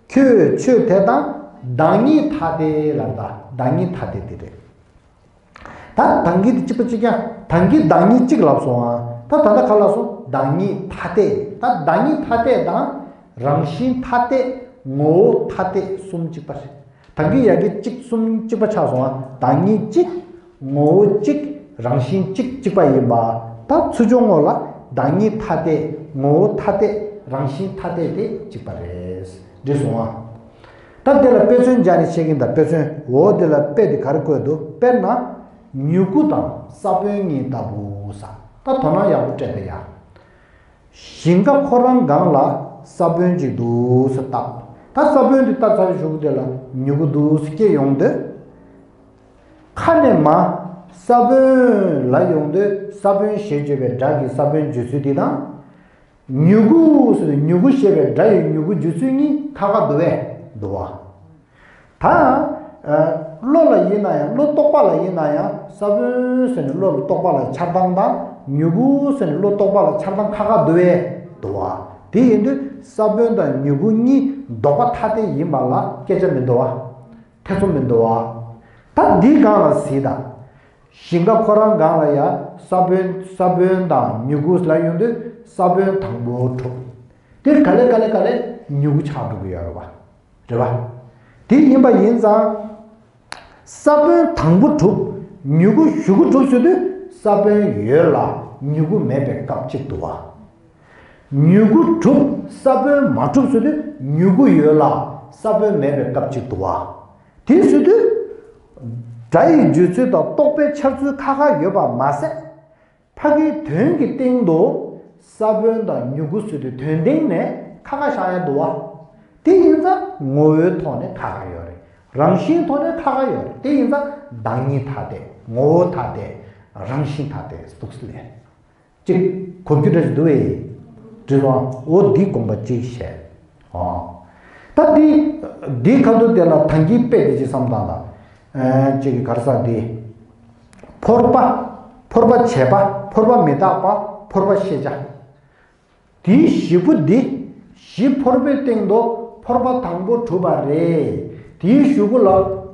ཁྱོད་ཆོས་དེ་དང་བདག་ཉིད་ཐ་དད་ལབ་ད་བདག་ཉིད་ཐ་དད་དེ་རེད། ད་དང་གི་དེ་གཅིག་པ་གཅིག་རྐྱང་དང་གི་བདག་ཉིད་གཅིག་ལབ་སོང་ཨ། ད་ད་ལྟ་ག་ལབ་སོང་བདག་ཉིད་ཐ་དད། ད་བདག་ཉིད་ཐ་དད་དང་རང་བཞིན་ཐ་དད་ངོ་བོ་ཐ་དད་གསུམ་གཅིག་པ་རེད། ད་གི་ཡ་གི་གཅིག་གསུམ་གཅིག་པ་ཆགས་སོང་ཨ། བདག་ཉིད་གཅིག་ངོ་བོ་གཅིག་རང་བཞིན་གཅིག་གཅིག་པ་ཡིན་པ། ད་ཚུར་ཕྱོགས་ངོས་ལ་བདག་ཉིད་ཐ་དད་ངོ་བོ་ཐ་དད་རང་བཞིན་ཐ་དད་དེ་གཅིག་པ་རེད། འགྲིག་སོང་ཨ། ད་འདི་ལ་དཔེ་མཚོན་སྦྱར་ནས་བཤད་ཀྱིན་ད་དཔེ་མཚོན་འོ་འདི་ལ་དཔེ་འདི་ག་རེ་བཀོད་འདུག་དཔེར་ན་མྱུ་གུ་དང་ས་བོན་གཉིས་ལྟ་བུ་ས། ད་དོ་སྣང་ཡག་པོ་སྤྲད་དེ་ཡ། ཞིང་ཁ་ཁོ་རང་སྒང་ལ་ས་བོན་ཅིག་འདུག་ས་བཏབ། ད་ས་བོན་འདི་ལྟ་ཚར་བའི་གཞུག་དེ་ལ་མྱུ་གུ་འདུག་ས་སྐྱེ་ཡོང་དུས། ཁ་ནས་མ། ས་བོན་ལ་ཡོང་དུས་ས་བོན་ཞེས་བརྗོད་པའི་སྒྲ་གི་ས་བོན་བརྗོད་ཚུལ་འདི་དང་། མྱུ་གུ་ཟེར་ནས་མྱུ་གུ་ཞེས་པའི་སྒྲ་ཡི་མྱུ་གུ་བརྗོད་ཚུལ་གཉིས་ཁ་ཁ་འདུག་བས་འདུག་བ། ད། ཨ། བློ་ལ་ཡིན་ན་ཡང་བློ་རྟོག་པ་ལ་ཡིན་ན་ཡང་ས་བོན་ཟེར་ནས་བློ་ལ་རྟོག་པ་ལ་འཆར་སྟངས་དང་མྱུ་གུ་ཟེར་ནས་བློ་རྟོག་པ་ལ་འཆར་སྟངས་ཁ་ཁ་འདུག་བས་འདུག་བ། དེ་ཡིན་དུས་ས་བོན་དང་མྱུ་གུ་གཉིས་ལྡོག་པ་ཐ་དད་ཡིན་པ་ལ་སྐད་ཆ་མི་འདུག་བ། ཐེ་ཚོམ་མི་འདུག་བ། ད་འདིའི་སྒང་ལ་གཟིགས་དང་། ཞིང་ཁ་ཁོ་རང་སྒང་ལ་ཡ་ས་བོན་ས་བོན་དང་མྱུ་གུ་ལ་ཡོང་དུས་ས་བོན་དང་པོ་གྲུབ། དེ་ག་ལེ་ག་ལེ་ག་ལེ་མྱུ་གུ་ཆགས་འགྲོ་གི་ཡོད་རེད་བ། རེད་བ། དེ་ཡིན་པ་ཡིན་ཙང་། ས་བོན་དང་པོ་གྲུབ། མྱུ་གུ་གཞུག་གུ་གྲུབ་ཟེར་དུས་ས་བོན་ཡོད་ལ་མྱུ་གུ་མེད་པའི་སྐབས་གཅིག་འདུག་བ། མྱུ་གུ་གྲུབ། ས་བོན་མ་གྲུབ་ཟེར་དུས་མྱུ་གུ་ཡོད་ལ་ས་བོན་མེད་པའི་སྐབས་གཅིག་འདུག་བ། དེ་ཟེར་དུས། སྒྲ་ཡི་བརྗོད་ཚུལ་དང་རྟོག་པའི་འཆར་ཚུལ་ཁ་ཁ་ཡོད་པ་མ་ཟད། ཕ་གིའི་དོན་གྱི་སྟེང་དུ་ས་བོན་དང་མྱུ་གུ་ཟེར་དུས་དོན་སྟེང་ནས་ཁ་ཁ་བཞག་ཡ་འདུག་བ། དེ་ཡིན་ཙང་ངོ་བོའི་ཐོག་ནས་ཁ་ཁ་ཡོད་རེད། རང་བཞིན་ཐོག་ནས་ཁ་ཁ་ཡོད་རེད། དེ་ཡིན་ཙང་བདག་ཉིད་ཐ་དད་ངོ་བོ་ཐ་དད་རང་བཞིན་ཐ་དད་འདུག་སེ་ལས། གཅིག་གོ་རྒྱུ་འདྲ་ཞིག་འདུག་བས། འགྲིག་སོང་། འོ་འདི་དགོངས་པ་གཅིག་བཞེས། ཨོ། ད་འདི་འདིའི་ཁ་ཐུག་དེ་ལ་ཐང་གི་དཔེ་དེ་ཅིག་བསམ་བཏང་དང་། ཨ། གཅིག་གི་ག་རེ་ཟེར་དེ། ཕོར་པ། ཕོར་པ་བྱས་པ། ཕོར་པ་མི་རྟག་པ། ཕོར་པ་ཤེས་བྱ། དེའི་གཞུག་གུ་འདི། གཞི་ཕོར་པའི་སྟེང་དུ་ཕོར་པ་དང་པོ་གྲུབ་པ་རེད། དེའི་གཞུག་གུ་ལ་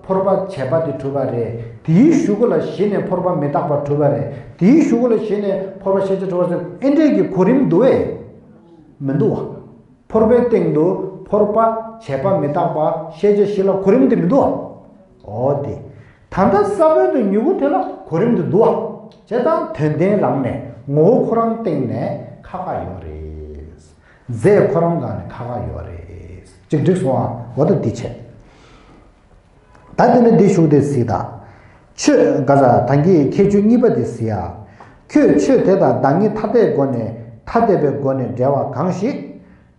ཕོར་པ་བྱས་པ་དེ་གྲུབ་པ་རེད། དེའི་གཞུག་གུ་ལ་གཞི་ནས་ཕོར་པ་མི་རྟག་པ་གྲུབ་པ་རེད། དེའི་གཞུག་གུ་ལ་གཞི་ནས་ཕོར་པ་ཤེས་བྱ་གྲུབ་པ་རེད། ཨེ་འདྲས་ཀྱི་གོ་རིམ་འདུག་བས། མི་འདུག་བ། ཕོར་པའི་སྟེང་དུ་ཕོར་པ་བྱས་པ་མི་རྟག་པ་ཤེས་བྱ་གཞི་ལ་གོ་རིམ་དེ་མི་འདུག་བ། འོ་དེ། ད་ལྟ་ས་བོན་དང་མྱུ་གུ་དེ་ལ་གོ་རིམ་དུ་འདུ་བ། བྱས་ཙང་དོན་ལྡན་རང་ནས་ངོ་བོ་ཁོ་རང་སྟེང་ནས་ཁ་ཁ་ཡོད་རེད། རྫས་ཁོ་རང་སྒང་ནས་ཁ་ཁ་ཡོད་རེད། གཅིག་འགྲིག་སོང་ཨ། འོ་ད་འདི་བྱས། ད་དེ་ནས་འདི་ཞུགས་ཏེ་གཟིགས་དང་། ཆོས་ག་ས་ཐང་གི་ཁྱད་ཆོས་གཉིས་པ་དེ་གཟིགས་ཨ། ཁྱོད་ཆོས་དེ་དང་བདག་ཉིད་ཐ་དད་སྒོ་ནས་ཐ་དད་པའི་སྒོ་ནས་འབྲེལ་བ་གང་ཞིག་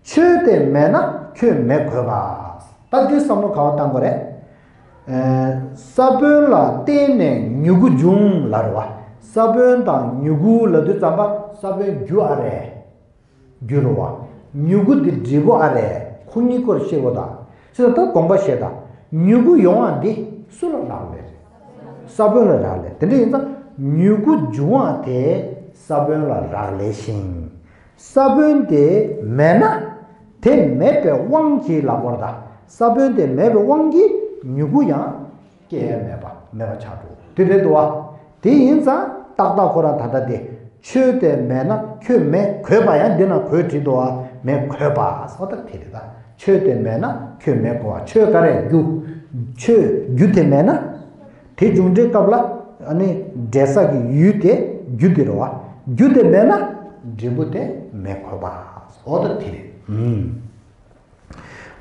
ཆོས་དེ་མེད་ན་ཁྱོད་མེད་དགོས་པ། ད་འདི་བསམ་བློ་ག་བ་བཏང་དགོས་རེད། ཨེ། ས་བོན་ལ་བརྟེན་ནས་མྱུ་གུ་འབྱུང་ལབ་རེད་བ། ས་བོན་དང་མྱུ་གུ་ལབ་དུས་ཙམ་པ་ས་བོན་རྒྱུ་ཨ་རེད། རྒྱུ་རེད་བ། མྱུ་གུ་འདི་འབྲས་བུ་ཨ་རེད། ཁོ་གཉིས་སྐོར་བཤད་དགོས་ད། ཅེས་ད་དགོངས་པ་བཞེས་ད། མྱུ་གུ་ཡོང་བ་འདི་སུ་ལ་རག་ལས་རེད། ས་བོན་ལ་རག་ལས། དེ་འདྲ་ཡིན་ཙང་མྱུ་གུ་འབྱུང་བ་དེ་ས་བོན་ལ་རག་ལས་ཤིང་། ས་བོན་དེ་མེད་ན། དེ་མེད་པའི་དབང་གིས་ལབ་དགོས་རེད་ད། ས་བོན་དེ་མེད་པའི་དབང་གིས་མྱུ་གུ་ཡང་སྐྱེ་ཡ་མེད་པ་མེད་པ་ཆགས་འགྲོ། དེ་རེད་འདུག་བ། དེ་ཡིན་ཙང་ཏག་ཏག་ཁོ་རང་ད་ལྟ་དེ། ཆོས་དེ་མེད་ན་ཁྱོད་མེད་དགོས་པ། ཡང་འདི་ན་དགོས་བྲིས་འདུག་བ། མེད་དགོས་པ་སོགས་ད་དེ་རེད་ད། ཆོས་དེ་མེད་ན་ཁྱོད་མེད་དགོས་པ། ཆོས་ག་རེ་རྒྱུ། ཆོས་རྒྱུ་དེ་མེད་ན། དེ་འབྱུང་འབྲས་སྐབས་ལ་ཨ་ནི་འབྲས་ས་གི་ཡུལ་དེ་རྒྱུ་དེ་རེད་བ། རྒྱུ་དེ་མེད་ན་འབྲས་བུ་དེ་མེད་དགོས་པ་སོགས་ད་དེ་རེད། ཨུམ།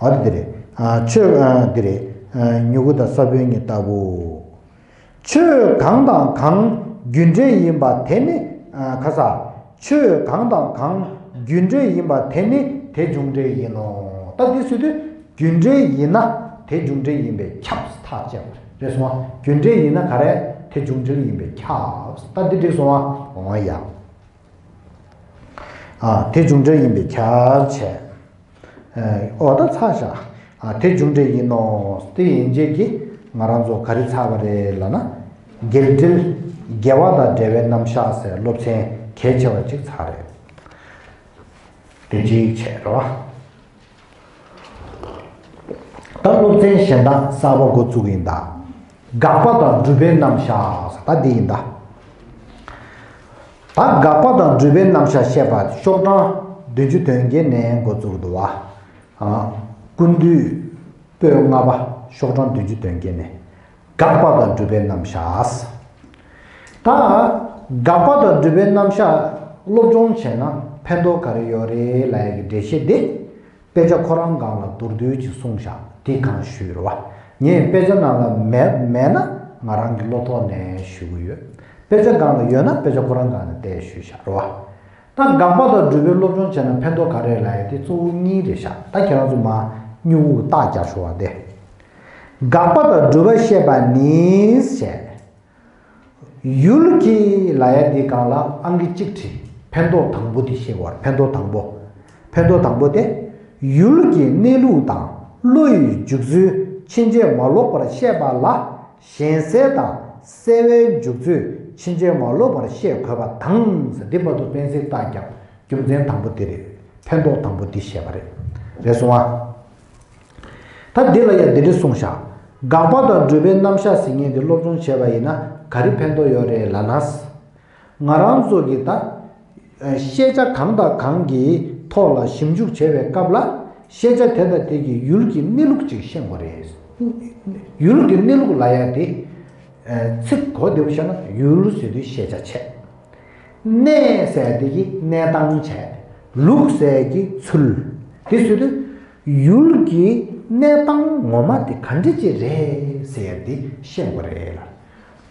འོ་དེ་རེད། ཨ། ཆོས། ཨ། དེ་རེད། ཨ། མྱུ་གུ་དང་ས་བོན་གཉིས་ལྟ་བུ། ཆོས་གང་དང་གང་རྒྱུ་འབྲས་ཡིན་པ་དེ་ནི། ཨ། ཁ་ས། ཆོས་གང་དང་གང་རྒྱུ་འབྲས་ཡིན་པ་དེ་ནི་དེ་འབྱུང་འབྲས་ཡིན་ནོ། ད་འདི་ཟེར་དུས་རྒྱུ་འབྲས་ཡིན་ན་དེ་འབྱུང་འབྲས་ཡིན་པས་ཁྱབ་ཐག་བཅད་པ་རེད་སོང་བ། རྒྱུ་འབྲས་ཡིན་ན་ག་རེ་དེ་འབྱུང་འབྲས་ཡིན་པས་ཁྱབ། ད་འདི་འགྲིག་སོང་བ། འོ་ཡ། ཨ། དེ་འབྱུང་འབྲས་ཡིན་པས་ཁྱབ་བྱས། ཨ། འོ་ད་ཚར་བཞག་ཨ། དེ་འབྱུང་འབྲས་ཡིན་ནོ། དེ་ཡིན་རྗེས་ཀྱི་ང་རང་ཚོ་ག་རེ་ཚར་བ་རེད་ལབ་ན། འགལ་འབྲེལ། དགེ་བ་དང་འབྲེལ་བའི་རྣམ་གཞག་ཟེར་སློབ་ཚན་གལ་ཆེ་བ་གཅིག་ཚར་རེད། དེ་གཅིག་བྱས་རེད་བ། ད་སློབ་ཚན་གཞན་དག་གསར་པ་འགོ་བཙུགས་ཡིན་ད། དགག་པ་དང་སྒྲུབ་པའི་རྣམ་གཞག་ཟེར་ད་འདི་ཡིན་ད། ད་དགག་པ་དང་སྒྲུབ་པའི་རྣམ་གཞག་བཤད་པ་ཤོག་གྲངས་བདུན་ཅུ་དོན་བརྒྱད་ནས་འགོ་བཙུགས་འདུག་བ། ཨ། ཀུན་བཏུས་པོད་ལྔ་པ་ཤོག་གྲངས་བདུན་ཅུ་དོན་བརྒྱད་ནས། དགག་པ་དང་སྒྲུབ་པའི་རྣམ་གཞག་ད་དགག་པ་དང་སྒྲུབ་པའི་རྣམ་གཞག་སློབ་སྦྱོང་བྱས་ན་ཕན་ཐོགས་ག་རེ་ཡོད་རེད་ལབ་ཡ་གི་འགྲེལ་བཤད་འདི། དཔེ་ཆ་ཁོ་རང་སྒང་ལ་མདོར་བསྡུས་ཅིག་གསུངས་བཞག་དེ་གང་ཞུས་རེད་བ། ངས་དཔེ་ཆ་ནང་ལ་མེད་མེད་ན་ང་རང་གི་བློ་ཐོག་ནས་ཞུ་གི་ཡོད། དཔེ་ཆ་སྒང་ལ་ཡོད་ན་དཔེ་ཆ་ཁོ་རང་སྒང་ནས་བལྟས་ཞུས་བཞག་རེད་བ། ད་དགག་པ་དང་སྒྲུབ་པའི་སློབ་སྦྱོང་བྱས་ན་ཕན་ཐོགས་ག་རེ་ལབ་ཡ་དེ་གཙོ་བོ་གཉིས་རེད་བཞག་ད་ཁྱེད་རང་ཚོ་མ་སྨྱུ་གུ་རྟགས་རྒྱག་ཤོག་བ་དེ། དགག་པ་དང་སྒྲུབ་པ་བཤད་པ་ནི་ཞེས། ཡུལ་གྱི་ལབ་ཡ་འདི་སྒང་ལ་ཨང་ཀི་གཅིག་བྲིས། ཕན་ཐོགས་དང་པོ་དེ་ཤེས་དགོས། ཕན་ཐོགས་དང་པོ། ཕན་ཐོགས་དང་པོ་དེ། ཡུལ་གྱི་གནས་ལུགས་དང་བློ་ཡི་འཇུག་ཚུལ་ཕྱིན་ཅི་མ་ལོག་པར་ཤེས་པ་ལ་གཞན་སེལ་དང་སེལ་བའི་འཇུག་ཚུལ་ཕྱིན་ཅི་མ་ལོག་པར་ཤེས་དགོས་པ་དང་། འདི་བར་དུ་དཔེ་གཟིགས་རྟགས་རྒྱབ། རྒྱུ་མཚན་དང་པོ་འདི་རེད། ཕན་ཐོགས་དང་པོ་འདི་བཤད་པ་རེད། རེད་སོང་ཨ། ད་འདི་ལ་ཡང་འདི་འདྲ་གསུངས་བཞག་དགག་པ་དང་སྒྲུབ་པའི་རྣམ་གཞག་ཟེར་མཁན་འདི་སློབ་སྦྱོང་བྱས་པ་ཡིན་ན་ག་རེ་ཕན་ཐོགས་ཡོད་རེད་ལབ་ན། ང་རང་ཚོ་གི་ད་ཤེས་བྱ་གང་དང་གང་གི་ཐོག་ལ་ཞིབ་འཇུག་བྱེད་པའི་སྐབས་ལ་ཤེས་བྱ་དེ་དང་དེ་གི་ཡུལ་གྱི་གནས་ལུགས་ཅིག་ཤེས་དགོས་རེད། ཡུལ་གྱི་གནས་ལུགས་ལབ་ཡ་དེ་ཚིག་གོ་བདེ་པོ་བཤད་ན་ཡུལ་ཟེར་དུས་ཤེས་བྱ་བྱས། གནས་ཟེར་དེ་གི་གནས་སྟངས་བྱས། ལུགས་ཟེར་གི་ཚུལ། དེ་ཟེར་དུས་ཡུལ་གྱི་གནས་སྟངས་ངོ་མ་དེ་ག་འདྲ་ཅིག་རེད་ཟེར་དེ་ཤེས་དགོས་རེད་ལ།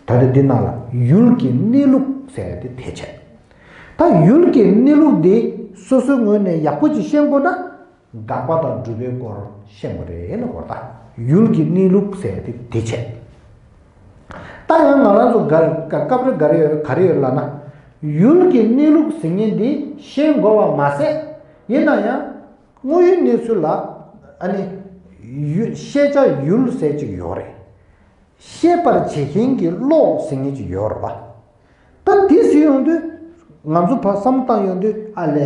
ད་ལྟ་འདི་ནང་ལ་ཡུལ་གྱི་གནས་ལུགས་ཟེར་དེ་དེ་བྱས། ད་ཡུལ་གྱི་གནས་ལུགས་དེ་སོ་སོའི་ངོས་ནས་ཡག་པོ་ཅིག་ཤེས་དགོས་ན། དགག་པ་དང་སྒྲུབ་པའི་སྐོར་ཤེས་དགོས་རེད་ལ་གོ་ད། ཡུལ་གྱི་གནས་ལུགས་ཟེར་དེ་དེ་བྱས། ད་ཡང་ང་རང་ཚོ་ག་སྐབས་རེ་ག་རེ་ཡོད་ག་རེ་ཡོད་ལབ་ན། ཡུལ་གྱི་གནས་ལུགས་ཟེར་མཁན་འདི་ཤེས་དགོས་པ་མ་ཟད། ཡིན་ན་ཡང་དངོས་ཡོད་གནས་ཚུལ་ལ་ཨ་ནི་ཡུལ་ཤེས་བྱ་ཡུལ་ཟེར་ཅིག་ཡོད་རེད། ཤེས་པར་བྱེད་མཁན་གྱི་བློ་ཟེར་མཁན་ཅིག་ཡོད་རེད་བ། ད་དེ་ཟེར་ཡོང་དུས་ང་ཚོ་ཕར་བསམ་བློ་བཏང་ཡོང་དུས་ཨ་ལས་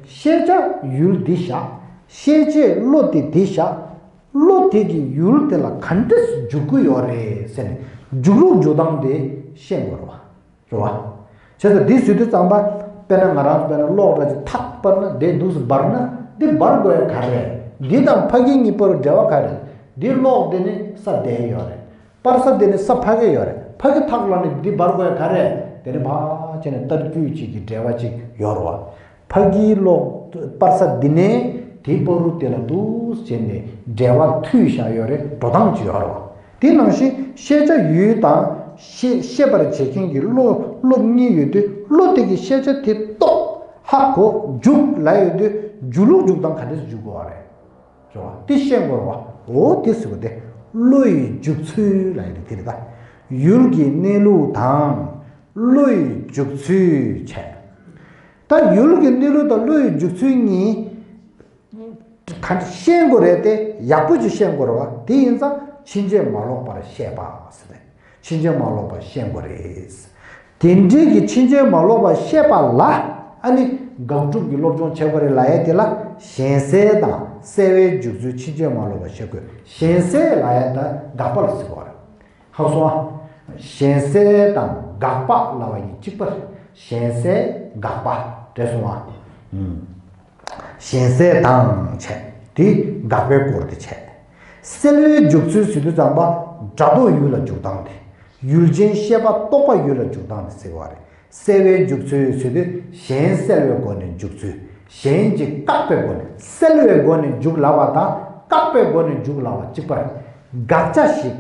ཤེས་བྱ་ཡུལ་འདི་བཞག་ཤེས་བྱའི་བློ་དེ་འདི་བཞག་བློ་དེ་གི་ཡུལ་དེ་ལ་ག་འདྲས་འཇུག་གི་ཡོད་རེད་ཟེར་ནས་འཇུག་ལུགས་འཇུག་སྟངས་དེ་ཤེས་དགོས་རེད་བ། རེད་བ། བྱས་ཙང་འདི་ཟེར་དུས་ཙམ་པ། དཔེར་ན་ང་རང་ཚོ་དཔེར་ན་གློག་འདྲ་ཅིག་ཐག་སྤར་ན་འདི་འདུག་སེ་འབར་ན་འདི་འབར་དགོས་ཡ་ག་རེ་རེད། འདི་དང་ཕ་གི་གཉིས་བར་འབྲེལ་བ་ག་རེ་རེད། འདི་གློག་འདི་ནི་ས་འདས་ཡོད་རེད། སྤར་ས་འདི་ནི་ས་ཕ་གི་ཡོད་རེད། ཕ་གི་ཐག་ལ་ནི་འདི་འབར་དགོས་ཡ་ག་རེ་རེད། དེ་ནི་ཕ་ཆེ་ནས་རྟ་རྒྱུད་ཅིག་གི་འབྲེལ་བ་ཅིག་ཡོད་རེད་བ། ཕ་གིའི་གློག་སྤར་ས་འདི་ནས་དེའི་བར་དུ་དེ་ལ་འདུག་སེ་བྱས་ནས་འབྲེལ་བ་མཐུད་བཞག་ཡོད་རེད། འགྲོ་སྟངས་ཅིག་ཡོད་རེད་བ། དེ་ནང་བཞིན་ཤེས་བྱ་ཡུལ་དང་ཤེས་ཤེས་པར་བྱེད་མཁན་གྱི་བློ་བློ་གཉིས་ཡོད་དུས་བློ་དེ་གིས་ཤེས་བྱ་དེ་རྟོགས་ཧ་གོ་འཇུག་ལབ་ཡོད་དུས་འཇུག་ལུགས་འཇུག་སྟངས་ག་འདྲས་སེ་འཇུག་དགོས་པ་རེད། རེད་བ། དེ་ཤེས་དགོས་རེད་བ། འོ་དེ་ཟེར་བ་དེ་བློ་ཡི་འཇུག་ཚུལ་ལབ་ཡ་དེ་དེ་རེད་ད། ཡུལ་གྱི་གནས་ལུགས་དང་བློ་ཡི་འཇུག་ཚུལ་བྱས། ད་ཡུལ་གྱི་གནས་ལུགས་དང་བློ་ཡི་འཇུག་ཚུལ་གཉིས་ག་འདྲ་ཤེས་དགོས་རེད་དེ། ཡག་པོ་ཅིག་ཤེས་དགོས་རེད་བ། དེ་ཡིན་ཙང་ཕྱིན་ཆད་མ་ལོག་པར་ཤེས་པ་ཟེར་ནས། ཕྱིན་ཆད་མ་ལོག་པར་ཤེས་དགོས་རེད། དེ་འདྲའི་གི་ཕྱིན་ཆད་མ་ལོག་པར་ཤེས་པ་ལ་ཨ་ནི་དགག་སྒྲུབ་ཀྱི་སློབ་སྦྱོང་བྱེད་དགོས་རེད་ལབ་ཡ་དེ་ལ་གཞན་སེལ་དང་སེལ་བའི་འཇུག་ཚུལ། ཕྱིན་ཆད་མ་ལོག་པར་ཤེས་དགོས། གཞན་སེལ་ལབ་ཡ་ད་དགག་པ་ལ་ཟེར་བ་རེད། ཧ་གོ་སོང་ཨ། གཞན་སེལ་དང་དགག་པ་ལབ་པ་གཉིས་གཅིག་པ་རེད། གཞན་སེལ་དགག་པ་འདྲ་སོང་ཨ། ཨུམ། གཞན་སེལ་དང་བྱས། དེ་དགག་པའི་སྐོར་དེ་བྱས། སེལ་བའི་འཇུག་ཚུལ་ཟེར་དུས་ཙམ་པ་སྒྲ་རྟོག་ཡུལ་ལ་འཇུག་སྟངས་དེ། ཡུལ་ཅན་ཤེས་པ་རྟོག་པ་ཡུལ་ལ་འཇུག་སྟངས་དེ་ཟེར་བ་རེད། སེལ་བའི་འཇུག་ཚུལ་ཟེར་དུས་གཞན་སེལ་བའི་སྒོ་ནས་འཇུག་ཚུལ། གཞན་གྱིས་བཀག་པའི་སྒོ་ནས། སེལ་བའི་སྒོ་ནས་འཇུག་ལབ་པ་དང་བཀག་པའི་སྒོ་ནས་འཇུག་ལབ་པ་གཅིག་པ་རེད། དགག་བྱ་ཞིག་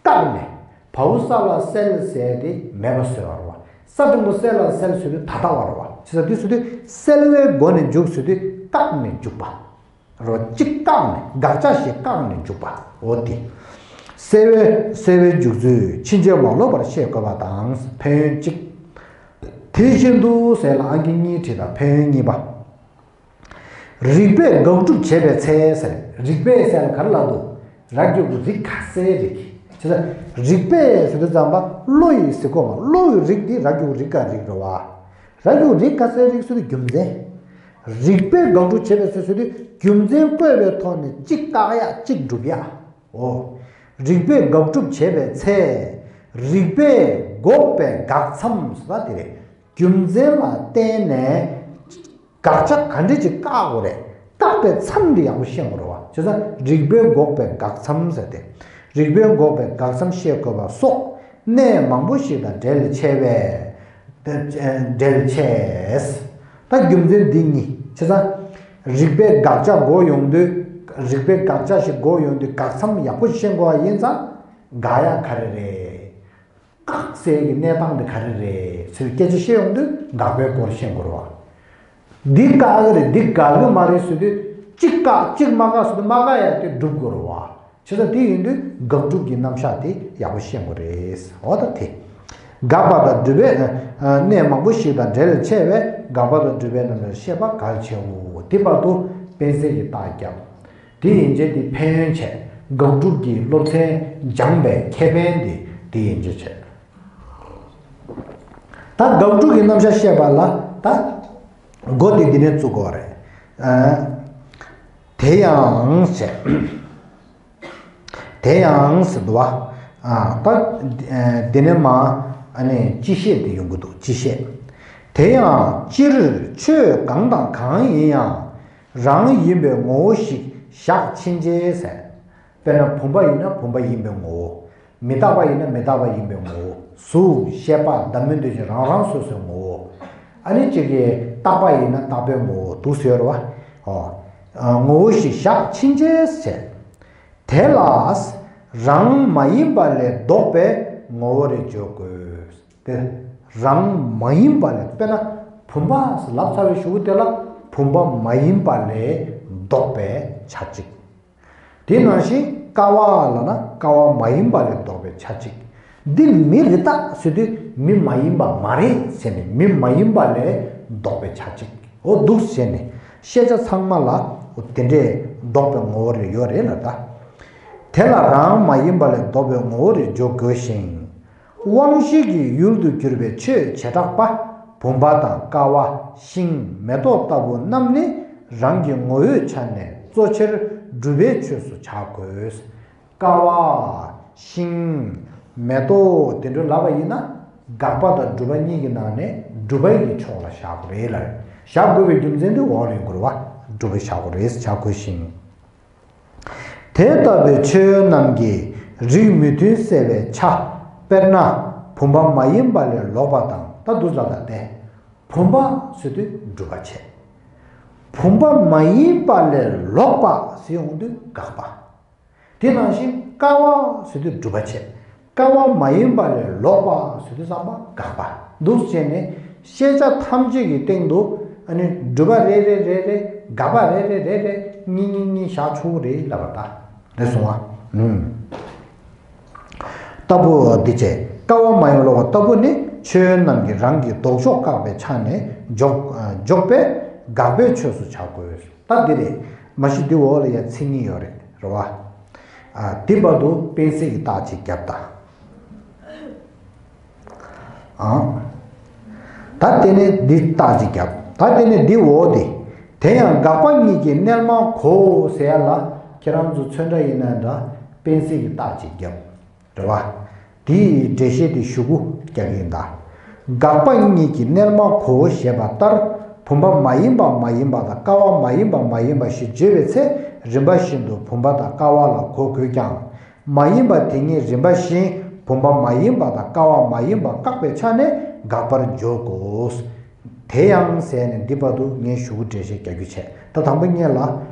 བཀག་ནས་བའུ་ས་ལ་སེལ་ཟེར་དེ་མེད་པ་བཟོས་པ་རེད་བ། ས་འགྲེང་བུ་སེ་ལ་སེལ་ཟེར་དུས་ད་ལྟ་བ་རེད་བ། བྱས་ཙང་དེ་ཟེར་དུས་སེལ་བའི་སྒོ་ནས་འཇུག་ཟེར་དུས་བཀག་ནས་འཇུག་པ་རེད་བ། གཅིག་བཀག་ནས། དགག་བྱ་ཞིག་བཀག་ནས་འཇུག་པ། འོ་དེ། སེལ་བའི། སེལ་བའི་འཇུག་ཚུལ། ཕྱིན་ཆད་མ་ལོག་པར་ཤེས་དགོས་པ་དང་། ཕན་ཡོན་གཅིག་དེ་བཞིན་དུ་ཟེར་ལ་ཨང་ཀི་གཉིས་བྲིས་དང་། ཕན་ཡོན་གཉིས་པ། རིགས་པས་དགག་སྒྲུབ་བྱེད་པའི་ཚེ་ཟེར། རིགས་པས་ཟེར་ལ་ག་རེ་ལབ་འདུག་ར་གི་གུ་རིགས། ག་སའི་རིགས། བྱས་ཙང་རིགས་པས་ཟེར་དུས་ཙམ་པ་བློ་ཡིས་ཟེར་གོ་མ། བློ་ཡི་རིགས་འདི་ར་གི་གུ་རི་ག་རིགས་རེད་བ། ར་གི་གུ་རིགས། ག་སའི་རིགས་ཟེར་དུས་རྒྱུ་མཚན། རིགས་པས་དགག་སྒྲུབ་བྱེད་པའི་ཚེ་ཟེར་དུས་རྒྱུ་མཚན་བཀོད་པའི་ཐོག་ནས་གཅིག་བཀག་ཡ་གཅིག་སྒྲུབ་ཡ། འོ། རིགས་པས་དགག་སྒྲུབ་བྱེད་པའི་ཚེ། རིགས་པས་འགོག་པའི་དགག་མཚམས་ཟེར་བ་དེ་རེད། རྒྱུ་མཚན་ལ་བརྟེན་ནས་དགག་བྱ་ག་འདྲ་ཅིག་བཀག་དགོས་རེད། བཀག་པའི་མཚམས་འདི་ཡག་པོ་ཤེས་དགོས་རེད་བ། བྱས་ཙང་རིགས་པས་འགོག་པའི་དགག་མཚམས་ཟེར་ཏེ། རིགས་པས་འགོག་པའི་དགག་མཚམས་ཤེས་དགོས་པ་སོགས་གནས་མང་པོ་ཞིག་དང་འབྲེལ་ཆེ་བས། འབྲེལ་ཆེ། ད་རྒྱུ་མཚན་འདི་གཉིས། བྱས་ཙང་རིགས་པས་དགག་བྱ་འགོག་ཡོང་དུས། རིགས་པས་དགག་བྱ་ཞིག་འགོག་ཡོང་དུས་དགག་མཚམས་ཡག་པོ་ཤེས་དགོས་པ་ཡིན་ཙང་། དགག་ཡ་ག་རེ་རེད། བཀག་ཟེར་གྱི་གནས་སྟངས་དེ་ག་རེ་རེད་ཟེར་བའི་སྐད་ཆ་བཤད་ཡོང་དུས་དགག་པའི་སྐོར་བཤད་དགོས་རེད་བ། འདི་བཀག་གི་རེད། འདི་དགག་གི་མ་རེད་ཟེར་དུས་གཅིག་བཀག་གཅིག་མ་བཀག་ཟེར་དུས་མ་བཀག་ཡ་དེ་སྒྲུབ་དགོས་རེད་བ། བྱས་ཙང་དེ་ཡིན་དུས་དགག་སྒྲུབ་ཀྱི་རྣམ་གཞག་དེ་ཡག་པོ་ཤེས་དགོས་རེད། འོ་ད་དེ། དགག་པ་དང་སྒྲུབ་པའི་གནས་མང་པོ་ཞིག་དང་འབྲེལ་ཆེ་བས་དགག་པ་དང་སྒྲུབ་པའི་རྣམ་གཞག་ཤེས་པ་གལ་ཆེའོ། དེ་བར་དུ་དཔེ་གསལ་གྱི་རྟགས་བརྒྱབ། དེ་ཡན་ཆད་དེ་ཕན་ཡོན་བྱས། དགག་སྒྲུབ་ཀྱི་སློབ་ཚན་སྦྱངས་པའི་ཁེ་ཕན་དེ་དེ་ཡན་ཆད་བྱས། ད་དགག་སྒྲུབ་ཀྱི་རྣམ་གཞག་བཤད་པ་ལ་ད་མགོ་དེ་འདི་ནས་བཙུགས་དགོས་རེད། ཨ། དེ་ཡང་བྱས། དེ་ཡང་ཟེར་འདུག་བ། ཨ། ད་འདི་ནས་མ་ཨ་ནི་སྤྱི་བཤད་དེ་ཡོང་གི་འདུག་སྤྱི་བཤད། དེ་ཡང་སྤྱིར་ཆོས་གང་དང་གང་ཡིན་ཡང་། རང་ཡིན་པའི་ངོ་བོ་ཞིག་བཞག་ཕྱིན་ཆད་ཟེར། དཔེར་ན་བུམ་པ་ཡིན་ན་བུམ་པ་ཡིན་པའི་ངོ་བོ། མི་རྟག་པ་ཡིན་ན་མི་རྟག་པ་ཡིན་པའི་ངོ་བོ། གཟུགས་ཤེས་པ་འདབ་མི་འདོད་ཆགས་རང་རང་སོ་སོའི་ངོ་བོ། ཨ་ནི་གཅིག་གིས་རྟག་པ་ཡིན་ན་རྟག་པའི་ངོ་བོ་འདུག་ཟེར་བ། ཨོ། ངོ་བོ་ཞིག་བཞག་ཕྱིན་ཆད་ཟེར། དེ་ལ་རང་མ་ཡིན་པ་ལས་ལྡོག་པའི་ངོ་བོ་རེ་བརྗོད་དགོས། དེ་རང་མ་ཡིན་པ་ལས། དཔེར་ན་བུམ་པ་ལབ་ཚར་བའི་གཞུག་གུ་དེ་ལ་བུམ་པ་མ་ཡིན་པ་ལས་ལྡོག་པའི་ཆ་གཅིག་དེ་ནང་བཞིན་ཀ་བ་ལབ་ན་ཀ་བ་མ་ཡིན་པ་ལས་ལྡོག་པའི་ཆ་གཅིག་འདི་མི་རེད་ད་ཟེར་དུས་མི་མ་ཡིན་པ་མ་རེད་ཟེར་ནས་མི་མ་ཡིན་པ་ལས་ལྡོག་པའི་ཆ་གཅིག་འོ་འདུག་ཟེར་ནས་ཤེས་བྱ་ཚང་མ་ལ་འོ་དེ་འདྲས་ལྡོག་པའི་ངོ་བོ་རེ་ཡོད་རེད་ལ་ད། དེ་ལ་རང་མ་ཡིན་པ་ལས་ལྡོག་པའི་ངོ་བོ་རེ་བརྗོད་དགོས་ཤིང་། དབང་ཤེས་ཀྱི་ཡུལ་དུ་གྱུར་པའི་ཆོས་བྱེ་བྲག་པ། བུམ་པ་དང་ཀ་བ་ཤིང་མེ་ཏོག་ལྟ་བུ་རྣམས་ནི་རང་གི་ངོ་བོའི་ཆ་ནས་གཙོ་ཆེར་སྒྲུབ་པའི་ཆོས་སུ་བྱ་དགོས། ཀ་བ་ཤིང་མེ་ཏོག་དེ་འདྲ་ལབ་པ་ཡིན་ན་དགག་པ་དང་སྒྲུབ་པ་གཉིས་ཀྱི་ནང་ནས་སྒྲུབ་པའི་ཕྱོགས་ལ་བཞག་དགོས་རེད་ལ། བཞག་དགོས་པའི་རྒྱུ་མཚན་དེ་འོག་ལ་ཡོང་གི་རེད་བ། སྒྲུབ་པ་བཞག་དགོས་རེད། བྱ་དགོས་ཤིང་། དེ་ལྟ་བུའི་ཆོས་རྣམས་ཀྱི་རིགས་མི་མཐུན་སེལ་བའི་ཆ། དཔེར་ན་བུམ་པ་མ་ཡིན་པ་ལས་ལོག་པ་དང་། ད་འདུག་ལ་ད་དེ་བུམ་པ་ཟེར་དུས་སྒྲུབ་པ་བྱེད། བུམ་པ་མ་ཡིན་པ་ལས་ལོག་པ་ཟེར་ཡོང་དུས་དགག་པ། དེ་ནང་བཞིན་ཀ་བ་ཟེར་དུས་སྒྲུབ་པ་བྱེད། ཀ་བ་མ་ཡིན་པ་ལས་ལོག་པ་ཟེར་དུས་ཙམ་པ་དགག་པ། འདུག་བྱས་ནས་ཤེས་བྱ་ཐམས་ཅད་ཀྱི་སྟེང་དུ་ཨ་ནི་སྒྲུབ་པ་རེ་རེ་རེ་རེ། དགག་པ་རེ་རེ་རེ་རེ། གཉིས་གཉིས་གཉིས་བཞག་ཆོག་གི་རེད་ལབ་པ་ད། རེད་སོང་བ། ཨུམ། ལྟ་བུ་འདི་བྱས། ཀ་བ་མ་ཡིན་ལོག་པ་ལྟ་བུ་ནི་ཆོས་རྣམས་ཀྱི་རང་གི་ལྡོག་ཕྱོགས་བཀག་པའི་ཆ་ནས་འཇོག་འཇོག་པས་དགག་པའི་ཆོས་སུ་བྱ་དགོས། ད་འདི་རེད། མ་གཞི་འདི་འོག་ལ་ཡ་མཚན་ཉིད་ཡོད་རེད། རེད་བ། ཨ། འདི་བར་དུ་དཔེ་གསལ་གྱི་རྟགས་ཅིག་བརྒྱབ་ད། ཨང་། ད་དེ་ནས་འདི་རྟགས་ཅིག་བརྒྱབ། ད་དེ་ནས་འདི་འོག་དེ། དེ་ཡང་དགག་པ་གཉིས་ཀྱི་རྣལ་མ་གོ་ཟེར་ཡ་ལ། ཁྱེད་རང་ཚོ་ཚོན་ཁྲ་ཡིན་ན་འདྲ། དཔེ་གསལ་གྱི་རྟགས་ཅིག་བརྒྱབ། རེད་བ། དེའི་འགྲེལ་བཤད་དེ་ཞུ་གུ་རྒྱག་གི་ཡིན་ད། དགག་པ་གཉིས་ཀྱི་རྣལ་མ་གོ་ཞེས་པ་ལྟར། བུམ་པ་མ་ཡིན་པ་མ་ཡིན་པ་དང་ཀ་བ་མ་ཡིན་པ་མ་ཡིན་པ་ཞེས་བརྗོད་པའི་ཚེ། རིམ་པ་བཞིན་དུ་བུམ་པ་དང་ཀ་བ་ལ་གོ་དགོས་ཀྱང་། མ་ཡིན་པ་དེ་ཉིད་རིམ་པ་བཞིན་བུམ་པ་མ་ཡིན་པ་དང་ཀ་བ་མ་ཡིན་པ་བཀག་པའི་ཆ་ནས་དགག་པར་འཇོག་དགོས། དེ་ཡང་ཟེར་ནས་འདི་བར་དུ་ངས་ཞུ་གུ་འགྲེལ་བཤད་རྒྱག་རྒྱུ་བྱས། ད་དང་པོ་སྔོན་ལ་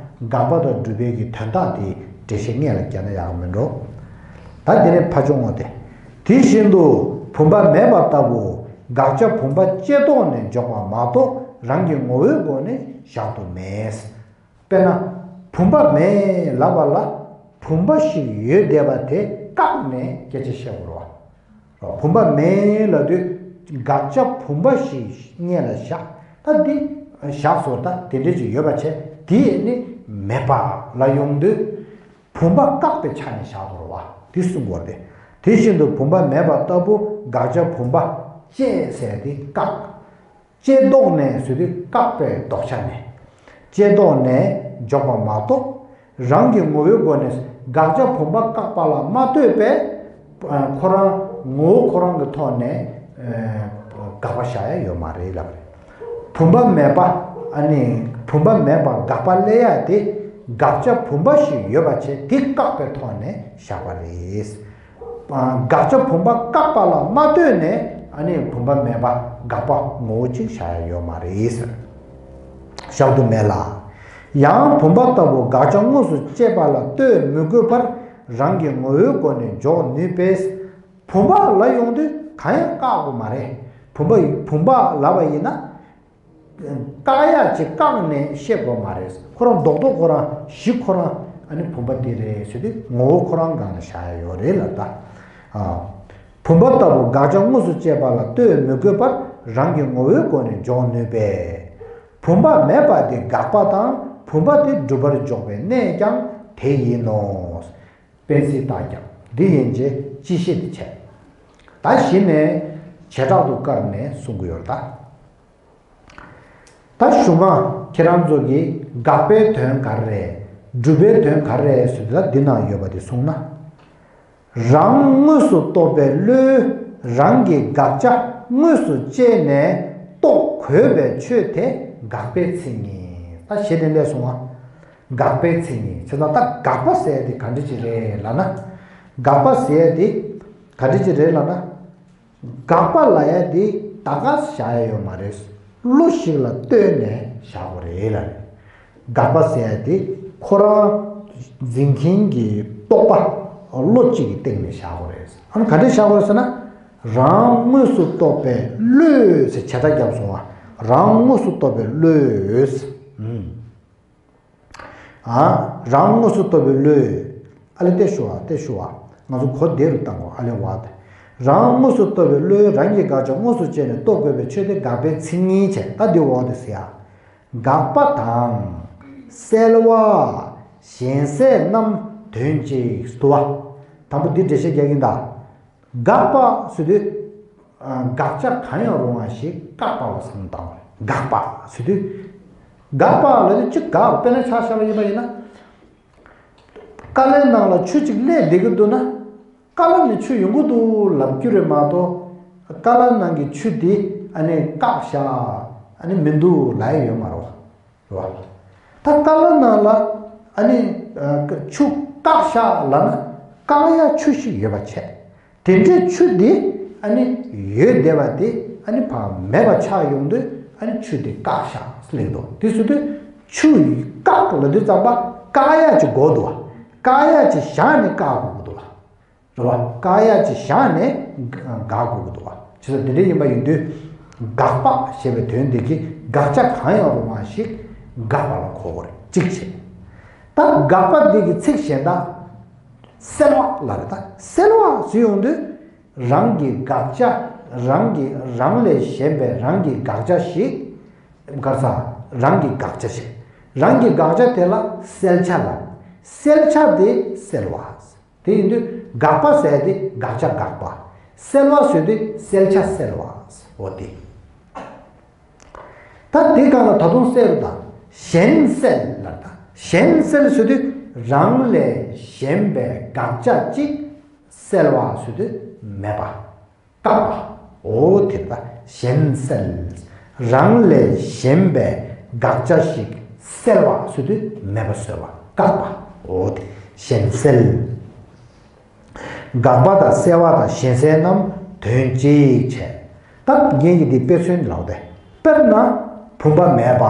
དགག་པ་དང་སྒྲུབ་པའི་གི་དོན་དག་དེ་འགྲེལ་བཤད་སྔོན་ལ་རྒྱག་ན་ཡག་གི་མིན་འགྲོ། ད་དེ་ནས་ཕར་ཕྱོགས་འོང་སྟེ། དེ་བཞིན་དུ་བུམ་པ་མེད་པ་ལྟ་བུ་དགག་བྱ་བུམ་པ་ལྕེ་ལྡོག་ནས་འཇོག་པ་མ་གཏོགས་རང་གི་ངོ་བོའི་སྒོ་ནས་བཞག་ཏུ་མེད། དཔེར་ན། བུམ་པ་མེད་ལབ་པ་ལ། བུམ་པ་ཞིག་ཡོད་བསྡད་པ་དེ་བཀག་ནས་སྐད་ཆ་བཤད་དགོས་རེད་བ། བུམ་པ་མེད་ལབ་དུས་དགག་བྱ་བུམ་པ་ཞིག་སྔོན་ལ་བཞག་ད་འདི་བཞག་སོང་ད་དེ་འདྲ་ཅིག་ཡོད་པ་བྱས་དེ་ནི་མེད་པ་ལ་ཡོང་དུས་བུམ་པ་བཀག་པའི་ཆ་ནས་བཞག་དགོས་རེད་བ། འདི་གསུང་དགོས་རེད། དེ་བཞིན་དུ་བུམ་པ་མེད་པ་ལྟ་བུ་དགག་བྱ་བུམ་པ་ལྕེ་ཟེར་དེ་བཀག་ལྕེ་ལྡོག་ནས་ཟེར་དུས་བཀག་པའི་ལྡོག་ཆ་ནས། ལྕེ་ལྡོག་ནས་འཇོག་པ་མ་གཏོགས། རང་གི་ངོ་བོའི་སྒོ་ནས་དགག་བྱ་བུམ་པ་བཀག་པ་ལ་མ་ལྟོས་པས། ཁོ་རང་ངོ་བོ་ཁོ་རང་གི་ཐོག་ནས་དགག་པ་བཞག་ཡ་ཡོད་མ་རེད་ལབ་རེད། བུམ་པ་མེད་པ་ཨ་ནི་བུམ་པ་མེད་པ་དགག་པ་སླེབས་ཡ་དེ་དགག་བྱ་བུམ་པ་ཞིག་ཡོད་པ་བྱས་དེ་བཀག་པའི་ཐོག་ནས་བཞག་པ་རེད། དགག་བྱ་བུམ་པ་བཀག་པ་ལ་མ་ལྟོས་ནས་ཨ་ནི་བུམ་པ་མེད་པ་དགག་པ་ངོ་བོ་གཅིག་བཞག་ཡ་ཡོད་མ་རེད་ཟེར། བཞག་ཏུ་མེད་ལ། ཡང་བུམ་པ་ལྟ་བུ་དགག་བྱ་དངོས་སུ་བཅད་པ་ལ་ལྟོས་མི་དགོས་པར་རང་གི་ངོ་བོའི་སྒོ་ནས་འཇོག་ནུས་པས། བུམ་པ་ལ་ཡོང་དུས་གང་ཡང་བཀག་དགོས་མ་རེད། བུམ་པ་བུམ་པ་ལབ་པ་ཡིན་ན། བཀག་ཡག་ཅིག་བཀག་ནས་བཤད་དགོས་མ་རེད། ཁོ་རང་རྡོག་རྡོག་ཁོ་རང་གཞི་ཁོ་རང་ཨ་ནི་བུམ་པ་འདི་རེད་ཟེར་དུས་ངོ་བོ་ཁོ་རང་སྒང་ལ་བཞག་ཡ་ཡོད་རེད་ལ་ད། ཨ། བུམ་པ་ལྟ་བུ་དགག་བྱ་དངོས་སུ་བཅད་པ་ལ་ལྟོས་མི་དགོས་པར་རང་གི་ངོ་བོའི་སྒོ་ནས་འཇོག་ནུས་པས། བུམ་པ་མེད་པ་དེ་དགག་པ་དང་བུམ་པ་དེ་སྒྲུབ་པར་འཇོག་པའི་གནས་ཀྱང་དེ་ཡིན་ནོ། དཔེ་གསལ་རྟགས་བརྒྱབ། འདི་ཡན་ཆད་སྤྱི་བཤད་དེ་བྱས། ད་གཞི་ནས་བྱེ་བྲག་ཏུ་བཀར་ནས་གསུང་གི་ཡོད་ད། ད་གཞུག་མ་ཁྱེད་རང་ཚོ་གིས་དགག་པའི་དོན་ག་རེ་རེད། སྒྲུབ་པའི་དོན་ག་རེ་རེད་ཟེར་དུས་ད་འདི་ནང་ཡོད་པ་དེ་གསུངས་ན། རང་དངོས་སུ་རྟོགས་པའི་བློས་རང་གི་དགག་བྱ་དངོས་སུ་བཅད་ནས་རྟོགས་དགོས་པའི་ཆོས་དེ་དགག་པའི་མཚན་ཉིད། ད་གཞི་དེ་འདྲས་གསུངས་པ། དགག་པའི་མཚན་ཉིད་བྱས་ཙང་ད་དགག་པ་ཟེར་ཡ་དེ་ག་འདྲ་ཅིག་རེད་ལབ་ན། དགག་པ་ཟེར་ཡ་དེ་ག་འདྲ་ཅིག་རེད་ལབ་ན། དགག་པ་ལབ་ཡ་དེ་ད་ག་བཞག་ཡ་ཡོད་མ་རེད། བློ་ཞིག་ལ་ལྟོས་ནས་བཞག་དགོས་རེད་ལབ་རེད། དགག་པ་ཟེར་ཡ་དེ་ཁོ་རང་འཛིན་མཁན་གྱི་རྟོག་པ་བློ་གཅིག་གི་སྟེང་ནས་བཞག་དགོས་རེད། ཨ་ནི་ག་འདྲ་བཞག་དགོས་རེད་ཟེར་ན། རང་དངོས་སུ་རྟོགས་པའི་བློས་ཟེར་བྱེ་བྲག་བརྒྱབ་སོང་བ། རང་དངོས་སུ་རྟོགས་པའི་བློས། ཨུམ། ཨ། རང་དངོས་སུ་རྟོགས་པའི་བློས། ཨ་ལེ་ཏེ་ཤུ་བ་ཏེ་ཤུ་བ། ང་ཚོ་གོ་བདེ་རུ་བཏང་གོ་ཨ་ལེ་བ་ཏེ། རང་དངོས་སུ་རྟོགས་པའི་བློས་རང་གི་དགག་བྱ་དངོས་སུ་བཅད་ནས་རྟོགས་དགོས་པའི་ཆོས་དེ་དགག་པའི་མཚན་ཉིད་བྱས། ད་འདི་འོག་ཏུ་ཟེར་ཡ། དགག་པ་དང་། སེལ་བ། གཞན་སེལ་རྣམས་དོན་གཅིག་ཏུ་བ། དང་པོ་འདི་འགྲེལ་བཤད་རྒྱག་གིན་ད། དགག་པ་ཟེར་དུས། ཨ། དགག་བྱ་གང་ཡང་རུང་བ་ཞིག་བཀག་པ་ལ་བསམ་བློ་བཏང་བ་རེད། དགག་པ་ཟེར་དུས། དགག་པ་ལབ་དུས་གཅིག་དགག་དཔེར་ན་ཆ་བཞག་པ་ཡིན་པ་ཡིན་ན། ཀ་ལའི་ནང་ལ་ཆུ་གཅིག་བླུགས་བསྡད་ཀྱི་འདུག་ན། ཀ་ལ་ནས་ཆུ་ཡོང་གི་འདུག་ལབ་རྒྱུ་རེད་མ་གཏོགས། ཀ་ལ་ནང་གི་ཆུ་དེ་ཨ་ནི་བཀག་བཞག་ཨ་ནི་མི་འདུག་ལབ་ཡ་ཡོད་མ་རེད་བ། རེད་བ། ད་ཀ་ལ་ནང་ལ་ཨ་ནི་ཨ་ཆུ་བཀག་བཞག་ལབ་ན་བཀག་ཡ་ཆུ་ཞིག་ཡོད་པ་བྱས། དེ་འདྲའི་ཆུ་དེ་ཨ་ནི་ཡོད་བསྡད་པ་དེ་ཨ་ནི་ཕར་མེད་པ་ཆགས་ཡོང་དུས་ཨ་ནི་ཆུ་དེ་བཀག་བཞག་ལབ་འདུག་དེ་ཟེར་དུས་ཆུ་བཀག་ལབ་དུས་ཙམ་པ་བཀག་ཡ་ཅིག་དགོས་འདུག་བ། བཀག་ཡ་ཅིག་བཞག་ནས་བཀག་དགོས་ཀྱི་འདུག་བ། རེད་བ། བཀག་ཡ་ཅིག་བཞག་ནས་དགག་དགོས་ཀྱི་འདུག་བ། བྱས་ཙང་དེ་འདྲ་ཡིན་པ་ཡིན་དུས་དགག་པ་ཞེས་པའི་དོན་དེ་གིས་དགག་བྱ་གང་ཡང་རུང་བ་ཞིག་དགག་པ་ལ་གོ་དགོས་རེད། གཅིག་བྱས། ད་དགག་པ་འདི་གི་ཚིག་གཞན་དག་སེལ་བ་ལ་རེད། ད་སེལ་བ་ཟེར་ཡོང་དུས་རང་གི་དགག་བྱ། རང་གི་རང་ལས་གཞན་པའི་རང་གི་དགག་བྱ་ཞིག་ག་རེ་ཟ། རང་གི་དགག་བྱ་ཞིག་རང་གི་དགག་བྱ་དེ་ལ་སེལ་བྱ་ལ། སེལ་བྱ་དེ་སེལ་བ། དེ་ཡིན་དུས་དགག་པ་ཟེར་དེ་དགག་བྱ་དགག་པ། སེལ་བ་ཟེར་དེ་སེལ་བྱ་སེལ་བ། འོ་དེ། ད་དེ་གང་ལ་ད་དུང་སེལ་དང་གཞན་སེལ་ལ། ད་གཞན་སེལ་ཟེར་དུས་རང་ལས་གཞན་པའི་དགག་བྱ་གཅིག་སེལ་བ་ཟེར་དུས་མེད་པ། བཀག་པ། འོ་དེ་ལ་གཞན་སེལ། རང་ལས་གཞན་པའི་དགག་བྱ་ཞིག་སེལ་བ་ཟེར་དུས་མེད་པ་བཟོ་བ། བཀག་པ། འོ་དེ་གཞན་སེལ། དགག་པ་དང་སེལ་བ་དང་གཞན་སེལ་རྣམས་དོན་གཅིག་བྱས། ད་ངེད་ཀྱི་འདི་དཔེ་མཚོན་ལབ་དེ། དཔེར་ན་བུམ་པ་མེད་པ།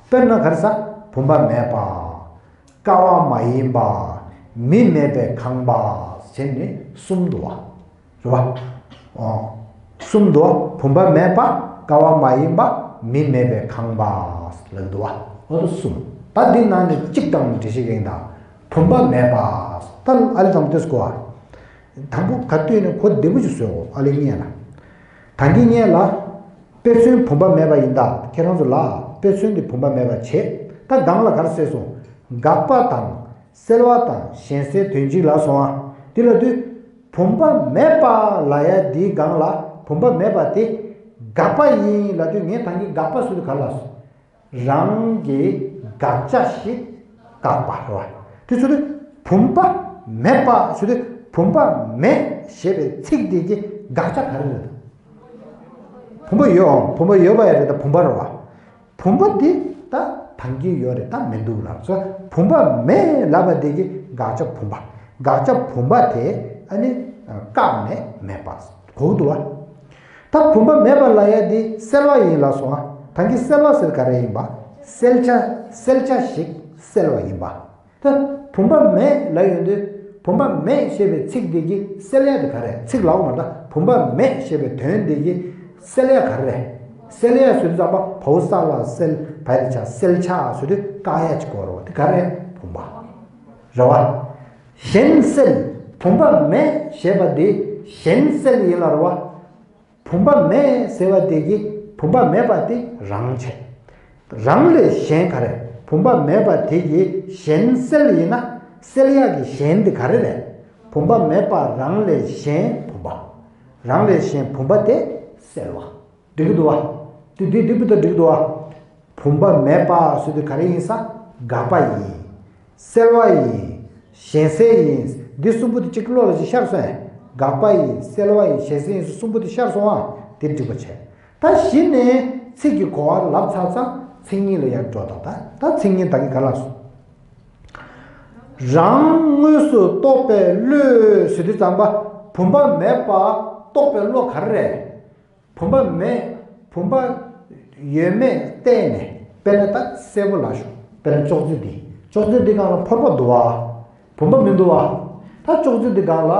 དཔེར་ན་ག་རེ་ཟ། བུམ་པ་མེད་པ། ཀ་བ་མ་ཡིན་པ། མི་མེད་པའི་ཁང་པ། ཟེར་ནས་གསུམ་འདུག་བ། རེད་བ། ཨོ། གསུམ་འདུག་བ། བུམ་པ་མེད་པ། ཀ་བ་མ་ཡིན་པ། མི་མེད་པའི་ཁང་པ། ལབ་འདུག་བ། འོ་དེ་གསུམ། ད་འདི་ནང་ནས་གཅིག་དང་འགྲེལ་བཤད་ཡིན་ད། བུམ་པ་མེད་པ། ད་ཨ་ལེ་དང་དེ་སྐོར་བ། དང་པོ་ག་དུས་ནས་གོ་བདེ་པོ་ཞིག་བཟོས་འོ། ཨ་ལེ་ངས་ལ། ད་གིན་ངས་ལ། དཔེ་མཚོན་བུམ་པ་མེད་པ་ཡིན་ད། ཁྱེད་རང་ཚོ་ལ་དཔེ་མཚོན་དེ་བུམ་པ་མེད་པ་བྱེད། ད་སྒང་ལ་ག་རེ་ཟེར་སོང་། དགག་པ་དང་སེལ་བ་དང་གཞན་སེལ་དོན་གཅིག་ལ་སོང་ཨ། དེ་ལ་དུས་བུམ་པ་མེད་པ་ལ་ཡ་འདིའི་སྒང་ལ་བུམ་པ་མེད་པ་དེ་དགག་པ་ཡིན་ལ་དུས་ངས་ད་གིན་དགག་པ་ཟེར་དུས་ག་ལ་སོང་། རང་གི་དགག་བྱ་ཞིག་དགག་པ་རེད་བ། དེ་ཚོ་དེ་བུམ་པ་མེད་པ་ཞུ་དུས་བུམ་པ་མེད་ཞེས་པའི་ཚིག་དེ་གི་དགག་བྱ་ག་རེ་རེད། བུམ་པ་ཡོད་འོང་། བུམ་པ་ཡོད་པ་ཡ་རེད། ད་བུམ་པ་རེད་བ། བུམ་པ་འདི་ད་ཐང་གི་ཡོད་རེད། ད་མི་འདུག་ལབ་སོ། བུམ་པ་མེད་ལབ་པ་དེ་གི་དགག་བྱ་བུམ་པ། དགག་བྱ་བུམ་པ་དེ་ཨ་ནི་བཀག་ནས་མེད་པ་གོ་འདུག་བ། ད་བུམ་པ་མེད་པ་ལ་ཡ་འདི་སེལ་བ་ཡིན་ལ་སོང་ཨ། ད་གིན་སེལ་བ་ཟེར་ག་རེ་ཡིན་པ། སེལ་བྱ། སེལ་བྱ་ཞིག་སེལ་བ་ཡིན་པ། ད་བུམ་པ་མེད་ལ་ཡོང་དུས་བུམ་པ་མེད་ཞེས་པའི་ཚིག་འདི་གི་སེལ་ཡ་དེ་ག་རེ། ཚིག་ལའོ་མ་ད་བུམ་པ་མེད་ཞེས་པའི་དོན་འདི་གི་སེལ་ཡ་ག་རེ། སེལ་ཡ་ཟེར་དུས་ཙམ་པ་བའོ་ས་ལ་སེལ། བའི་དེ་ཆ་སེལ་ཆ་ཟེར་དུས་བཀག་ཡ་ཅིག་གོ་རོ། དེ་ག་རེ། བུམ་པ་རེད་བ། གཞན་སེལ། བུམ་པ་མེད་ཞེས་པ་འདི་གཞན་སེལ་ཡིན་ལ་རེད་བ། བུམ་པ་མེད་ཟེར་བ་དེ་གི་བུམ་པ་མེད་པ་དེ་རང་བྱས། རང་ལས་གཞན་ག་རེ། བུམ་པ་མེད་པ་དེ་གི་གཞན་སེལ་ཡིན་ན་སེལ་ཡག་གི་གཞན་དེ་ག་རེ་རེད། བུམ་པ་མེད་པ་རང་ལས་གཞན་བུམ་པ། རང་ལས་གཞན་བུམ་པ་དེ་སེལ་བ། འགྲིག་གི་འདུག་བ། དེ་དེ་འགྲིག་གི་འདུག་འགྲིག་གི་འདུག་བ། བུམ་པ་མེད་པ་ཟེར་དུས་ག་རེ་ཡིན་ས། དགག་པ་ཡིན། སེལ་བ་ཡིན། གཞན་སེལ་ཡིན། འདི་གསུམ་པོ་དེ་གཅིག་བློ་ལ་ཅིག་ཤར་སོང་ཨེ། དགག་པ་ཡིན། སེལ་བ་ཡིན། གཞན་སེལ་ཡིན་ཟེར་གསུམ་པོ་དེ་ཤར་སོང་ཨ། དེ་འགྲིག་པ་བྱས། ད་གཞི་ནས་ཚིག་གི་གོ་བ་ལབ་ཚར་ཙང་མཚན་ཉིད་ལ་ཡར་འགྲོ་དང་། ད་ད་མཚན་ཉིད་ད་གིན་ག་ལ་སོང་། རང་དངོས་སུ་རྟོགས་པའི་བློས་ཟེར་དུས་ཙམ་པ་བུམ་པ་མེད་པ་རྟོགས་པའི་བློ་ག་རེ་རེད། བུམ་པ་མེད། བུམ་པ་ཡོད་མེད་བལྟས་ནས། དཔེར་ན་ད་གསལ་པོ་ལ་ཞུ། དཔེར་ན་ཅོག་ཙེ་འདི། ཅོག་ཙེ་འདི་སྒང་ལ་ཕོར་པ་འདུག་བ། བུམ་པ་མི་འདུག་བ། ད་ཅོག་ཙེ་འདི་སྒང་ལ་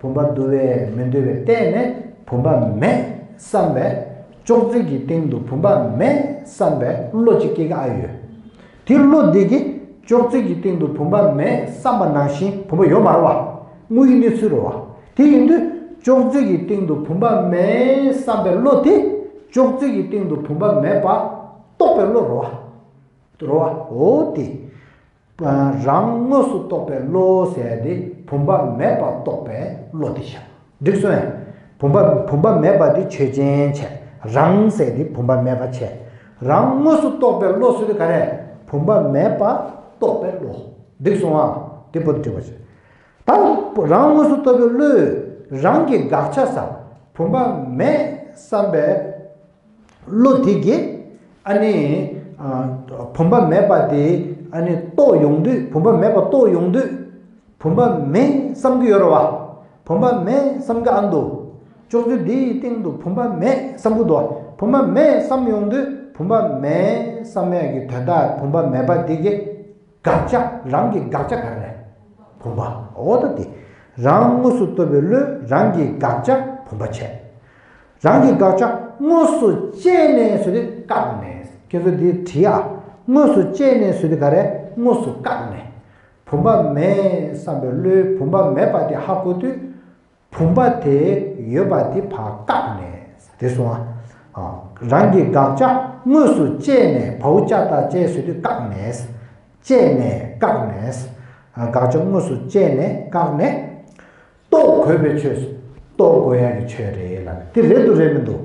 བུམ་པ་འདུག་བས་མི་འདུག་བས་བལྟས་ནས་བུམ་པ་མེད་བསམ་པས། ཅོག་ཙེ་གི་སྟེང་དུ་བུམ་པ་མེད་བསམ་པའི་བློ་ཅིག་སྐྱེ་གི་ཨ་ཡོད། དེ་བློ་འདི་གིས་ཅོག་ཙེ་གི་སྟེང་དུ་བུམ་པ་མེད་བསམ་པ་ནང་བཞིན་བུམ་པ་ཡོད་མ་རེད་བ། དངོས་ཡོད་གནས་ཚུལ་རེད་བ། དེ་ཡིན་དུས་ཅོག་ཙེ་གི་སྟེང་དུ་བུམ་པ་མེད་བསམ་པའི་བློ་དེ་ཅོག་ཙེ་གི་སྟེང་དུ་བུམ་པ་མེད་པ་རྟོགས་པའི་བློ་རེད་བ། རེད་བ། འོ་དེ། རང་དངོས་སུ་རྟོགས་པའི་བློ་ཟེར་དེ་བུམ་པ་མེད་པ་རྟོགས་པའི་བློ་དེ་བྱ། འགྲིག་སོང་ངས། བུམ་པ་བུམ་པ་མེད་པ་དེ་ཆོས་ཅན་བྱས། རང་ཟེར་དེ་བུམ་པ་མེད་པ་བྱས། རང་དངོས་སུ་རྟོགས་པའི་བློ་ཟེར་དུས་ག་རེ། བུམ་པ་མེད་པ་རྟོགས་པའི་བློ། འགྲིག་སོང་ཨ། དེ་པོ་དེ་འགྲིག་པ་བྱས། ད་རང་དངོས་སུ་རྟོགས་པའི་བློས་རང་གི་དགག་བྱ་ས་བུམ་པ་མེད་བསམ་པའི་བློ་དེ་གིས་ཨ་ནི་ཨ་བུམ་པ་མེད་པ་དེ་ཨ་ནི་རྟོགས་ཡོང་དུས། བུམ་པ་མེད་པ་རྟོགས་ཡོང་དུས་བུམ་པ་མེད་བསམ་གྱི་ཡོད་རེད་བ། བུམ་པ་མེད་བསམ་གྱི་ཨ་འདུག་ཅོག་ཙེ་འདིའི་སྟེང་དུ་བུམ་པ་མེད་བསམ་གྱི་འདུག་བ། བུམ་པ་མེད་བསམ་ཡོང་དུས་བུམ་པ་མེད་བསམ་ཡག་གི་དོན་དག་བུམ་པ་མེད་པ་དེ་གི་དགག་བྱ། རང་གི་དགག་བྱ་ག་རེ་རེད། བུམ་པ། འོ་ད་དེ། རང་དངོས་སུ་རྟོགས་པའི་བློས་རང་གི་དགག་བྱ་བུམ་པ་བྱས། རང་གི་དགག་བྱ་དངོས་སུ་དཔྱད་ནས་ཟེར་དུས་བཀག་ནས། ཁྱེད་ཚོ་འདི་བྲིས་ཨ། དངོས་སུ་དཔྱད་ནས་ཟེར་དུས་ག་རེ། དངོས་སུ་བཀག་ནས། བུམ་པ་མེད་བསམ་པའི་བློའི་བུམ་པ་མེད་པ་དེ་ཧ་གོ་དུས། བུམ་པ་དེ་ཡོད་པ་དེ་ཕར་བཀག་ནས། དེ་སོང་ཨ། རང་གི་དགག་བྱ་དངོས་སུ་བཅད་ནས། བའོ་ཅ་ད་བཅད་ཟེར་དུས་བཀག་ནས། བཅད་ནས་བཀག་ནས། དགག་བྱ་དངོས་སུ་བཅད་ནས་བཀག་ནས། རྟོགས་དགོས་པའི་ཆོས་སུ་རྟོགས་དགོས་ཡ་གི་ཆོས་རེད་ལབ། དེ་རེད་འདུག་རེད་མི་འདུག་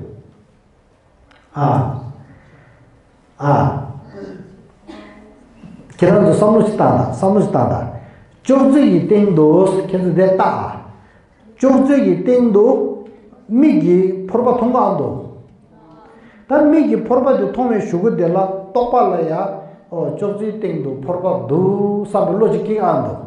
ཨ། ཨ། ཁྱེད་རང་ཚོ་བསམ་བློ་ཞིག་བཏང་དང་། བསམ་བློ་ཞིག་བཏང་དང་། ཅོག་ཙེ་ཡི་སྟེང་དུ། ཁྱེད་ཚོ་འདིར་ལྟ་ཨ། ཅོག་ཙེ་ཡི་སྟེང་དུ་མིག་གིས་ཕོར་པ་མཐོང་གི་ཨ་འདུག་ད་མིག་གིས་ཕོར་པ་དེ་མཐོང་བའི་གཞུག་གུ་དེ་ལ་རྟོག་པ་ལ་ཡ། ཨོ། ཅོག་ཙེའི་སྟེང་དུ་ཕོར་པ་འདུག་བསམ་པའི་བློ་ཅིག་སྐྱེ་གི་ཨ་འདུག་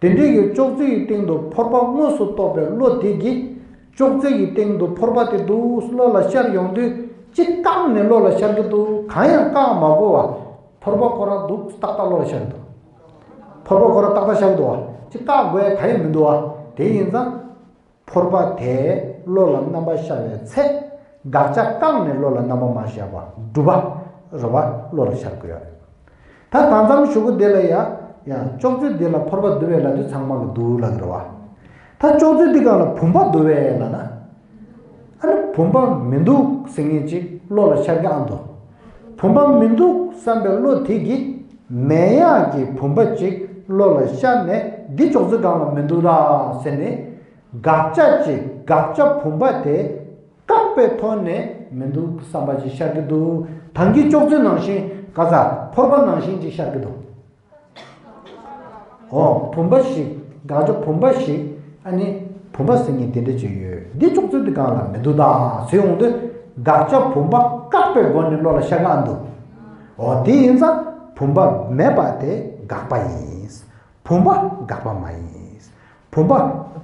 དེ་འདྲའི་གི་ཅོག་ཙེའི་སྟེང་དུ་ཕོར་པ་དངོས་སུ་རྟོགས་པའི་བློ་དེ་གིས། ཅོག་ཙེ་ཡི་སྟེང་དུ་ཕོར་པ་དེ་འདུག་བློ་ལ་ཤར་ཡོང་དུས། ཅིག་བཀག་ནས་བློ་ལ་ཤར་གྱི་འདུག་གང་ཡང་བཀག་མ་དགོས་པ། ཕོར་པ་ཁོ་རང་འདུག་ཏག་ཏག་བློ་ལ་ཤར་གྱི་འདུག་ཕོར་པ་ཁོ་རང་ཏག་ཏག་ཤར་གྱི་འདུག་བ། ཅིག་བཀག་དགོས་ཡ་གང་ཡང་མི་འདུག་བ། དེ་ཡིན་ཙང་། ཕོར་པ་དེ་བློ་ལ་རྣམ་པར་ཤར་བའི་ཚེ། དགག་བྱ་བཀག་ནས་བློ་ལ་རྣམ་པར་མ་ཤར་བ། སྒྲུབ་པ་རེད་བ། བློ་ལ་ཤར་དགོས་ཡ་རེད། ད་ད་ལྟའི་གཞུག་གུ་དེ་ལ་ཡ། ཡ། ཅོག་ཙེ་འདི་ལ་ཕོར་པ་འདུག་པས་ལབ་དུས་ཚང་མ་གི་འདུག་ལབ་ཀྱི་རེད་བ། ད་ཅོག་ཙེ་འདི་སྒང་ལ་བུམ་པ་འདུག་པས་ལབ་ན། ཨ་ནི་བུམ་པ་མི་འདུག་ཟེར་མཁན་ཅིག་བློ་ལ་ཤར་གྱི་ཨ་འདུག་བུམ་པ་མི་འདུག་བསམ་པའི་བློ་དེ་གིས་མེད་ཡག་གི་བུམ་པ་ཅིག་བློ་ལ་ཤར་ནས། འདི་ཅོག་ཙེ་སྒང་ལ་མི་འདུག་ར་ཟེར་ནས། དགག་བྱ་ཅིག་དགག་བྱ་བུམ་པ་དེ་བཀག་པའི་ཐོག་ནས་མི་འདུག་བསམ་པ་ཅིག་ཤར་གྱི་འདུག་ད་གིན་ཅོག་ཙེ་ནང་བཞིན། ག་ས། ཕོར་པ་ནང་བཞིན་ཅིག་ཤར་གྱི་འདུག་འོ། བུམ་པ་ཞིག་དགག་བྱ་བུམ་པ་ཞིག་ཨ་ནི་བུམ་པ་ཟེར་མཁན་དེ་འདྲ་ཅིག་ཡོད། འདི་ཅོག་ཙེ་འདི་སྒང་ལ་མི་འདུག་ད་ཟེར་ཡོང་དུས། དགག་བྱ་བུམ་པ་བཀག་པའི་སྒོ་ནས་བློ་ལ་ཤར་གྱི་ཨ་འདུག་འོ། དེ་ཡིན་ཙང་བུམ་པ་མེད་པ་དེ་དགག་པ་ཡིན། བུམ་པ་དགག་པ་མ་ཡིན། བུམ་པ།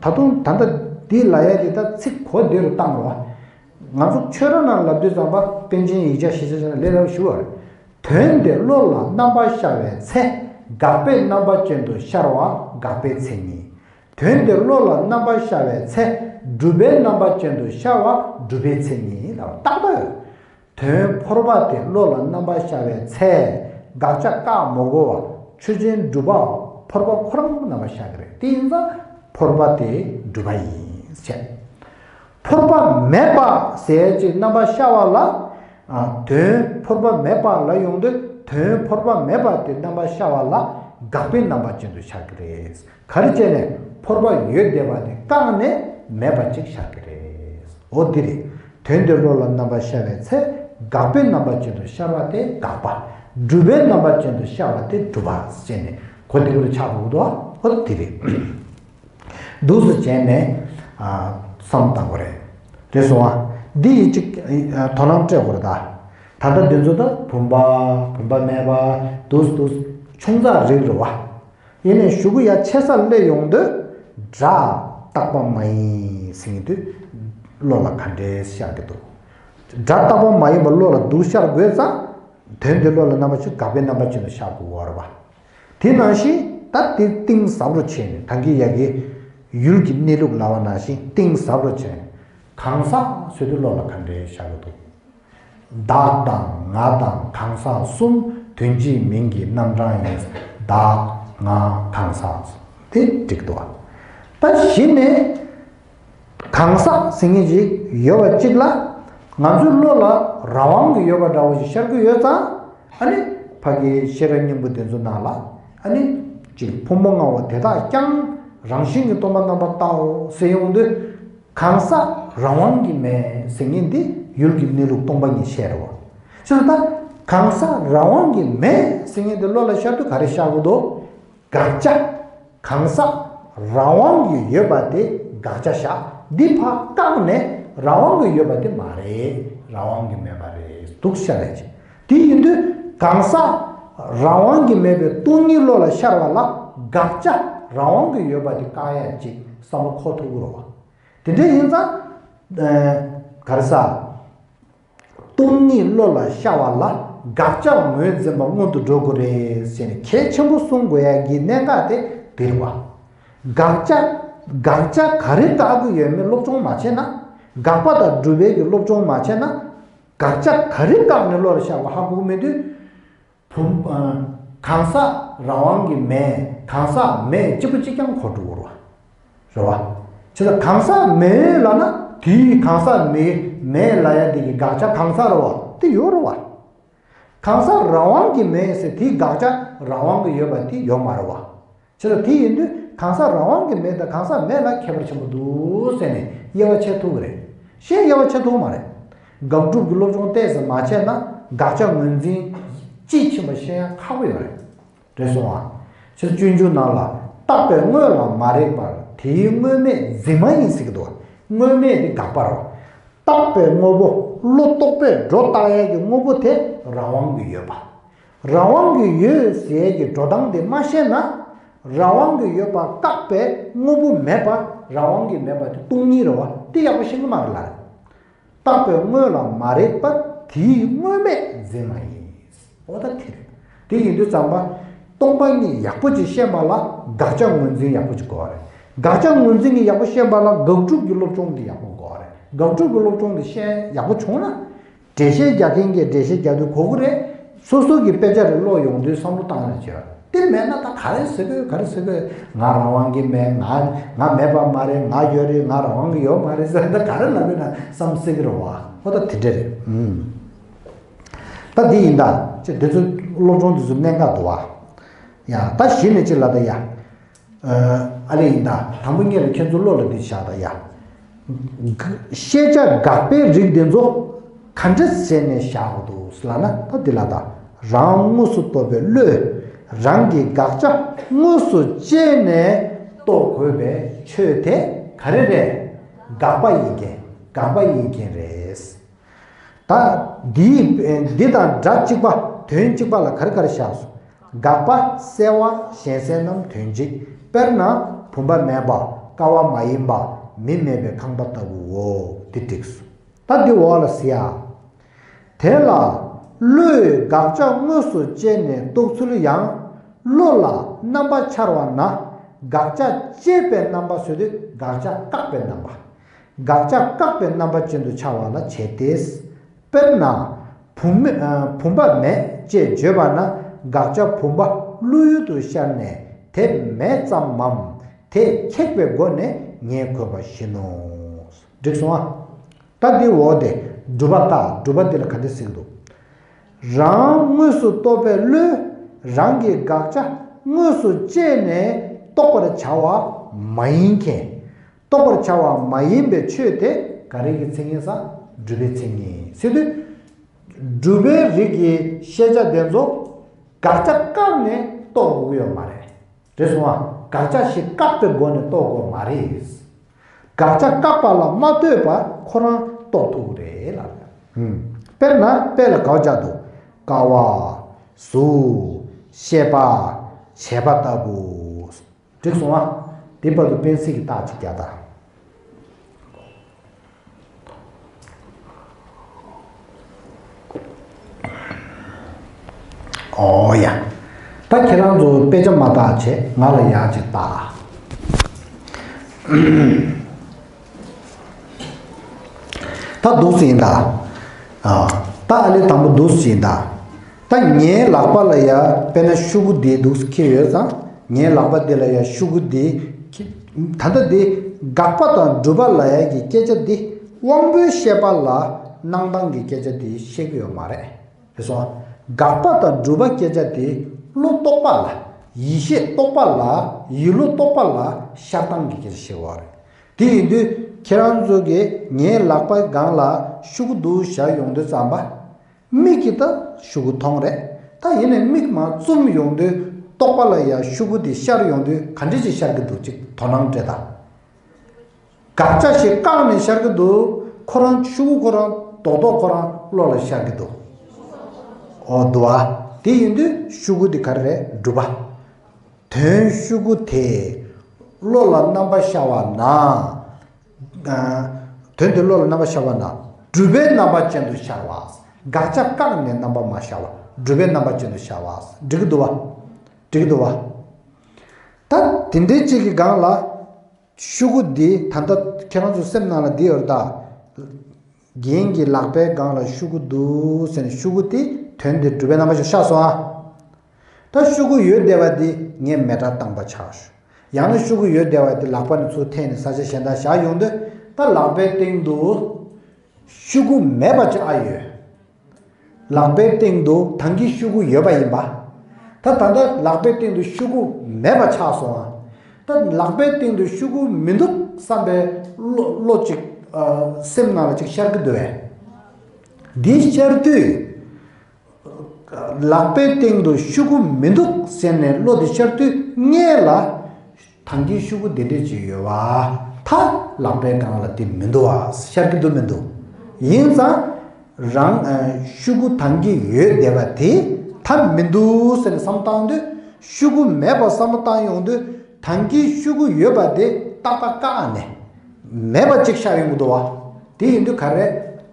ད་དུང་ད་ལྟ་འདི་ལབ་ཡ་དེ་ད་ཚིག་གོ་བདེ་རུ་བཏང་རོགས། ང་ཚོ་ཆོས་ར་ནང་ལབ་དུས་ཙམ་པ། པཎ་ཆེན་ཡིག་ཆ་ཞིབ་ཆ་བྱས་ན་ལས་སླ་པོ་ཞུ་བ་རེད། དོན་དེ་བློ་ལ་རྣམ་པར་ཤར་བའི་ཚེ། དགག་པའི་རྣམ་པ་ཅན་དུ་ཤར་བ་དགག་པའི་མཚན་ཉིད། དོན་དེ་བློ་ལ་རྣམ་པར་ཤར་བའི་ཚེ། སྒྲུབ་པའི་རྣམ་པ་ཅན་དུ་ཤར་བ་སྒྲུབ་པའི་མཚན་ཉིད་ལ་ཏག་ཏག་ཡོད། དོན་ཕོར་པ་དེ་བློ་ལ་རྣམ་པར་ཤར་བའི་ཚེ། དགག་བྱ་བཀག་མ་དགོས་པར་ཆོས་ཅན་སྒྲུབ་པ་ཕོར་པ་ཁོ་རང་རྣམ་པར་ཤར་གྱི་རེད། དེ་ཡིན་ཙང་ཕོར་པ་དེ་སྒྲུབ་པ་ཡིན་ཟེར། ཕོར་པ་མེད་པ་ཟེར་ཅིག་རྣམ་པར་ཤར་བ་ལ། ཨ། དོན་ཕོར་པ་མེད་པ་ལ་ཡོང་དུས། དོན་ཕོར་པ་མེད་པ་དེ་རྣམ་པར་ཤར་བ་ལ་དགག་པའི་རྣམ་པ་ཅན་དུ་ཤར་གྱི་རེད། ག་རེ་བྱས་ནས། ཕོར་པ་ཡོད་བསྡད་པ་དེ་བཀག་ནས་མེད་པ་ཅིག་ཤར་གྱི་རེད། འོ་འདི་རེད། དོན་དེ་བློ་ལ་རྣམ་པར་ཤར་བའི་ཚེ། དགག་པའི་རྣམ་པ་ཅན་དུ་ཤར་བ་དེ་དགག་པ། སྒྲུབ་པའི་རྣམ་པ་ཅན་དུ་ཤར་བ་དེ་སྒྲུབ་པ་ཟེར་ནས་གོ་བདེ་པོ་ཆགས་འདུག་འོ་འདི་རེད། འདུག་སེ་བྱས་ནས། ཨ། བསམ་བཏང་དགོས་རེད། རེད་སོང་ཨ། འདི་ཡིས་ཅིག་ཨ། དོ་སྣང་སྤྲད་དགོས་རེད་ད། ད་ལྟ་འདི་ཚོ་ད་བུམ་པ། བུམ་པ་མེད་པ། འདུག་འདུག་ཆུང་ཙག་རིགས་རེད་བ། ཡིན་ནའི་གཞུག་གུ་ཡ་ཆེ་ས་སླེབས་ཡོང་དུས། སྒྲ་རྟག་པ་མ་ཡིན་ཟེར་མཁན་དེ་བློ་ལ་ག་འདྲས་ཤར་གྱི་འདུག་སྒྲ་རྟག་པ་མ་ཡིན་པ་བློ་ལ་འདུག་ཤར་དགོས་ཙང་། དོན་དེ་བློ་ལ་རྣམ་པར་ཤར། དགག་པའི་རྣམ་པ་ཅན་དུ་ཤར་དགོས་པ་རེད་བ། དེ་ནང་བཞིན་ད་དེ་གཏིང་ཟབ་རུ་ཕྱིན་ནས། ད་གིན་ཡ་གི་ཡུལ་གྱི་གནས་ལུགས་ལབ་པ་ནང་བཞིན་གཏིང་ཟབ་རུ་ཕྱིན་ནས། གང་ཟག་ཟེར་དུས་བློ་ལ་ག་འདྲས་ཤར་གྱི་འདུག་བདག་དང་ང་དང་གང་ཟག་གསུམ་དོན་གཅིག་མིང་གི་རྣམ་གྲངས་ཡིན། བདག་ང་གང་ཟག་དེ་འགྲིག་འདུག་ད་གཞི་ནས་གང་ཟག་ཟེར་མཁན་ཅིག་ཡོད་པ་གཅིག་ལ། ང་ཚོའི་བློ་ལ་རང་དབང་གིས་ཡོད་པ་འདྲ་བོ་ཞིག་ཤར་གྱི་ཡོད་ཙང་། ཨ་ནི་ཕ་གིའི་ཤེས་རབ་སྙིང་པོ་དེ་ཚོ་ནང་ལ། ཨ་ནི་ཅིག་ཕུང་པོ་ལྔ་པོ་དེ་དག་ཀྱང་། རང་བཞིན་གྱིས་སྟོང་པར་རྣམ་པར་བལྟའོ་ཟེར་ཡོང་དུས། གང་ཟག་རང་དབང་གིས་མེད་ཟེར་མཁན་འདི་ཡུལ་གྱི་གནས་ལུགས་སྟོང་པ་ཉིད་བཤད་རེད་བ། བྱས་ཙང་ད་གང་ཟག་རང་དབང་གིས་མེད་ཟེར་མཁན་འདི་བློ་ལ་ཤར་དུས་ག་རེ་ཤར་དགོས་འདུག་དགག་བྱ། གང་ཟག་རང་དབང་གིས་ཡོད་པ་དེ་དགག་བྱ་བཞག་འདི་ཕར་བཀག་ནས་རང་དབང་གིས་ཡོད་པ་དེ་མ་རེད། རང་དབང་གིས་མེད་པ་རེད་འདུག་ཤར་ལས་ཀྱི། དེ་ཡིན་དུས་གང་ཟག་རང་དབང་གིས་མེད་པའི་སྟོང་ཉིད་བློ་ལ་ཤར་བ་ལ། དགག་བྱ་རང་དབང་གིས་ཡོད་པ་དེ་བཀག་ཡ་ཅིག་བསམ་བློ་འཁོར་ཐུབ་ཀྱི་རེད་བ། དེ་འདྲ་ཡིན་ཙང་། ཨ། ག་རེ་ཟ། སྟོང་ཉིད་བློ་ལ་ཤར་བ་ལ་དགག་བྱ་ངོས་འཛིན་པ་སྔོན་དུ་འགྲོ་དགོས་རེད་ཟེར་ནས་གལ་ཆེན་པོ་གསུང་དགོས་ཡ་གི་གནད་འགག་དེ་འདི་རེད་བ། དགག་བྱ། དགག་བྱ་ག་རེ་བཀག་གི་ཡོད་མེད་སློབ་སྦྱོང་མ་བྱས་ན། དགག་པ་དང་སྒྲུབ་པའི་གི་སློབ་སྦྱོང་མ་བྱས་ན། དགག་བྱ་ག་རེ་བཀག་ནས་བློ་ལ་ཤར་བ་ཧ་གོ་གི་མེད་དུས། བུམ། ཨ། གང་ཟག་ རང་དབང་གི་མེད། གང་ཟག་མེད་གཅིག་པ་གཅིག་རྐྱང་གོ་འགྲོ་གི་རེད་བ། རེད་བ། བྱས་ཙང་གང་ཟག་མེད་ལབ་ན་དེའི་གང་ཟག་མེད་མེད་ལབ་ཡ་དེ་གི་དགག་བྱ་གང་ཟག་རེད་བ་དེ་ཡོད་རེད་བ། གང་ཟག་རང་དབང་གི་མེད་ཟེར་དེའི་དགག་བྱ་རང་དབང་གི་ཡོད་པ་དེ་ཡོད་མ་རེད་བ། བྱས་ཙང་དེ་ཡིན་དུས་གང་ཟག་རང་དབང་གི་མེད་དང་གང་ཟག་མེད་ལ་ཁྱད་པར་ཆེན་པོ་འདུག་ཟེར་ནས་དབྱེ་བ་ཕྱེ་ཐུབ་ཀྱི་རེད། གཞན་དབྱེ་བ་ཕྱེ་ཐུབ་མ་རེད། དགག་སྒྲུབ་ཀྱི་སློབ་སྦྱོང་ཏོག་ཙམ་མ་བྱས་ན་དགག་བྱ་ངོས་འཛིན་དཔྱིས་ཕྱིན་པ་ཤེས་ཡ་ཁག་པོ་ཡོད་རེད། རེད་སོང་ཨ། ཕྱིར་སྤྱོད་འཇུག་ནང་ལ་རྟག་པའི་དངོས་ལ་མ་རེག་པར་དེའི་དངོས་མེད་འཛིན་མ་ཡིན་ཟེར་གྱི་འདུག་དངོས་མེད་དེ་དགག་པ་རེད། རྟག་པའི་དངོས་པོ་བློ་རྟོག་པས་སྒྲོ་བཏགས་ཡས་ཀྱི་དངོས་པོ་དེ་རང་དབང་གི་ཡོད་པ། རང་དབང་གི་ཡོད་ཟེར་ཡས་ཀྱི་འགྲོ་སྟངས་དེ་མ་ཤེས་ན། རང་དབང་གི་ཡོད་པ་བཀག་པའི་དངོས་པོ་མེད་པ་རང་དབང་གི་མེད་པ་དེ་སྟོང་ཉིད་རེད་བ་དེ་ཡག་པོ་ཤེས་ཀྱི་མ་རེད་ལ། རྟག་པའི་དངོས་ལ་མ་རེག་པར་དེའི་དངོས་མེད་འཛིན་མ་ཡིན། འོ་ད་དེ་རེད། དེ་ཡིན་དུས་ཙམ་པ། སྟོང་པ་ཉིད་ཡག་པོ་ཅིག་ཤེས་པ་ལ་དགག་བྱ་ངོས་འཛིན་ཡག་པོ་ཅིག་དགོས་པ་རེད། དགག་བྱ་ངོས་འཛིན་གྱི་ཡག་པོ་ཤེས་པ་ལ་དགག་སྒྲུབ་ཀྱི་སློབ་སྦྱོང་འདི་ཡག་པོ་དགོས་པ་རེད། དགག་སྒྲུབ་ཀྱི་སློབ་སྦྱོང་འདི་ཤེས་ཡག་པོ་བྱུང་ན། འགྲེལ་བཤད་རྒྱག་མཁན་གྱིས་འགྲེལ་བཤད་རྒྱག་དུས་གོ་གི་རེད། སོ་སོ་གི་དཔེ་ཆ་རེ་ཀློག་ཡོང་དུས་བསམ་བློ་བཏང་ནས་བྱོས། དེ་མེད་ན་ད་ག་རེ་ཟེར་དགོས་ག་རེ་ཟེར་དགོས། ང་རང་དབང་གི་མེད། ང་ང་མེད་པ་མ་རེད། ང་ཡོད་རེད། ང་རང་དབང་གི་ཡོད་མ་རེད་ཟེར། ད་ག་རེ་ལབ་ཡོད་ན་བསམ་སྲིད་ཀྱི་རེད་བ། ཧོ་ད་དེ་འདྲ་རེད། ཨུམ། ད་འདི་ཡིན་ད། ཅེས་འདི་ཚོ་སློབ་སྦྱོང་འདི་ཚོ་གནད་འགག་འདུག་བ། ཡ་ད་གཞི་ནས་ཅི་ལབ་ད་ཡ། ཨ་ལེ་ཡིན་ད། དང་པོ་ཉིད་ལ་ཁྱེད་ཚོ་བློ་ལ་འདི་བཞག་ད་ཡ། ཤེས་བྱ་དགག་པའི་རིགས་འདི་ཚོ་ག་འདྲ་བྱས་ནས་བཞག་དགོས་འདུག་ལབ་ན་ད་འདི་ལ་ད། རང་དངོས་སུ་རྟོགས་པའི་བློས་རང་གི་དགག་བྱ་དངོས་སུ་དཔྱད་ནས་རྟོགས་དགོས་པའི་ཆོས་དེ་ག་རེ་རེད། དགག་པ་ཡིན་མཁན་དགག་པ་ཡིན་མཁན་རེད། ད་འདིའི་འདི་དང་སྒྲ་གཅིག་པ་དོན་གཅིག་པ་ལ་ག་རེ་ག་རེ་བཞག་སོང་། དགག་པ་གསལ་བ་གཞན་གསལ་རྣམས་དོན་གཅིག་དཔེར་ན་བུམ་པ་མེད་པ་ཀ་བ་མ་ཡིན་པ་མི་མེད་པའི་ཁང་པ་ལྟ་བུའོ། འདི་འགྲིག་སོང་། ད་འདི་འོག་ལ་གཟིགས་ཨ། དེ་ལ་བློས་དགག་བྱ་དངོས་སུ་དཔྱད་ནས་རྟོགས་ཚུལ་ཡང་བློ་ལ་རྣམ་པ་འཆར་བ་ན་དགག་བྱ་དཔྱད་པའི་རྣམ་པ་བཟོས་ཏེ་དགག་བྱ་བཀག་པའི་རྣམ་པ། དགག་བྱ་བཀག་པའི་རྣམ་པ་ཅན་དུ་འཆར་བ་ལ་བྱེད་དེ། དཔེར་ན། བུམ་མེ་ཨ་བུམ་པ་མེད་ཅེས་བརྗོད་པ་ན་དགག་བྱ་བུམ་པ་བློ་ཡུལ་དུ་ཤར་ནས་དེ་མེད་ཙམ་མམ་དེ་ཁེགས་པའི་སྒོ་ནས་ངེས་དགོས་པ་བཞིན་ནོ། འགྲིག་སོང་ཨ། ད་འདི་འོག་དེ་སྒྲུབ་པ་ལྟ་སྒྲུབ་པ་འདི་ལ་ག་འདྲ་ཟེར་གྱི་འདུག་རང་དངོས་སུ་རྟོགས་པའི་བློས་རང་གི་དགག་བྱ་དངོས་སུ་དཔྱད་ནས་རྟོགས་པར་བྱ་བ་མ་ཡིན་མཁན། རྟོགས་པར་བྱ་བ་མ་ཡིན་པའི་ཆོས་དེ་ག་རེ་གི་མཚན་ཉིད་ཟེར། སྒྲུབ་པའི་མཚན་ཉིད་ཟེར་དུས། སྒྲུབ་པའི་རིགས་ཀྱི་ཤེས་བྱ་དེ་ཚོ་དགག་བྱ་བཀག་ནས་རྟོགས་དགོས་ཀྱི་ཡོད་མ་རེད། རེད་སོང་ཨ། དགག་བྱ་ཞིག་བཀག་པའི་སྒོ་ནས་རྟོགས་དགོས་མ་རེད། དགག་བྱ་བཀག་པ་ལ་མ་ལྟོས་པར་ཁོ་རང་རྟོགས་ཐུབ་ཀྱི་རེད་ལབ། ཧུམ། དཔེར་ན་དཔེ་ལ་དགག་བྱ་འདུག་ཀ་བ། གཟུགས། ཤེས་པ། བྱས་པ་ལྟ་བུ། འགྲིག་སོང་ཨ། དེ་བར་དུ་དཔེ་སྲིད་ཀྱི་རྟགས་ཅིག་རྒྱག་དང་། ཨོ་ཡ། ད་ཁྱེད་རང་ཚོ་དཔེ་ཆ་མ་བལྟ་བྱས་ང་ལ་ཡག་ཅིག་བལྟ། ད་འདུག་སེ་ཡིན་ད། ཨ། ད་ཨ་ལེ་དང་པོ་འདུག་སེ་ཡིན་ད། ད་ངའི་ལག་པ་ལ་ཡ་དཔེར་ན་ཤུ་གུ་འདི་འདུག་སེ་འཁྱེར་ཡོད་ཙང་ངའི་ལག་པ་འདི་ལ་ཡ་ཤུ་གུ་འདི་འཁྱེར། ད་ལྟ་འདི་དགག་པ་དང་སྒྲུབ་པ་ལབ་ཡ་གི་སྐད་ཆ་འདི་དབང་པོའི་ཤེས་པ་ལ་སྣང་སྟངས་ཀྱི་སྐད་ཆ་འདི་བཤད་ཀྱི་ཡོད་མ་རེད། རེད་སོང་། དགག་པ་དང་སྒྲུབ་པ་སྐད་ཆ་དེ་བློ་རྟོག་པ་ལ། ཡིད་ཤེས་རྟོག་པ་ལ། ཡིད་བློ་རྟོག་པ་ལ་ཤར་སྟངས་ཀྱི་སྐད་ཆ་བཤད་པ་རེད། དེ་ཡིན་དུས་ཁྱེད་རང་ཚོ་གིས་ངའི་ལག་པའི་སྒང་ལ་ཤུ་གུ་འདུག་བཞག་ཡོང་དུས་ཙམ་པ། མིག་གིས་ད་ཤུ་གུ་མཐོང་རེད། ད་ཡིན་ནའི་མིག་མར་བཙུམ་ཡོང་དུས་རྟོག་པ་ལ་ཡ་ཤུ་གུ་དེ་ཤར་ཡོང་དུས་ག་འདྲ་ཅིག་ཤར་གྱི་འདུག་ཅིག་དོ་སྣང་སྤྲད་དང་། དགག་བྱ་ཞིག་བཀག་ནས་ཤར་གྱི་འདུག་ཁོ་རང་ཤུ་གུ་ཁོ་རང་རྡོག་རྡོག་ཁོ་རང་བློ་ལ་ཤར་གྱི་འདུག་ཨོ་འདུག་ཨ། དེ་ཡིན་དུས་ཤུ་གུ་དེ་ག་རེ་རེད། སྒྲུབ་པ། དོན་ཤུ་གུ་དེ་བློ་ལ་རྣམ་པ་ཤར་བ་ན། ཨ། དོན་དེ་བློ་ལ་རྣམ་པ་ཤར་བ་ན་སྒྲུབ་པའི་རྣམ་པ་ཅན་དུ་ཤར་བ། དགག་བྱ་བཀག་ནས་རྣམ་པ་མ་ཤར་བ། སྒྲུབ་པའི་རྣམ་པ་ཅན་དུ་ཤར་བ། འགྲིག་གི་འདུག་བ། འགྲིག་གི་འདུག་བ། ད་དེ་འདྲའི་གཅིག་གི་སྒང་ལ། ཤུ་གུ་འདི་ད་ལྟ་ཁྱེད་རང་ཚོ་སེམས་ནང་ལ་འདི་ཡོད་རེད་ད། རྒན་གྱི་ལག་པའི་སྒང་ལ་ཤུ་གུ་འདུག་ཟེར་ནས་ཤུ་གུ་དེ་དོན་དེ་སྒྲུབ་པའི་རྣམ་པ་ཅན་ཤར་སོང་ཨ། ད་ཤུ་གུ་ཡོད་བསྡད་པ་དེ་ངས་མེ་སྲེག་བཏང་པ་ཆགས་ཤོག་ཡང་ན་ཤུ་གུ་ཡོད་བསྡད་པ་དེ་ལག་པ་ནས་ཚུར་འཐེན་ནས་ས་ཆ་གཞན་དག་བཞག་ཡོང་དུས། ད་ལག་པའི་སྟེང་དུ་ཤུ་གུ་མེད་པ་ཅིག་ཨ་ཡོད། ལག་པའི་སྟེང་དུ་ད་གིན་ཤུ་གུ་ཡོད་པ་ཡིན་པ། ད་ད་ལྟ་ལག་པའི་སྟེང་དུ་ཤུ་གུ་མེད་པ་ཆགས་སོང་ཨ། ད་ལག་པའི་སྟེང་དུ་ཤུ་གུ་མི་འདུག་བསམ་པའི་བློ་བློ་ཅིག་ཨ། སེམས་ནང་ལ་ཅིག་ཤར་གྱི་འདུག་བས། འདི་ཤར་དུས། ལག་པའི་སྟེང་དུ་ཤུ་གུ་མི་འདུག་ཟེར་ནས་བློ་དེ་ཤར་དུས་སྔོན་ལ། ད་གིན་ཤུ་གུ་དེ་འདྲས་ཅིག་ཡོད་པ། ད་ལག་པའི་སྒང་ལ་དེ་མི་འདུག་བ། ཤར་གྱི་འདུག་མི་འདུག་ཡིན་ཙང་། རང་ཨ། ཤུ་གུ་ད་གིན་ཡོད་བསྡད་པ་དེ་ད་མི་འདུག་ཟེར་ནས་བསམ་བཏང་དུས། ཤུ་གུ་མེད་པ་བསམ་བཏང་ཡོང་དུས། ད་གིན་ཤུ་གུ་ཡོད་པ་དེ་ཏག་ཏག་བཀག་ནས་མེད་པ་ཅིག་ཤར་ཡོང་གི་འདུག་བ། དེ་ཡིན་དུས་ག་རེ།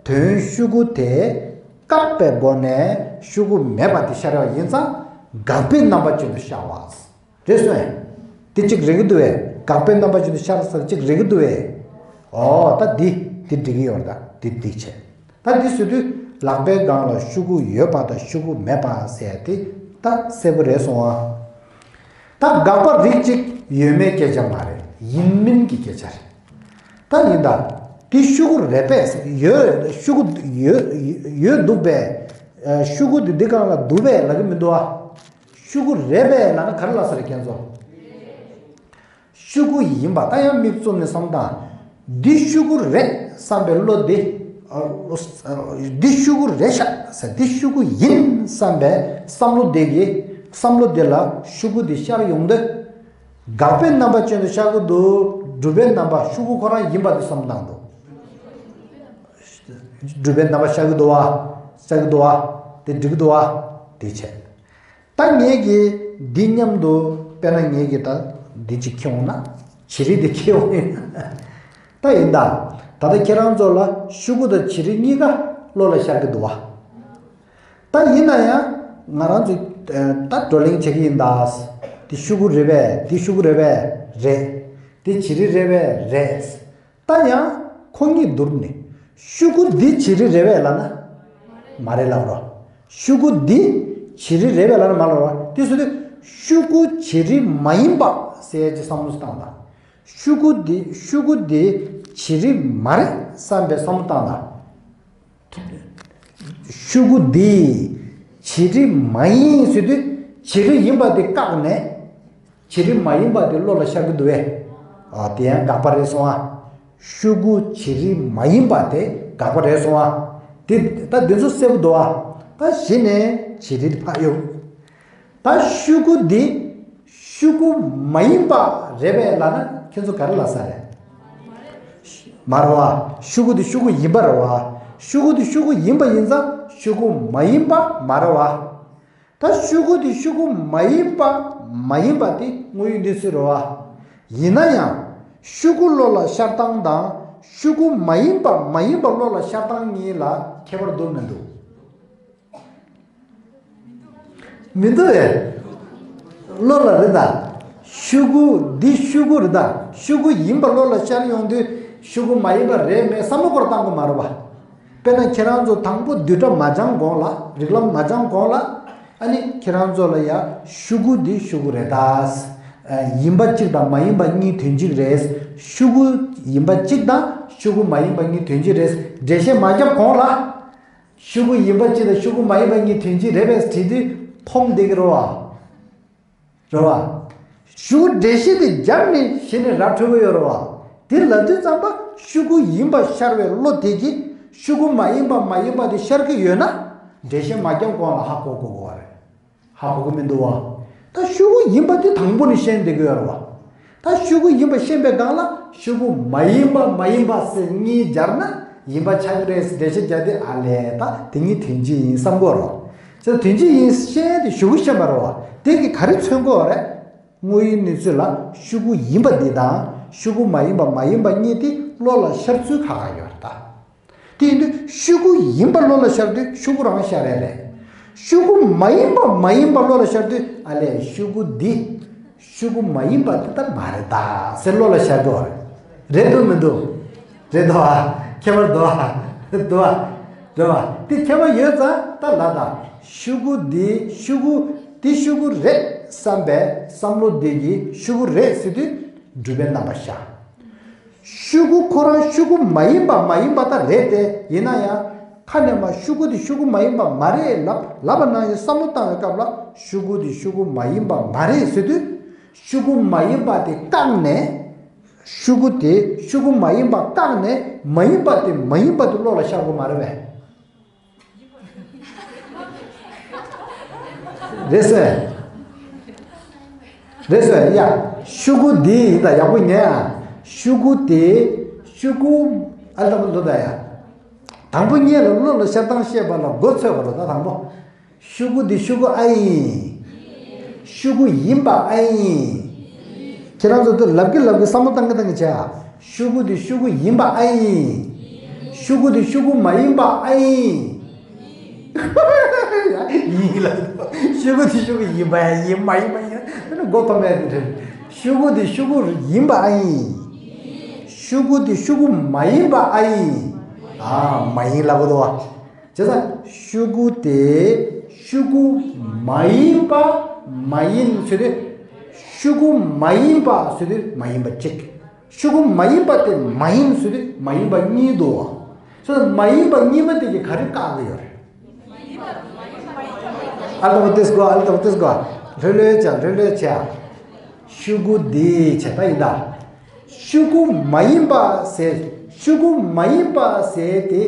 དོན་ཤུ་གུ་དེ་བཀག་པའི་སྒོ་ནས་ཤུ་གུ་མེད་པ་དེ་ཤར་བ་ཡིན་ཙང་། དགག་པའི་རྣམ་པ་ཅན་དུ་ཤར་བ། རེད་སོང་ངས། དེ་གཅིག་རེད་ཀྱི་འདུག་བས། དགག་པའི་རྣམ་པ་ཅན་དུ་ཤར་ཟེར་གཅིག་རེད་ཀྱི་འདུག་བས། ཨོ་ད་འདི་འདི་འགྲིག་གི་ཡོད་རེད། ད་འདི་འགྲིག་བྱས། ད་འདི་ཟེར་དུས་ལག་པའི་སྒང་ལ་ཤུ་གུ་ཡོད་པ་དང་ཤུ་གུ་མེད་པ་ཟེར་དེ་ད་གསལ་པོ་རེད་སོང་ཨ། ད་དགག་པ་རིགས་གཅིག་ཡོད་མེད་སྐད་ཆ་མ་རེད། ཡིན་མིན་གྱི་སྐད་ཆ་རེད། ད་ཡིན་ད། འདི་ཤུ་གུ་རེད་པས་ཡོད། ཤུ་གུ་ཡོད་ཡོད་འདུག་པས། ཤུ་གུ་འདི་འདི་སྒང་ལ་འདུག་པས་ལབ་ཀྱི་མི་འདུག་ཨ། ཤུ་གུ་རེད་པས་ལབ་ན་ག་རེ་ལབ་ས་རེད་ཁྱེད་ཚོ། ཤུ་གུ་ཡིན་པ་ད་ཡང་མིག་བཙུམ་ནས་བསམ་དང་། འདི་ཤུ་གུ་རེད་བསམ་པའི་བློ་འདི། ཨ། འདི་ཤུ་གུ་རེད་ཤག་ཟེར། འདི་ཤུ་གུ་ཡིན་བསམ་པའི་བསམ་བློ་འདི་གི་བསམ་བློ་འདི་ལ་ཤུ་གུ་འདི་ཤར་ཡོང་དུས། དགག་པའི་རྣམ་པ་ཅན་དུ་ཤར་གི་འདུག་སྒྲུབ་པའི་རྣམ་པ་ཤུ་གུ་ཁོ་རང་ཡིན་པ་འདི་བསམ་བློ་བཏང་འདུག་སྒྲུབ་པའི་རྣམ་པ་ཤར་གི་འདུག་བ། ཤར་གི་འདུག་བ། དེ་འགྲིག་གི་འདུག་བ། དེ་བྱས། ད་ངེད་ཀྱིས་འདི་མཉམ་དུ་དཔེར་ན་ངེད་ཀྱིས་ད་འདི་གཅིག་ཁྱེར་འོང་ན་བྱི་རིལ་འདི་ཁྱེར་འོང་ཡིན། ད་ཡིན་ད། ད་ལྟ་ཁྱེད་རང་ཚོ་ལ་ཤུ་གུ་དང་བྱི་རིལ་གཉིས་ཀ་བློ་ལ་ཤར་གི་འདུག་བ། ད་ཡིན་ན་ཡང་ང་རང་ཚོས་ད་བགྲོ་གླེང་བྱེད་ཀྱི་ཡིན་ད། འདི་ཤུ་གུ་རེད་པས། འདི་ཤུ་གུ་རེད་པས། རེད། འདི་བྱི་རིལ་རེད་པས། རེད། ད་ཡང་ཁོ་གཉིས་བསྡུར་ནས་ཤུ་གུ་འདི་བྱི་རིལ་རེད་པས་ལབ་ན། མ་རེད་ལབ་རོགས། ཤུ་གུ་འདི་བྱི་རིལ་རེད་པས་ལབ་ན་མ་ལབ་རོགས། དེ་སུ་དེ་ཤུ་གུ་བྱི་རིལ་མ་ཡིན་པ་ཟེར་གྱི་བསམ་བློ་བཏང་དང་། ཤུ་གུ་འདི་ཤུ་གུ་འདི་བྱི་རིལ་མ་རེད་བསམ་པའི་བསམ་བློ་བཏང་དང་། ཤུ་གུ་འདི་བྱི་རིལ་མ་ཡིན་ཟེར་དུས་བྱི་རིལ་ཡིན་པ་དེ་བཀག་ནས། བྱི་རིལ་མ་ཡིན་པ་དེ་བློ་ལ་ཤར་གི་འདུག་བས། ཨ། དེ་ཡང་དགག་པ་རེད་སོང་ཨ། ཤུ་གུ་བྱི་རིལ་མ་ཡིན་པ་དེ་དགག་པ་རེད་སོང་ཨ། དེ་ད་འདི་ཚོ་གསལ་པོ་འདུག་ཨ། ད་གཞི་ནས་བྱི་རིལ་ཕར་གཡུག་ད་ཤུ་གུ་འདི་ཤུ་གུ་མ་ཡིན་པ་རེད་པས་ལབ་ན་ཁྱེད་ཚོ་ག་རེ་ལབ་ས་རེད། མ་རེད་བ། ཤུ་གུ་འདི་ཤུ་གུ་ཡིན་པ་རེད་བ། ཤུ་གུ་འདི་ཤུ་གུ་ཡིན་པ་ཡིན་ཙང་ཤུ་གུ་མ་ཡིན་པ་མ་རེད་བ། ད་ཤུ་གུ་འདི་ཤུ་གུ་མ་ཡིན་པ་མ་ཡིན་པ་དེ་དངོས་ཡོད་གནས་ཚུལ་རེད་བ། ཡིན་ན་ཡང་ཤུ་གུ་བློ་ལ་ཤར་སྟངས་དང་ཤུ་གུ་མ་ཡིན་པ་མ་ཡིན་པ་བློ་ལ་ཤར་སྟངས་གཉིས་ལ་ཁྱད་པར་འདུག་མི་འདུག་མི་འདུག་ཨེ། བློ་ལ་རེད་ད། ཤུ་གུ་འདི་ཤུ་གུ་རེད་ད། ཤུ་གུ་ཡིན་པ་བློ་ལ་ཤར་ཡོང་དུས་ཤུ་གུ་མ་ཡིན་པ་རེད་མེད་བསམ་བློ་སྐོར་བཏང་གི་མ་རེད་བ། དཔེར་ན་ཁྱེད་རང་ཚོ་དང་པོ་བསྡུས་གྲྭ་མ་སྦྱངས་གོང་ལ། རིགས་ལམ་མ་སྦྱངས་གོང་ལ། ཨ་ནི་ཁྱེད་རང་ཚོ་ལ་ཡ་ཤུ་གུ་འདི་ཤུ་གུ་རེད་ད། ཨ། ཡིན་པ་གཅིག་དང་མ་ཡིན་པ་གཉིས་དོན་གཅིག་རེད། ཤུ་གུ་ཡིན་པ་གཅིག་དང་ཤུ་གུ་མ་ཡིན་པ་གཉིས་དོན་གཅིག་རེད། འགྲེལ་བཤད་མ་བརྒྱབ་གོང་ལ། ཤུ་གུ་ཡིན་པ་གཅིག་དང་ཤུ་གུ་མ་ཡིན་པ་གཉིས་དོན་གཅིག་རེད་པས་དྲིས་དུས་འཐོམ་བསྡད་ཀྱི་རེད་བ། རེད་བ། ཤུ་གུ་འགྲེལ་བཤད་དེ་རྒྱབ་ནས་གཞི་ནས་ར་འཕྲོད་ཀྱི་ཡོད་རེད་བ། དེ་ལབ་དུས་ཙམ་པ་ཤུ་གུ་ཡིན་པ་ཤར་བའི་བློ་དེ་གིས་ཤུ་གུ་མ་ཡིན་པ་མ་ཡིན་པ་དེ་ཤར་གྱི་ཡོད་ན། འགྲེལ་བཤད་མ་བརྒྱབ་གོང་ལ་ཧ་གོ་གོ་དགོས་བ་རེད། ཧ་གོ་གི་མི་འདུག་བ། ད་ཤུ་གུ་ཡིན་པ་དེ་དང་པོ་ནས་ཤེས་བསྡད་ཀྱི་ཡོད་རེད་བ། ད་ཤུ་གུ་ཡིན་པ་ཤེས་པའི་སྒང་ལ་ཤུ་གུ་མ་ཡིན་པ་མ་ཡིན་པ་ཟེར་གཉིས་སྦྱར་ན་ཡིན་པ་ཆགས་ཀྱི་རེད་ཟེར་འགྲེལ་བཤད་རྒྱག་དུས་ཨ་ལས་ད་དེ་གཉིས་དོན་གཅིག་ཡིན་བསམ་གྱི་ཡོད་རེད་བ། ཟེར་དོན་གཅིག་ཡིན་ཤེས་དེ་ཤུ་གུ་ཤེས་པ་རེད་བ། དེ་གིས་ག་རེ་མཚོན་གྱི་ཡོད་རེད། དངོས་ཡོད་གནས་ཚུལ་ལ་ཤུ་གུ་ཡིན་པ་འདི་དང་ཤུ་གུ་མ་ཡིན་པ་མ་ཡིན་པ་གཉིས་དེ་བློ་ལ་ཤར་ཚུལ་ཁག་ཁག་ཡོད་རེད་ད། དེ་ཡིན་དུས་ཤུ་གུ་ཡིན་པ་བློ་ལ་ཤར་དུས་ཤུ་གུ་རང་ཤར་རེད་རེད། ཤུ་གུ་མ་ཡིན་པ་མ་ཡིན་པ་བློ་ལ་ཤར་དུས་ཨ་ལས་ཤུ་གུ་འདི་ཤུ་གུ་མ་ཡིན་པ་འདི་ལྟར་མ་རེད་ད་ཟེར་བློ་ལ་ཤར་འགྲོ་བ་རེད། རེད་འདུག་མི་འདུག་རེད་འདུག་ཨ། ཁྱད་པར་འདུག་ཨ། འདུག་ཨ། རེད་བ། དེ་ཁྱད་པར་ཡོད་ཙང་ད་ལ་ད་ཤུ་གུ་འདི་ཤུ་གུ་ དེ་ཤུ་གུ་རེད་བསམ་པའི་བསམ་བློ་དེ་གིས་ཤུ་གུ་རེད་ཟེར་དུས་སྒྲུབ་པའི་རྣམ་པ་ཤར། ཤུ་གུ་ཁོ་རང་ཤུ་གུ་མ་ཡིན་པ་མ་ཡིན་པ་ད་རེད་དེ། ཡིན་ན་ཡང་ཁ་ནས་མར་ཤུ་གུ་དེ་ཤུ་གུ་མ་ཡིན་པ་མ་རེད་ལབ་ལབ་པ་ནང་བཞིན་བསམ་བློ་བཏང་བའི་སྐབས་ལ་ཤུ་གུ་དེ་ཤུ་གུ་མ་ཡིན་པ་མ་རེད་ཟེར་དུས། ཤུ་གུ་མ་ཡིན་པ་དེ་བཀག་ནས། ཤུ་གུ་དེ་ཤུ་གུ་མ་ཡིན་པ་བཀག་ནས་མ་ཡིན་པ་དེ་མ་ཡིན་པ་དེ་བློ་ལ་ཤར་དགོས་མ་རེད་པས། རེད་སོ། རེད་སོ་ཡ། ཤུ་གུ་འདི་ཡིན་ད་ཡག་པོ་ཉན་ཨ། ཤུ་གུ་དེ་ཤུ་གུ་ཨ་ལ་མ་ལོ་ད་ཡ། དང་པོ་ཉན་ལ་བློ་ལ་ཤར་སྟངས་བཤད་པ་ལ་མགོ་ཚོས་པ་ལ་ད་དང་པོ། ཤུ་གུ་འདི་ཤུ་གུ་ཨ་ཡིན། ཤུ་གུ་ཡིན་པ་ཨ་ཡིན། ཁྱེད་རང་ཚོ་འདི་ལབ་ཀྱི་ལབ་ཀྱི་བསམ་བློ་བཏང་གི་བཏང་གི་བྱས་ཨ། ཤུ་གུ་འདི་ཤུ་གུ་ཡིན་པ་ཨ་ཡིན། ཤུ་གུ་འདི་ཤུ་གུ་མ་ཡིན་པ་ཨ་ཡིན། ཡིན་ལ། ཤུ་གུ་འདི་ཤུ་གུ་ཡིན་པ་ཡིན། མ་ཡིན་པ་ཡིན། མགོ་འཐོམ་ཡ་དེ་རེད། ཤུ་གུ་འདི་ཤུ་གུ་ཡིན་པ་ཨ་ཡིན། ཤུ་གུ་འདི་ཤུ་གུ་མ་ཡིན་པ་ཨ་ཡིན། ཨ་མ་ཡིན་ལབ་གི་འདུག་བ། བྱས་ཙང་ཤུ་གུ་དེ་ཤུ་གུ་མ་ཡིན་པ་མ་ཡིན་ཟེར་དུས། ཤུ་གུ་མ་ཡིན་པ་ཟེར་དུས་མ་ཡིན་པ་གཅིག། ཤུ་གུ་མ་ཡིན་པ་དེ་མ་ཡིན་ཟེར་དུས་མ་ཡིན་པ་གཉིས་འདུག་བ། བྱས་ཙང་མ་ཡིན་པ་གཉིས་པ་དེ་གིས་ག་རེ་བཀག་གི་ཡོད་རེད། ཨ་ལྟ་བུ་ཏིས་གོ། ཨ་ལྟ་བུ་ཏིས་གོ། ལྷོད་ལྷོད་བྱ། ལྷོད་ལྷོད་བྱ། ཤུ་གུ་འདི་བྱས་པ་ཡིན་ད། ཤུ་གུ་མ་ཡིན་པ་ཟེར། ཤུ་གུ་མ་ཡིན་པ་ཟེར་དེ།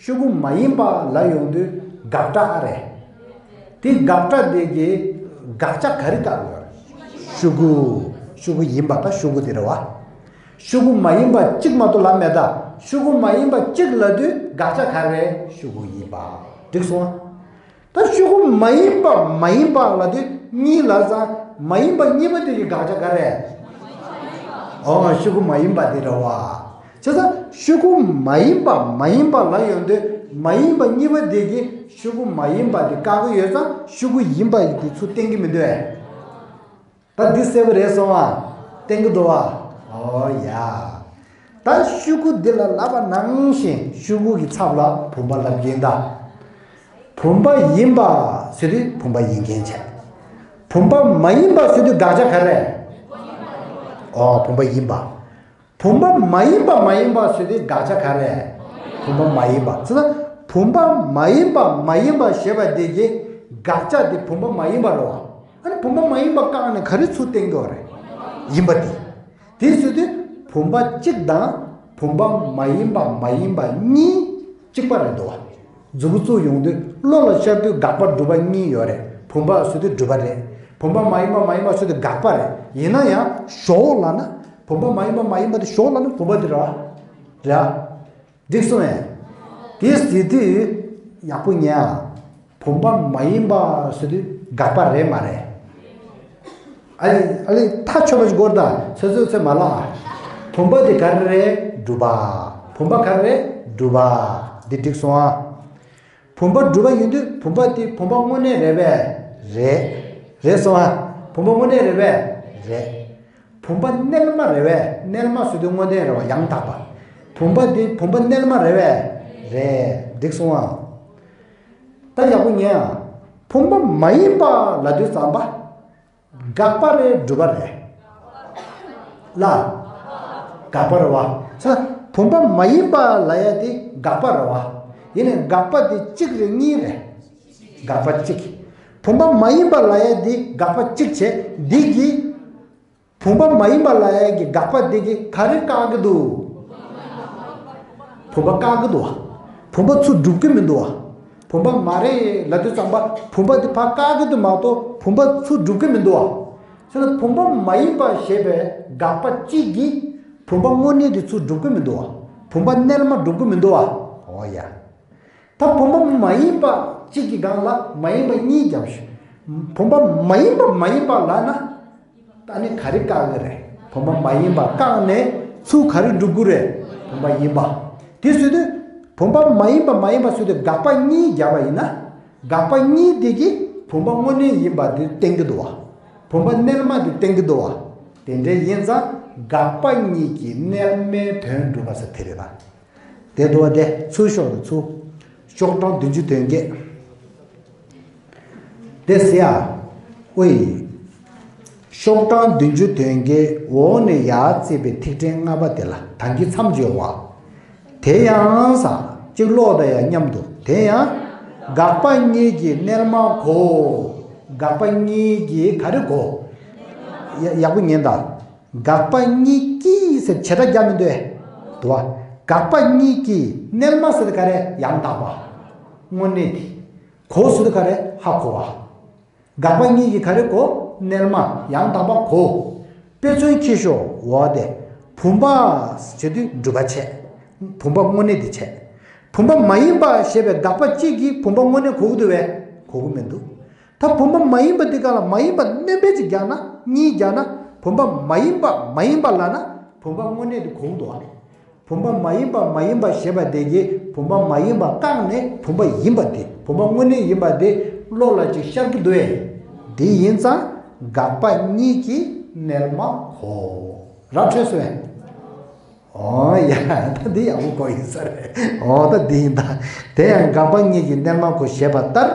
ཤུ་གུ་མ་ཡིན་པ་ལ་ཡོང་དུས་དགག་སྒྲ་ཨ་རེད། དེ་དགག་སྒྲ་དེ་གིས་དགག་བྱ་ག་རེ་བཀག་ཡོད་རེད། ཤུ་གུ། ཤུ་གུ་ཡིན་པ་ད་ཤུ་གུ་དེ་རེད་བ། ཤུ་གུ་མ་ཡིན་པ་གཅིག་མ་གཏོགས་ལབ་མེད་ད། ཤུ་གུ་མ་ཡིན་པ་གཅིག་ལབ་དུས་དགག་བྱ་ག་རེ། ཤུ་གུ་ཡིན་པ། འགྲིག་སོང་ཨ། ད་ཤུ་གུ་མ་ཡིན་པ་མ་ཡིན་པ་ལབ་དུས་གཉིས་ལབ་ཙང་མ་ཡིན་པ་གཉིས་པ་དེ་གི་དགག་བྱ་ག་རེ། ཨོ་ཤུ་གུ་མ་ཡིན་པ་དེ་རེད་བ། བྱས་ཙང་ཤུ་གུ་མ་ཡིན་པ་མ་ཡིན་པ་ལ་ཡོང་དུས་མ་ཡིན་པ་གཉིས་པ་དེ་གིས་ཤུ་གུ་མ་ཡིན་པ་དེ་བཀག་གི་ཡོད་ཙང་ཤུ་གུ་ཡིན་པ་ཡི་དེ་ཚུར་བསྟན་གི་མི་འདུག་ཨེ། ད་འདི་གསལ་པོ་རེད་སོང་བ། བསྟན་གི་འདུག་བ། ཨོ་ཡ། ད་ཤུ་གུ་འདི་ལ་ལབ་པ་ནང་བཞིན་ཤུ་གུ་གི་ཚབ་ལ་བུམ་པ་ལབ་ཀྱིན་གདའ། བུམ་པ་ཡིན་པ་ཟེར་དུས་བུམ་པ་ཡིན་མཁན་བྱས། བུམ་པ་མ་ཡིན་པ་ཟེར་དུས་དགག་བྱ་ག་རེ། ཨོ་བུམ་པ་ཡིན་པ། བུམ་པ་མ་ཡིན་པ་མ་ཡིན་པ་ཟེར་དུས་དགག་བྱ་ག་རེ། བུམ་པ་མ་ཡིན་པ་ཟེར་ན་བུམ་པ་མ་ཡིན་པ་མ་ཡིན་པ་ཞེས་པ་དེ་གི་དགག་བྱ་དེ་བུམ་པ་མ་ཡིན་པ་རེད་བ། ཨ་ནི་བུམ་པ་མ་ཡིན་པ་བཀག་ནས་ག་རེ་ཚུར་བསྟན་གྱི་ཡོད་རེད། ཡིན་པ་དེ། དེ་ཟེར་དུས་བུམ་པ་གཅིག་དང་བུམ་པ་མ་ཡིན་པ་མ་ཡིན་པ་གཉིས་གཅིག་པ་རེད་འདུག་བ། མཛུབ་གུ་བཙུགས་ཡོང་དུས་བློ་ལ་ཤར་དུས་དགག་པ་སྒྲུབ་པ་གཉིས་ཡོད་རེད། བུམ་པ་ཟེར་དུས་སྒྲུབ་པ་རེད། བུམ་པ་མ་ཡིན་པ་མ་ཡིན་པ་ཟེར་དུས་དགག་པ་རེད། ཡིན་ན་ཡང་ཞོག་ལབ་ན་བུམ་པ་མ་ཡིན་པ་མ་ཡིན་པ་དེ་ཞོག་ལབ་ན་བུམ་པ་དེ་རེད་བ། རེད་བ། འགྲིག་སོང་ངས། དེ་ཟེར་དུས་ཡག་པོ་ཉན་ཨ། བུམ་པ་མ་ཡིན་པ་ཟེར་དུས་དགག་པ་རེད་མ་རེད། ཨ་ལེ་ཨ་ལེ་ཐག་ཆོད་པ་ཞིག་དགོས་རེད་ད། ཚོད་ཚོད་ཚོད་མ་ལབ་ཨ། བུམ་པ་དེ་ག་རེ་རེད། སྒྲུབ་པ། བུམ་པ་ག་རེ་རེད། སྒྲུབ་པ། འདི་འགྲིག་སོང་ཨ། བུམ་པ་སྒྲུབ་པ་ཡིན་དུས་བུམ་པ་དེ་བུམ་པ་དངོས་གནས་རེད་པས། རེད། རེད་སོང་ཨ། བུམ་པ་དངོས་གནས་རེད་པས། རེད། བུམ་པ་རྣལ་མ་རེད་པས། རྣལ་མ་ཟེར་དུས་དངོས་གནས་རེད་བ། ཡང་དག་པ། བུམ་པ་དེ་བུམ་པ་རྣལ་མ་རེད་པས། རེད། འགྲིག་སོང་ཨ། ད་ཡག་པོ་ཉན་ཨ། བུམ་པ་མ་ཡིན་པ་ལབ་དུས་ཙམ་པ། དགག་པ་རེད་སྒྲུབ་པ་རེད། ལ། དགག་པ་རེད་བ། ས། བུམ་པ་མ་ཡིན་པ་ལབ་ཡ་དེ་དགག་པ་རེད་བ། ཡིན་ནའི་དགག་པ་དེ་གཅིག་རེད་གཉིས་རེད། དགག་པ་གཅིག་བུམ་པ་མ་ཡིན་པ་ལབ་ཡ་དེ་དགག་པ་གཅིག་བྱས་འདི་གི་བུམ་པ་མ་ཡིན་པ་ལབ་ཡ་གི་དགག་པ་དེ་གི་ག་རེ་བཀག་གི་འདུག་བུམ་པ་བཀག་གི་འདུག་བ། བུམ་པ་ཚུར་སྒྲུབ་ཀྱི་མི་འདུག་བ། བུམ་པ་མ་རེད་ལབ་དུས་ཙམ་པ་བུམ་པ་དེ་ཕར་བཀག་གི་འདུག་མ་གཏོགས་བུམ་པ་ཚུར་སྒྲུབ་ཀྱི་མི་འདུག་བ། ཟེར་ན་བུམ་པ་མ་ཡིན་པ་ཞེས་པའི་དགག་པ་གཅིག་གིས་བུམ་པ་དངོས་གནས་དེ་ཚུར་སྒྲུབ་ཀྱི་མི་འདུག་བ། བུམ་པ་རྣལ་མ་སྒྲུབ་ཀྱི་མི་འདུག་བ། འོ་ཡ། ད་བུམ་པ་མ་ཡིན་པ་གཅིག་གི་སྒང་ལ་མ་ཡིན་པ་གཉིས་བརྒྱབ་ཤིག་བུམ་པ་མ་ཡིན་པ་མ་ཡིན་པ་ལབ་ན། ད་ནི་ག་རེ་བཀག་གི་རེད། བུམ་པ་མ་ཡིན་པ་བཀག་ནས་ཚུར་ག་རེ་སྒྲུབ་དགོས་རེད། བུམ་པ་ཡིན་པ། དེ་ཟེར་དུས་བུམ་པ་མ་ཡིན་པ་མ་ཡིན་པ་ཟེར་དུས་དགག་པ་གཉིས་བརྒྱབ་པ་ཡིན་ན། དགག་པ་གཉིས་དེ་གིས་བུམ་པ་དངོས་གནས་ཡིན་པ་དེ་བསྟན་གྱི་འདུག་བ། བུམ་པ་རྣལ་མ་དེ་བསྟན་གྱི་འདུག་བ། དེ་འདྲ་ཡིན་ཙང་དགག་པ་གཉིས་ཀྱིས་རྣལ་མའི་དོན་སྒྲུབ་པ་ཟེར་དེ་རེད་ད། དེ་འདུག་བ་དེ་ཚུར་ཤོག་དང་ཚུར། ཤོག་གྲངས་བདུན་ཅུ་དོན་བརྒྱད། དེ་ཟེར་ཡ། ཨོ་ཡི། ཤོག་གྲངས་བདུན་ཅུ་དོན་བརྒྱད་འོག་ནས་ཡར་བརྩིས་པའི་ཐིག་ཕྲེང་ལྔ་པ་དེ་ལ་ད་གིན་མཚམས་སྦྱོར་བ། དེ་ཡང་ས་གཅིག་ཀློག་དང་ཡང་མཉམ་དུ། དེ་ཡང་དགག་པ་གཉིས་ཀྱིས་རྣལ་མ་གོ། དགག་པ་གཉིས་ཀྱིས་ག་རེ་གོ། ཡ་ཡག་པོ་ཉན་དང་། དགག་པ་གཉིས་ཀྱིས་ཟེར་བྱེ་བྲག་རྒྱག་མི་འདུག་ཨེ། འདུག་བ། དགག་པ་གཉིས་ཀྱིས་རྣལ་མ་ཟེར་དེ་ག་རེ། ཡང་དག་པ། དངོས་གནས་དེ། གོ་ཟེར་དེ་ག་རེ། ཧ་གོ་བ། དགག་པ་གཉིས་ཀྱིས་ག་རེ་གོ། རྣལ་མ་ཡང་དག་པ་གོ། དཔེ་མཚོན་ཁྱེར་ཤོག་འོ་དེ། བུམ་པ་བྱེད་དུས་སྒྲུབ་པ་བྱས། བུམ་པ་དངོས་གནས་དེ་བྱས། བུམ་པ་མ་ཡིན་པ་ཞེས་པའི་དགག་པ་གཅིག་གིས་བུམ་པ་དངོས་གནས་གོ་གི་འདུག་བས། གོ་གི་མི་འདུག་ད་བུམ་པ་མ་ཡིན་པ་འདི་ག་ལ་མ་ཡིན་པ་སྣོན་པ་ཅིག་རྒྱག་ན། གཉིས་རྒྱག་ན། བུམ་པ་མ་ཡིན་པ་མ་ཡིན་པ་ལབ་ན། བུམ་པ་དངོས་གནས་དེ་གོ་གི་འདུག་ཨ། བུམ་པ་མ་ཡིན་པ་མ་ཡིན་པ་ཞེས་པ་དེ་གིས་བུམ་པ་མ་ཡིན་པ་བཀག་ནས་བུམ་པ་ཡིན་པ་དེ། བུམ་པ་དངོས་གནས་ཡིན་པ་དེ་བློ་ལ་ཅིག་ཤར་གྱི་འདུག་ཨེ། དེ་ཡིན་ཙང་དགག་པ་གཉིས་ཀྱིས་རྣལ་མ་གོ། ར་འཕྲོད་སོང་ཨེ། ཨོ་ཡ། ད་འདི་ཡག་པོ་གོ་ཡིན་ས་རེད། ཨོ་ད་འདི་ཡིན་ད། དེ་ཡང་དགག་པ་གཉིས་ཀྱིས་རྣལ་མ་གོ་ཞེས་པ་ལྟར།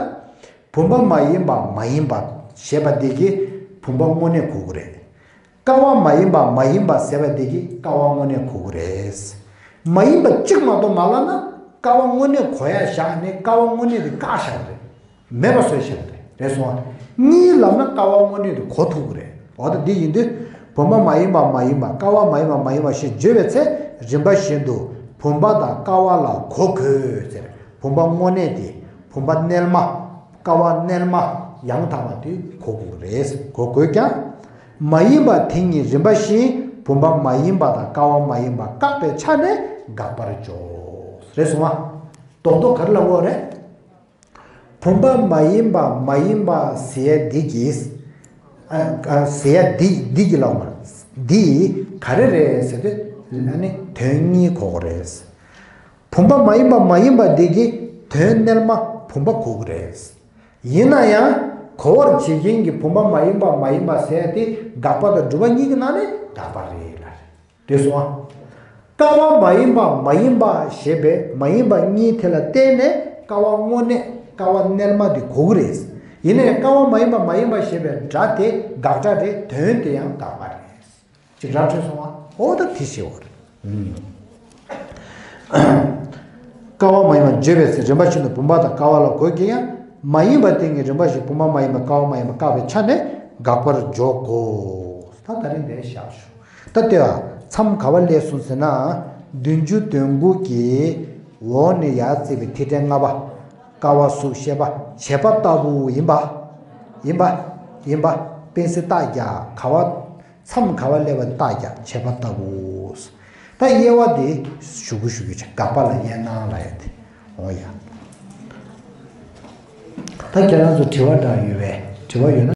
བུམ་པ་མ་ཡིན་པ་མ་ཡིན་པ་ཞེས་པ་འདི་གིས་བུམ་པ་དངོས་གནས་གོ་གི་རེད། ཀ་བ་མ་ཡིན་པ་མ་ཡིན་པ་ཟེར་བ་དེ་གིས་ཀ་བ་དངོས་གནས་གོ་གི་རེད། མ་ཡིན་པ་གཅིག་མ་གཏོགས་མ་ལབ་ན་ཀ་བ་དངོས་གནས་གོ་ཡ་བཞག་ནས་ཀ་བ་དངོས་གནས་དེ་བཀག་བཞག་རེད། མེད་པ་བཟོས་བཞག་རེད། རེད་སོང་ཨ། གཉིས་ལབ་ན་ཀ་བ་དངོས་གནས་དེ་གོ་ཐུབ་ཀྱི་རེད། འོ་ད་འདི་ཡིན་དུས། བུམ་པ་མ་ཡིན་པ་མ་ཡིན་པ་ཀ་བ་མ་ཡིན་པ་མ་ཡིན་པ་ཞེས་བརྗོད་པའི་ཚེ་རིམ་པ་བཞིན་དུ་བུམ་པ་དང་ཀ་བ་ལ་གོ་དགོས་ཟེར། བུམ་པ་དངོས་གནས་དེ་བུམ་པ་རྣལ་མ། ཀ་བ་རྣལ་མ་ཡང་དག་པ་དེ་གོ་དགོས་རེད། གོ་དགོས་ཀྱང་། མ་ཡིན་པ་དེ་གཉིས་རིམ་པ་བཞིན་བུམ་པ་མ་ཡིན་པ་དང་ཀ་བ་མ་ཡིན་པ་བཀག་པའི་ཆ་ནས་དགག་པར་འཇོག་རེད་སོང་ཨ། རྡོག་རྡོག་ག་རེ་ལབ་དགོས་རེད། བུམ་པ་མ་ཡིན་པ་མ་ཡིན་པ་ཟེར་ཡ་འདི་གིས། ཨ་ཨ་ཟེར་ཡ་འདི་འདི་གི་ལབ་མ། འདི་ག་རེ་རེད་ཟེར་དུས་ཨ་ནི་དོན་གཉིས་གོ་དགོས་རེད། བུམ་པ་མ་ཡིན་པ་མ་ཡིན་པ་འདི་གིས་དོན་རྣལ་མ་བུམ་པ་གོ་གི་རེད། ཡིན་ན་ཡང་གོ་བར་བྱེད་མཁན་གྱི་བུམ་པ་མ་ཡིན་པ་མ་ཡིན་པ་ཟེར་ཡ་དེ་དགག་པ་དང་སྒྲུབ་པ་གཉིས་ཀྱི་ནང་ནས་དགག་པ་རེད་ལ། རེད་སོང་ཨ། ཀ་བ་མ་ཡིན་པ་མ་ཡིན་པ་ཞེས་པའི་མ་ཡིན་པ་གཉིས་དེ་ལ་བརྟེན་ནས་ཀ་བ་དངོས་གནས་ཀ་བ་རྣལ་མ་དེ་གོ་གི་རེད། ཡིན་ནའི་ཀ་བ་མ་ཡིན་པ་མ་ཡིན་པ་ཞེས་པའི་སྒྲ་དེ་དགག་སྒྲ་རེད། དོན་དེ་ཡང་དགག་པ་རེད། ཅིག་ར་འཕྲོད་སོང་ཨ། འོ་ད་དེ་ཞེས་པ་རེད། ཀ་བ་མ་ཡིན་པ་བརྗོད་པའི་ཚེ་རིམ་པ་བཞིན་དུ་བུམ་པ་དང་ཀ་བ་ལ་གོ་གི་ཡང་མ་ཡིན་པ་དེ་གཉིས་རིམ་པ་བཞིན་བུམ་པ་མ་ཡིན་པ་ཀ་བ་མ་ཡིན་པ་བཀག་པའི་ཆ་ནས་དགག་པར་འཇོག་གོ། ད་ད་རིང་འདིར་བཞག་ཞུ། ད་ལྟོས་ཨ། མཚམས་ག་བ་སླེབས་སོང་ཟེར་ན། བདུན་ཅུ་དོན་དགུ་གི་འོག་ནས་ཡར་བརྩིས་པའི་ཐིག་ཕྲེང་ལྔ་པ། ཀ་བ་གཟུགས་ཤེས་པ་བྱེད་པ་ལྟ་བུ་ཡིན་པ། ཡིན་པ། ཡིན་པ། དཔེ་སྲིད་རྟགས་རྒྱག་ག་བ། མཚམས་ག་བ་སླེབས་པ་རྟགས་རྒྱག་བྱེད་པ་ལྟ་བུ། ད་དབྱེ་བ་དེ་ཞུ་གི་ཞུ་གི་བྱ་དགག་པ་ལ་དབྱེ་གནང་ལ་ཡ་དེ། འོ་ཡ། ད་ཁྱེད་རང་ཚོ་དྲི་བ་འདྲ་ཡོད་པས། དྲི་བ་ཡོད་ན།